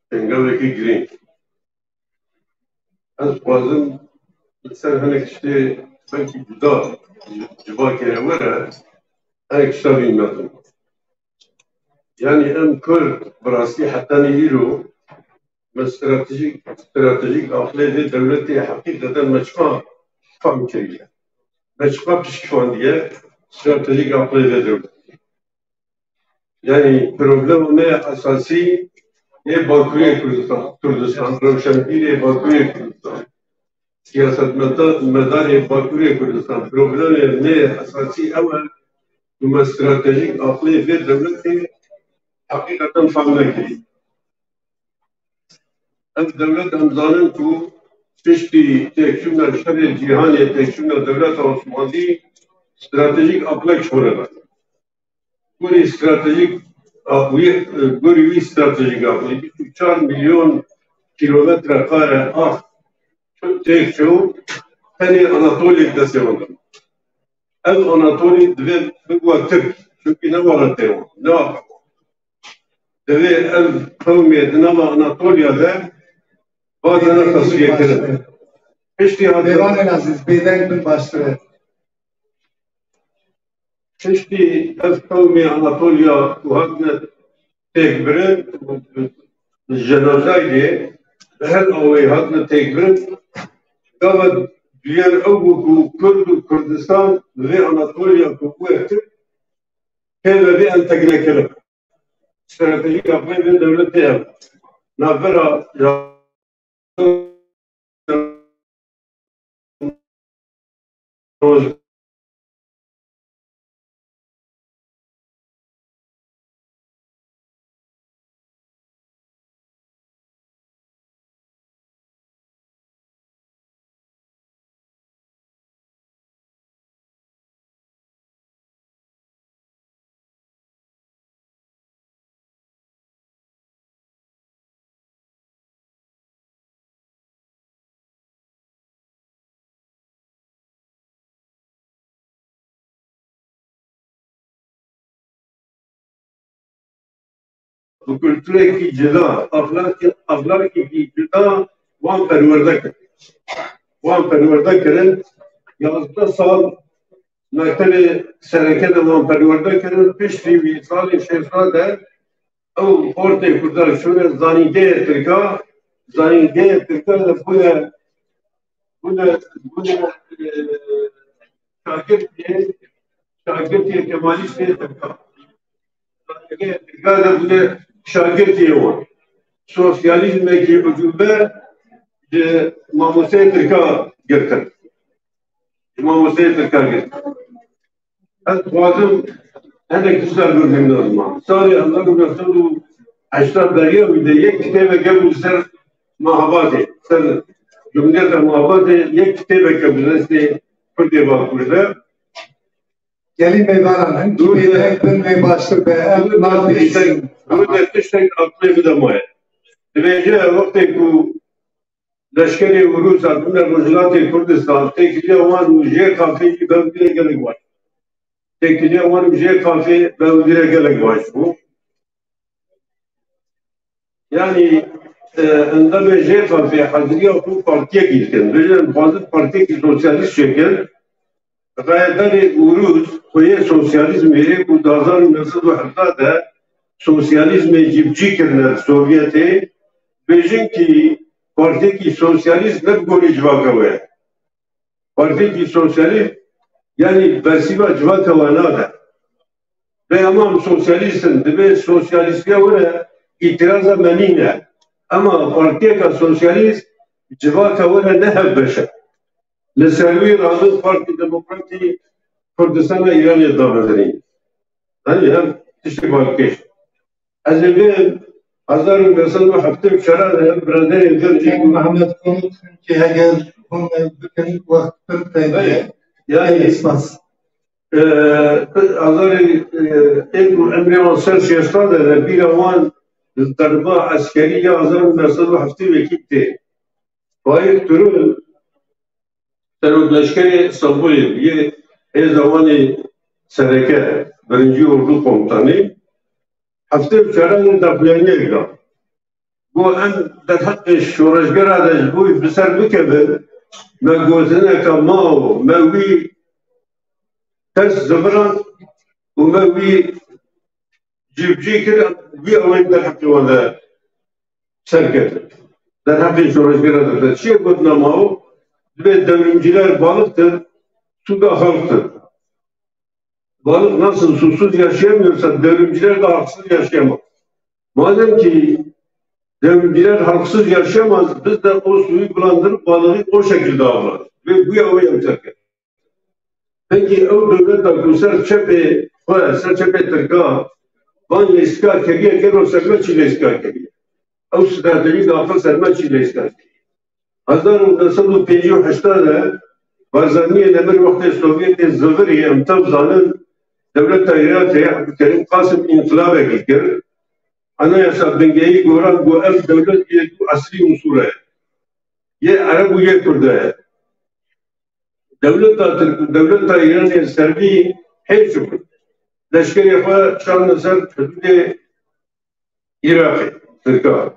pêngavekî girîng. Ez dixwazim li ser hinek tiştê belkî cuda, civakê re were, hinek tişta bînim. Yanî em Kurd bi rastî hetanî îro me stratejîk, stratejîk aqilê vê dewletê heqîqeten me çima fam kiriye? Me çima piştvandiye stratejîk aqilê vê dewletê? Yanî problema me esasî yê Bakurê Kurdistan, Kurdistan, rewşenbîrê Bakurê Kurdistan, siyasetmedarê Bakurê Kurdistan, problemê me esasî ew e ku me stratejîk aqilê vê dewletê heqîqeten fam nekirî. Ev dewlet em zanin ku piştî têkçûna şerê cîhanê, têkçûna dewleta Osmanlî, stratejîk aqilek çore be. Gorî stratejîk aqilî, gorî wî stratejîk aqilî bîst û çar milyon kîlometre kare ax têk çû, tenê Anatoliyê destê wan de. Ev Anatolî divê bibûa Tirk, çunkî ne welatê wan, ne axa wan. Divê ev qewmê di nava Anatoliya de bazene tesfiyekirin. Piştî hatin Mêvanên ezîz, bêdeng bin baştir e. Piştî ev qewmê Anatoliya ku hatine têkbirin, jenozaydê bi her awayî hatine têkbirin, gava duyer ew bû ku Kurd û Kurdistan bi vê Anatoliya ku bûye Tirk, pê ve bê entegrekirin. Stratejîka vê dewletê ev. Navbera Bi kulturekî cida, axlaqî-, axlaqekî cida wan perwerde kirin. Wan perwerde kirin, yazdeh sal mektebê sereke de wan perwerde kirin, piştî wî salên şêsta de ew xortê Kurda çûne zanîngehê Tirka, zanîngehê Tirka de bûne, bûne, bûne, e, şagirtê, şagirtê Kemalîstê Tirka. Zanîngehê Tirka de bûne şagirtê wan. Sosyalîzmekî ucube ji mamosteyê Tirka girtin. Ji mamosteyê Tirka girtin. Ez dixwazim hinek tişta li gor hemî zima. Salê hezar û neh sed û heştad beriya wî de yek kitêbeke bû li ser Mehabadê, ser Cumhuriyeta Mehabadê yek kitêbeke bû destê Kurdê Bakur de. Gelî mêvanan, hin kî mêvanek bin wê baştir be, em Dur de tiştek, dur de tiştek aqilê min de maye. Dibêje wextê ku leşkerê Rûs hatine Rojhilatê Kurdistan, têkiliya wan û jê qafê jî bevdire gelek baş. Têkiliya wan û jê qafê bevdire gelek baş bû. Yanî, e, endamê jê qafê heziriya xwe partiyekî dikin. Bêjin, dixwazin partiyekî sosyalîst çêkin. Rayedarê Ûrûs xweyê sosyalîzm hêrê ku di hezar û neh sed û hevdeh de sosyalîzmê cîbicî kirine Sovyetê, bêjin kî partiyekî sosyalîst ne bi gorî civaka we ye. Partiyekî sosyalîst, yanî bersîva civaka we nade. Bê em sosyalîst in, dibê sosyalîstiya we re îtiraza me nîne. Ema partiyeka sosyalîst civaka we re ne hevbeş e. Li ser wî rabin Partî Demokratî Kurdistana Îranê damezirîn. Yanî ev tiştê balkêş. Ez ê vê hezar û neh sed û heftê û çar de biraderên Kurdî Mehmet Komut ki heger hûn ev bikin wext pir teng e. Belê. Yanî, Gelî spas. E, hezarê, e, ê ku emrê wan ser şêsta de, de bîra wan li derba eskerî ya hezar û neh sed û heftê û yekî tê. Faîq Turun, serokleşkerê Stenbolê bûye, hêza wan ê sereke, birincî ordu komutanê, heftê û çaran daxuyaniyek da. Got, em derheqê şoreşgera de ji bo wî bi ser bikevin, me gotineke ma û me wî ters ziviran û me wî cîbicî kir, wî ewên derheqê wan de serketin. Derheqê şoreşgera de çi ye gotina ma û? Dibê devrimciler balıktır, su da halktır. Balık nasıl susuz yaşayamıyorsa devrimciler de halksız yaşayamaz. Madem ki devrimciler halksız yaşayamaz, biz de o suyu bulandırıp balığı o şekilde avlarız. Ve bu ya o yöntem. Peki ew dewleta ku ser çepê xwe, ser çepê Tirka, van lêstika kiriye, gelo ser me çi lêstika kiriye? Ew stratejî daxil ser me çi lêstika kiriye? Hezar û neh sed û pêncî û heşt de Barzaniyê demir wextê Sovyetê zivirî, em tev zanin, dewleta Iraqê Ebdulkerîm Qasim înqilabekî kir. Anayasa bingehî goran, got ev dewlet yê du eslî unsûr e. Yê Ereb û yê Kurd e. Dewleta Tirk û dewleta Îranê serbî hêç bû. Leşkerê xwe şandine ser hidûdê Iraqê, Tirka.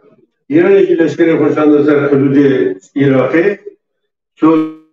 Îranê jî leşkerê xwe şandine ser hidûdê Iraqê. So-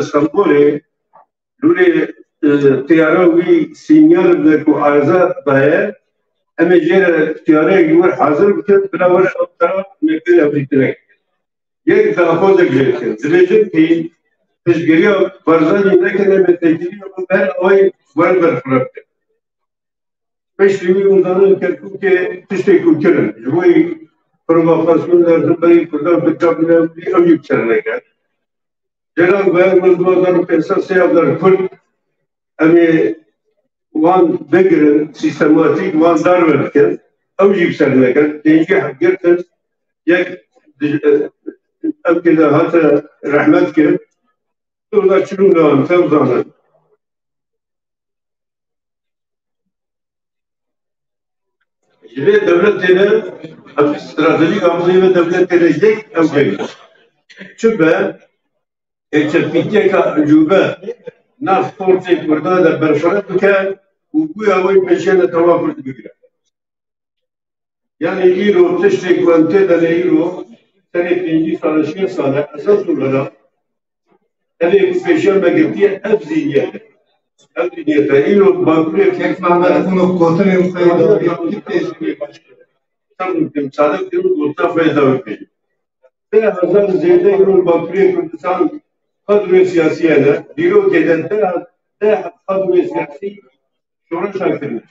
Stenbolê, lûlê, e, tiyara wî sînyal bide ku areza daye, em ê jê re tiyareyek ji wir hazir bikin, bila were ew tera nêkir ev dîtinek. Yek daxwazek jê dikin. Dibêjin kî piştgiriya Barzanî nekin, em ê têkiliya xwe ber awayî were berxwe bikin. Piştî wî hûn zanin Kerkûkê tiştê ku kirin. Ji bo provokasyon derdim berî Kurdan bi kabine wî ew yek ser neket. Celal Bayar min du hezar û pênc sed sê hezar Kurd em ê wan bigirin, sîstematîk wan darbe bikin. Ew jî bi ser neket. Pêncî heb girtin. Yek di-, ev kêde hate rehmet kir. Orada çi bû ne em tev zanin. Ji vê dewletê re, ev stratejîk hamleyê vê dewletê re yek ew heye. Çi be, êçepîtiyeka ecûbe nav portê Kurdan de berfireh bike û guya wê pêşiya netewa Kurd bigire. Yanî îro tiştê ku em tê de ne îro, serê pêncî sal e, şêst sal e, esas olarak ev ê ku pêşiya me girtiye, ev zîniyet e. Ev zîniyet e. Îro Bakurê Kek Mehmet Xunuk gotinên xwe yê dawiyê pêşî wê baş kir. Çareserî bikim, çare bikim, gotina xwe ya dawî bêjim. Deh hezar zêde îro li Bakurê Kurdistan kadroyê siyasî hene. Dîrokê de deh, deh kadroyê siyasî şoreşa kirine.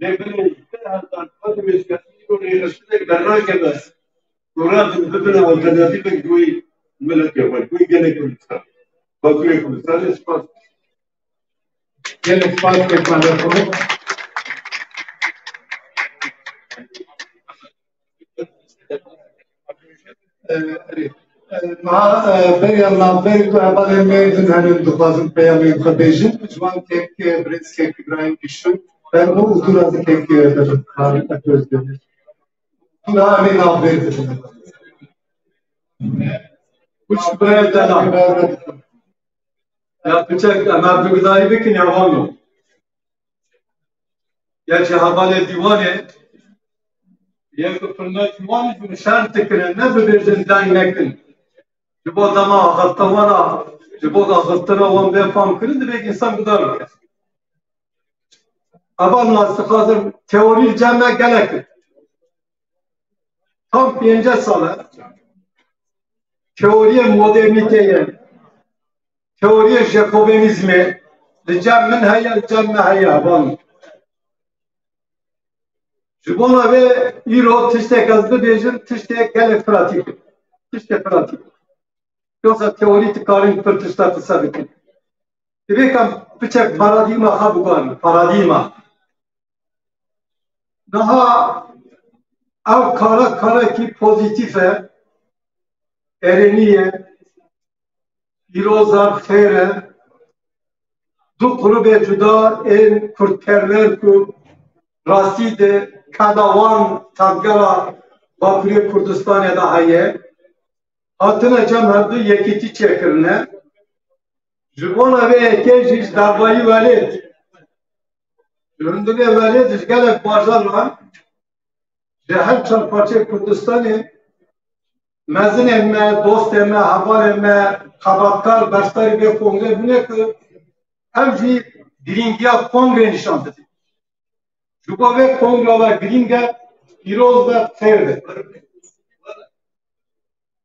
Lê belê deh hezar kadroyê siyasî îro rêxistinek dernakeve. Û radin bibine alternatîfek ji wê miletê xwe, ji wê gelê Kurdistan. Bakurê Kurdistanê spas. Gelek spas, Kekmada Kurd. Ee, e, ma, e, beriya navberê ku hevalên me din herin, dixwazin peyamên xwe bêjin. Ji wan kek, e, birêz kek Îbrahîm Gişûn, fermo û dûra zî kek, e, Karin Epözdemir. Dûra em ê navber bidin. Kuç birayê dela. Ya piçek, em hevdû gidayî bikin ya vano. Ya ji hevalê dîwanê, yek firna dîwanê ji şer dikirin, ne bibêjin deng nekin. Ji bo dema axifte wana, ji bo axiftina wan bê fam kirin, divê însan guhdar bike. Heval nas dixwazim, teorî li cem me gelek in. Tam pêncî sal e. Teoriyê modernîteyê, teoriyê jekovenîzmê li cem min heye, li cem me heye, heval. Ji bona vê îro tiştek ez bibêjim, tiştek gelek pratîk e. Tiştek pratîk e. Yoksa teorî dikarin pir tişta qise bikin. Divê ka piçek paradîgma xwe biguherîn, paradîgma. Niha ev kara karekî pozîtîf e, erênî ye, îro zaf xêr e. Du grûbê cuda ên kurdperwer ku rastî di kada wan tevgera Bakurê Kurdistanê de heye, hatine cem hevdu yekîtî çêkirine. Ji bona vê yekê jî ji dervayî welêt, ji hundirê welêt, ji gelek bajaran, ji her çar parçeyê Kurdistanê mezinên me, dostên me, hevalên me, xebatkar beşdarî vê kongrê bûne ku ev jî girîngiya kongrê nîşan dide. Ji bo vê kongra ve girîng e, pîroz be, xêr be.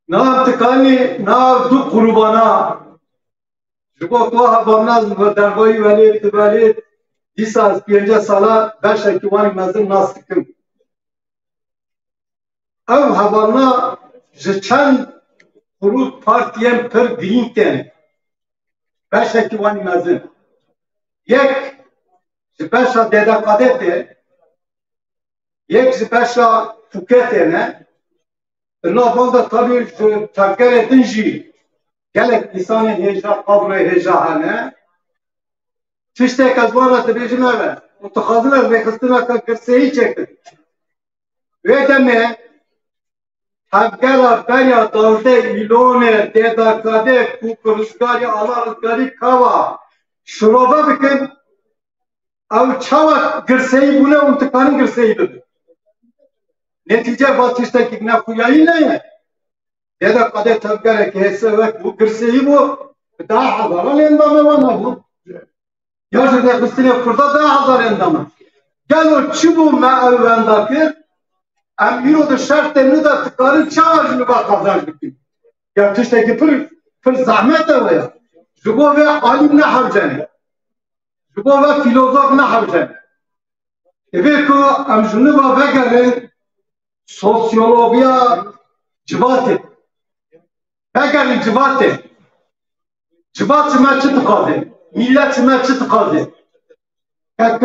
Nav tikanî, nav du grûbana, ji bo ku hevalna dervayî welêt, welêt, dîsa ez pêncî sala beşekî wan mezin nas dikim. Ev hevalna ji çend grûp partiyên pir girîng tên. Beşekî wan mezin. Yek ji beşa D D K D tê, yek ji beşa P K K tê ne. Di nav van de tabî ji tevgerê din jî gelek însanên hêja, kadroyê hêja hene. Tiştek ez wan re dibêjim ev e. Û dixwazim ez rêxistineka girseyî çêkim. Wê demê tevgera beriya duwazdeh Îlonê D D K D ku bi rizgarî, ala rizgarî kawa şirove bikin, ew çawa girseyî bûne û dikarin girseyî bibin. Netîce va tiştekî nexuyayî ne ye. D D K D tevgerek hêse wek bû, girseyî bû, bi daha hezaran endamê wan hebûn. Ya ji rêxistinê Kurda daha hezar endam e. Gelo çi bû me ew wenda kir? Em îro di şertê nû de dikarin çawa ji nû ve qazanc bikin? Ya tiştekî pir, pir zehmet e wê ya. Ji bo vê alîm nehewcene. Ji bo vê fîlozof nehewcene. Divê ku em ji nû ve vegerin sosyologiya civatê. Vegerin civatê. Civat ji me çi dixwaze? Mîlet ji me çi dixwaze? Kek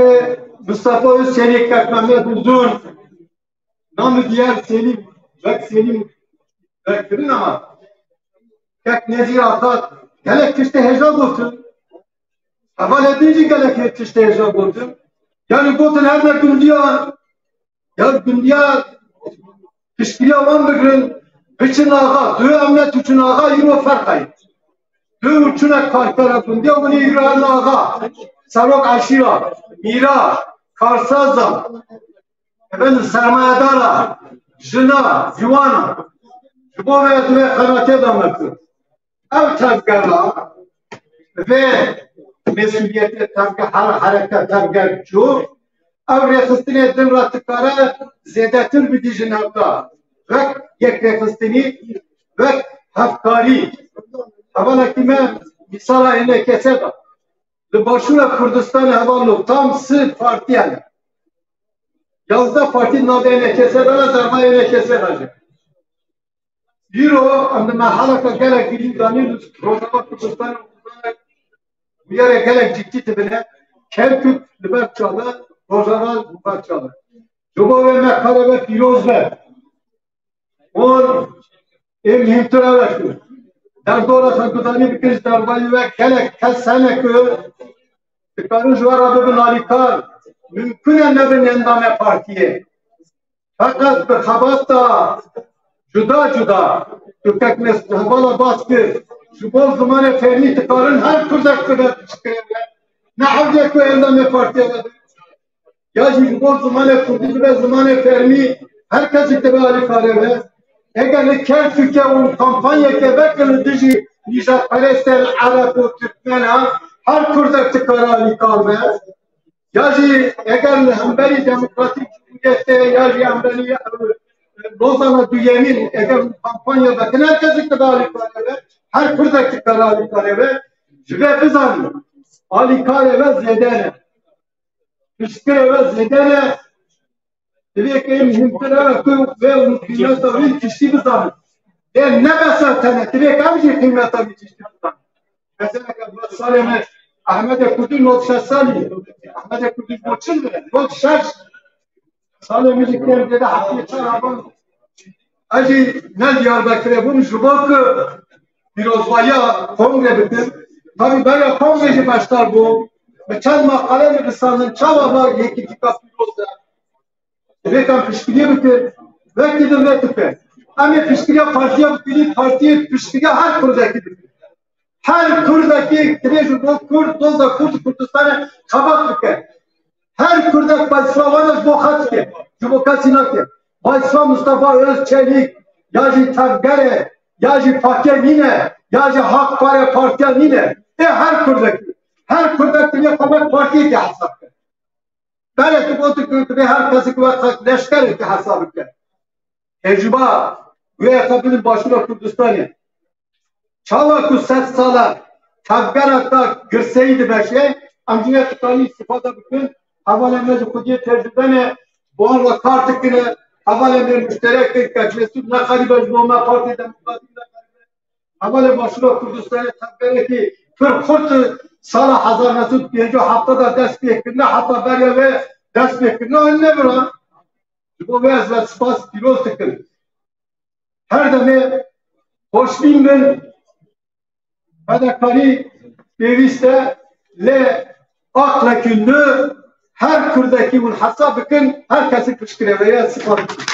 Mustafa Özçelik, kek Mehmet Uzun, namê diğer Selim, wek Selim vekirin ama kek Nezîr Atat gelek tiştê hêja gotin. Hevalê din jî gelek tiştê hêja gotin. Yani gotin her ne gundiya Ya gundiya piştgiriya wan bigirin, biçin axa. Duyê em ne tu çin axa, îro ferq heye. Duyê û çine karkera gundiya, winî îro herne axa. Serok eşîra, mîra, karsaza, efendim, sermayedara, jina, ziwana. Ji bo vê divê xebatê de me kir. Ev tevgera vê mesûliyetê tevge her hereke tevger çû. Ev rêxistinê din re dikare zêdetir bidî ji navka. Wek yekrêxistinî, wek hevkarî. Hevalekî me mîsala E N K S da. Li Başûra Kurdistanê hevalno tam sih partî hene. Yazdeh partî di navê E N K S de ne, derva E N K S de jî. Îro em di merheleke gelek girîng de ne, li Rojava Kurdistanê bûyerê gelek cidî dibine. Kerkûk li ber çav e, Rojava li ber çav e. Ji bo wê me karê we pîroz be. Û ê muhîmtir ew e ku derdora xwe guhdarî bikin ji derbarê we gelek kes hene ku dikarin ji we re bibin alîkar. Mimkun e nebin endamê partiyê. Feqet bi xebata cuda cuda, tu kek Mes-, hevala bas kir, ji bo zimanê fermî dikarin her kurdek bibe piştgirê we. Ne hewce ku endamê partiyê we be. Ya jî ji bo zimanê kurdî bibe zimanê fermî, her kesek dibe alîkarê we. Eger li Kerkûkê û kampanyeke veke li dijî nîjadperestên Ereb û Tirkmena, her kurdek dikare alîkar be. Ya jî eger li hemberî Demokratîk Cumhuriyetê ya jî hemberî, e, Lozana Duyemîn eger kampanya vekin her kesek dibe alîkarê we, her kurdek dikare alîkarê we. Ji vê bizanin alîkarê we zêde ne. Piştgirê we zêde ne. Divê ke muhîmtir ew e ku vê û qîmeta wî tiştî bizanin. Lê ne bes ev tene, divê ke ev jî qîmeta wî tiştî bizanin. Mesela, salê me Ehmedê Kurdî nod şeş salî. Ehmedê Kurdî bo çi dibe? Nod şeş. Salê min jî kêm tê de heftê çar avan. Ez jî ne Diyarbekirê bûm, ji bo ku pîrozbahiya kongre bikim. Tabî beriya kongre jî beşdar bûm. Bi çend maqale nivîsandin, çawa va yekî dîka pîroz e. Divê em piştgiriyê bikin. Wekî din vê dike. Em ê piştgiriya partiya bikin, partiyê piştgiriya her kurdekî bikin. Her kurdekî divê ji bo kurd, doza kurd û Kurdistanê xebat bike. Her kurdek bayisra wan ji bo xwe dike. Ji bo kesî nake. Bayisra Mustafa Özçelik, ya jî Tevgerê, ya jî Pakê nîne, ya jî Hak Pare Partiya nîne. Ê her kurdekî. Her kurdek divê xwe wek partiyekê hesab bike. Berê tu gotin ku divê her kesek wek leşkerekî hesab bike. Tecrûba wê xwe bidin Başûra Kurdistanê. Çawa ku sed sal e tevgera ta girseyî dimeşe, em jî yê dikanî îstîfade bikin. Hevalên me ji xwediyê tecrûbe ne, bi wan re kar dikine. Hevalên me muşterek in, Kek Mesûd ne xerîb e, ji bo me Partî Demokratîk ne xerîb e. Hevalê Başûra Kurdistanê tevgerekî pir xurt, sala hezar neh sed û pêncî û heft de dest pê kirine, heta beriya wê dest pê kirine, hûn nebiran. Ji bo vê ez we spas pîroz dikim. Her demê xweşbîn bin, fedakarî pêwîst e, lê aqlekî nû her kurdekî hûn hesab bikin, her kesî piştgirê we ye. Spas dikim.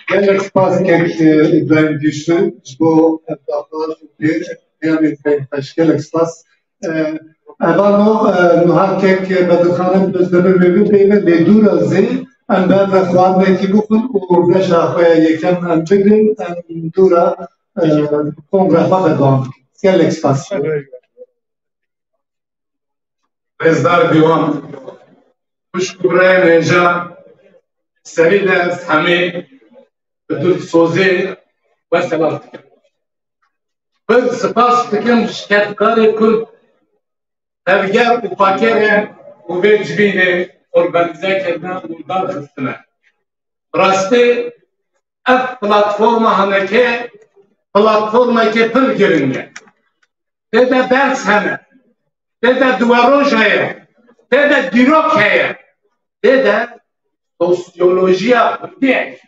Gelek spas kek, e, Îbrahîm Güçlü ji bo ev daxwaz û pêş, peyamê peyxweş. Gelek spas. E, Evano, e, niha kek Bedirxanim Özdemir wê bipeyve, lê dûra zê em ber re xwarinekî bixwin û beşa xwe ya yekem em bigrin, em dûra, e, kongre xwe berdewam bikin. Gelek spas. Rêzdar Dîwan, xwişk û birayên hêja, serî de ez hemê bi dilsozî we selam dikim. Pir spas dikim ji kedkarê ku tevger û pakerê û vê civînê organîze kirine û dar xistine. Bi rastî ev platforma hinekê platformekê pir giring e. Tê de ders hene, tê de duweroj heye, tê de dîrok heye, tê de sosyolojiya Kurdî,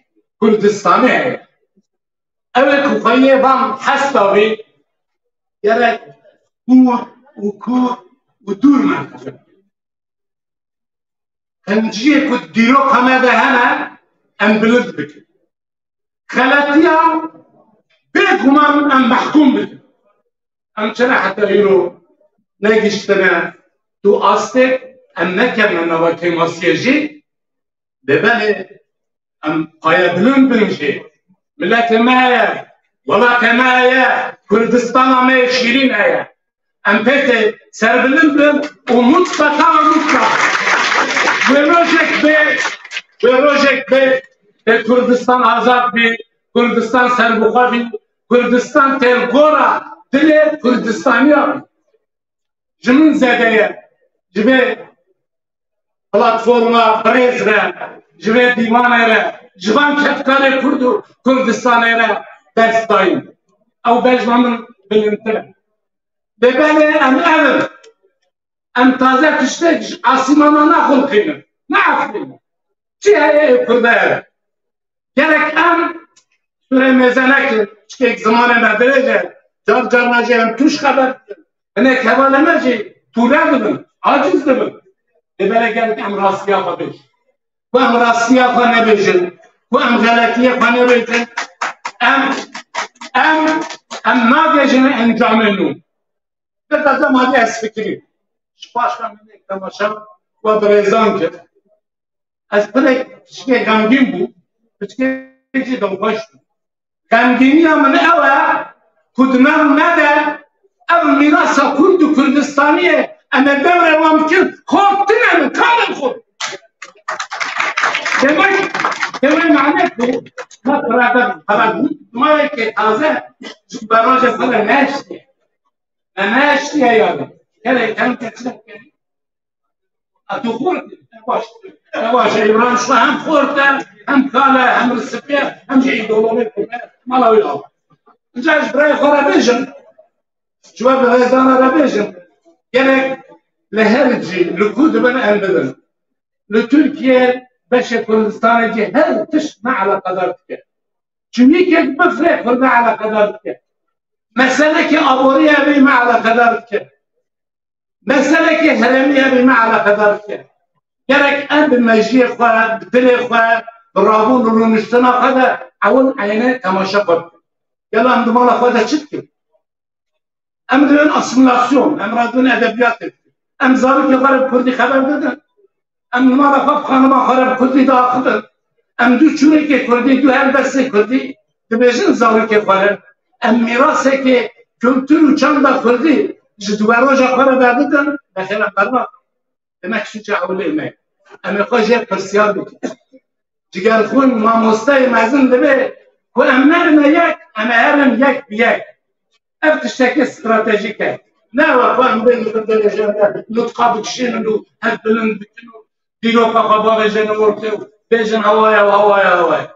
Kurdistanê heye. Ew ê ku xweyê van hesta wî gerek kûr û kûr û dûr me. Qenciyê ku dîroka me de hene, em bilind bikin. Xeletiya bêguman em mehkûm bikin. Em çira heta îro negiştine tu astê, em nekevne nava kêmasiyê jî, Lê belê em payebilind bin jî. Miletê me heye, welatê me heye, Kurdistana me yê şîrîn heye. Em pê tê serbilind bin û mutlaka, mutlaka wê rojek bê, wê rojek bê, e, Kurdistan azad bî, Kurdistan serbixwe bî, Kurdistan tê li gora dilê Kurdistaniya bî. Ji min zêde ye. Ji vê platforma birêz re, ji vê dîwanê re, ji van kevkarê Kurd û Kurdistanê re dest dayîn. Ew bejna min bilindtir e. Lê belê em ev in. Em taze tiştek ji asîmana naxulqînin, neefirînin. Çi heye ê Kurda ye? Gerek em sûrê mêze nekin, çikek zimanê me dirêj e, car carna jî em tûj xeber dikin. Hinek hevalê me jî tûre dibin, aciz dibin. Lê belê gerek em rastiya xwe bêjin. Ku em rastiya xwe nebêjin, ku em xeletiyê xwe nebêjin, em, em, em nagihîjin encamê nû. Bi taze madê ez fikirî. Ji paşka min êk temaşa we birêzan kir. Ez pinek piçkê xemgîn bûm, piçkê jî dilxweş bû. Xemgîniya min ew e ku di nav me de ev mîrasa Kurd û Kurdistaniyê em ê devrê wan bikin, xort tune min, kalên xort. Demek, demek mane ku me xeber, xeber bû, ma yekê taze ji beroja xwe de neştiye. Me neştiye yani. Gelek em keçine. A tu xort e, baş. E, baş e, Îmran şu hem xort e, hem kal e, hem risipê, hem jî îdeolojik e, mala wî al. Înca ji birayê xwe re bêjim, ji we birêzana re bêjim, gerek li her cî, li ku dibin em bibin. Li Tirkiye beşê Kurdistanê cî her tişt me eleqedar dike. Çimîkek bifrê xwe me eleqedar dike. Meselekê aboriyê evî me eleqedar dike. Meselekê herêmî evî me eleqedar dike. Gerek em bi mejiyê xwe, bi dilê xwe, bi rabûn û rûniştina xwe de ewil eyne temaşe xwe bikin. Gelo em di mala xwe de çi dikin? Em dibin asîmîlasyon, em radibin edebiyatê. Em zarokê xwe re bi kurdî xeber didin. Em li mala xwe bi xanima xwe re bi kurdî diaxivin. Em du çûrekê kurdî, du helbestê kurdî dibêjin zarokê xwe re. Em mîrasekê kultur û çanda kurdî ji duberoja xwe re vedidin, bexêla berva. Demek sûca ewilê me. Em ê xwe jê pirsiyar bikin. Cigerxwîn mamosteyê mezin divê ku em nebine yek, em ê herin yek bi yek. Ev tiştekê stratejîk e. Ne wek ku em bên li vir derêjên de nutqa bikişînin û hev bilind bikin û dîroka xwe bavêjin ortê û bêjin hewa ye, hewa ye, hewa ye.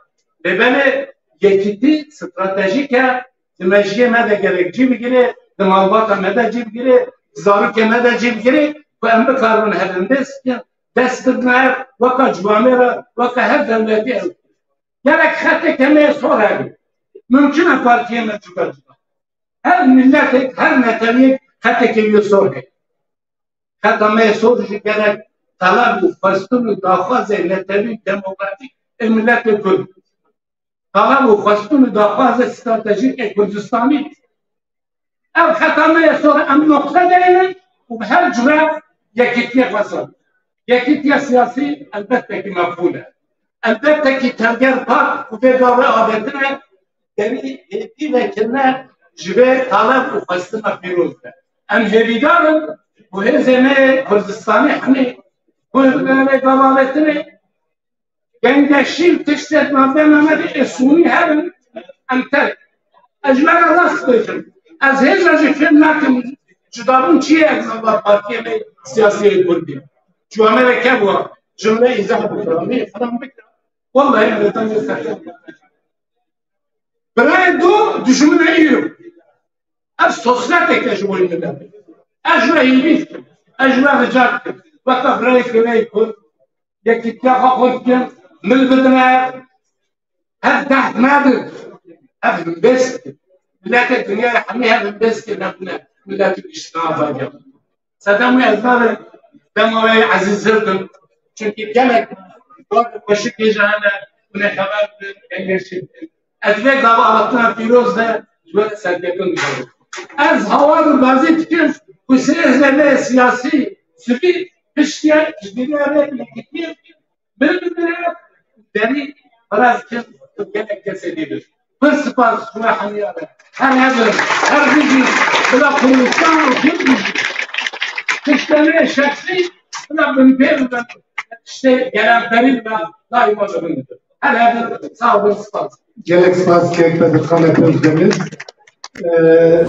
Lê belê yekîtî stratejîk e, di mejiyê me de gerek cî bigire, di malbata me de cî bigire, di zarokê me de cî bigire ku em bikaribin hevindêz bikin, dest bidine ev, weka ciwamê re, weka her dewletê ew. Gerek xeteke me yê sor hebe. Mumkin e partiyê me cuda cuda. Her miletek, her netewiyek xeteke wî sor heye. Xeta me yê sor jî gerek taleb û xwestin û daxwazê netewî demokratîk ê miletê Kurd. Taleb û xwestin û daxwazê stratejîk ê Kurdistanî. Ev xeta me ye, sor em noqte deynin û bi her cure yekîtiyê xwestin. Yekîtiya siyasî elbette ki meqbûl e. Elbette ki tevger pak û vê gavê avêtine derî hêvî vekirine ji vê taleb û xwestina pîroz be. Em hêvîdar in ku hêzê me yê Kurdistanî hemî ku vê gavê avêtinê Gengeşî û tiştê di navbera me de ê sûnî hebin, em terk. Ez ji me re rast bêjim. Ez hêja jî fêm nakim cudabûn çi ye ez nava partiyê me siyasiyê Kurdî. Ji me re kebû, ji me îzah bikira, me îfham bikira. Wallahî milletên me serkeftin. Birayê do dijminê îro. Ev sosreteke ji bo milet. Ez ji we hîvî dikim. Ez ji we rica dikim. Weke birayê gireyê Kurd, yekîtiya xwe xurt bikin, mil bidine, hev dehf nebin. Ev himbêz dikin. Miletê dinyayê hemî hev himbêz dikin, nebûne. Miletê giştine azadiya. Sedem wî ez nabe dema wê ezîztir bin. Çunkî gelek xweşik hêja hene, hûn ê xeber bidin, gelek şî bidin. Ez vê gava avêtina pîroz de ji we re serkeftin dixwazim. Ez hawar û bazî dikim ku sê hêzê me siyasî, sivîl, piştiye ji dîriya vê yekîtiyê bikin. Min bibire derî xelas kir û gelek kesê dî bir. Pir spas ji we hemiya re. Her hebin, her bijî, bila kuruluşan û jin bijî. Tiştê me şexsî, bila binpêr ve, tiştê gelemperî ve daima dibin. Her hebin, sağ olun, spas. Gelek spas kek Bedirxan Özdemir. Ee,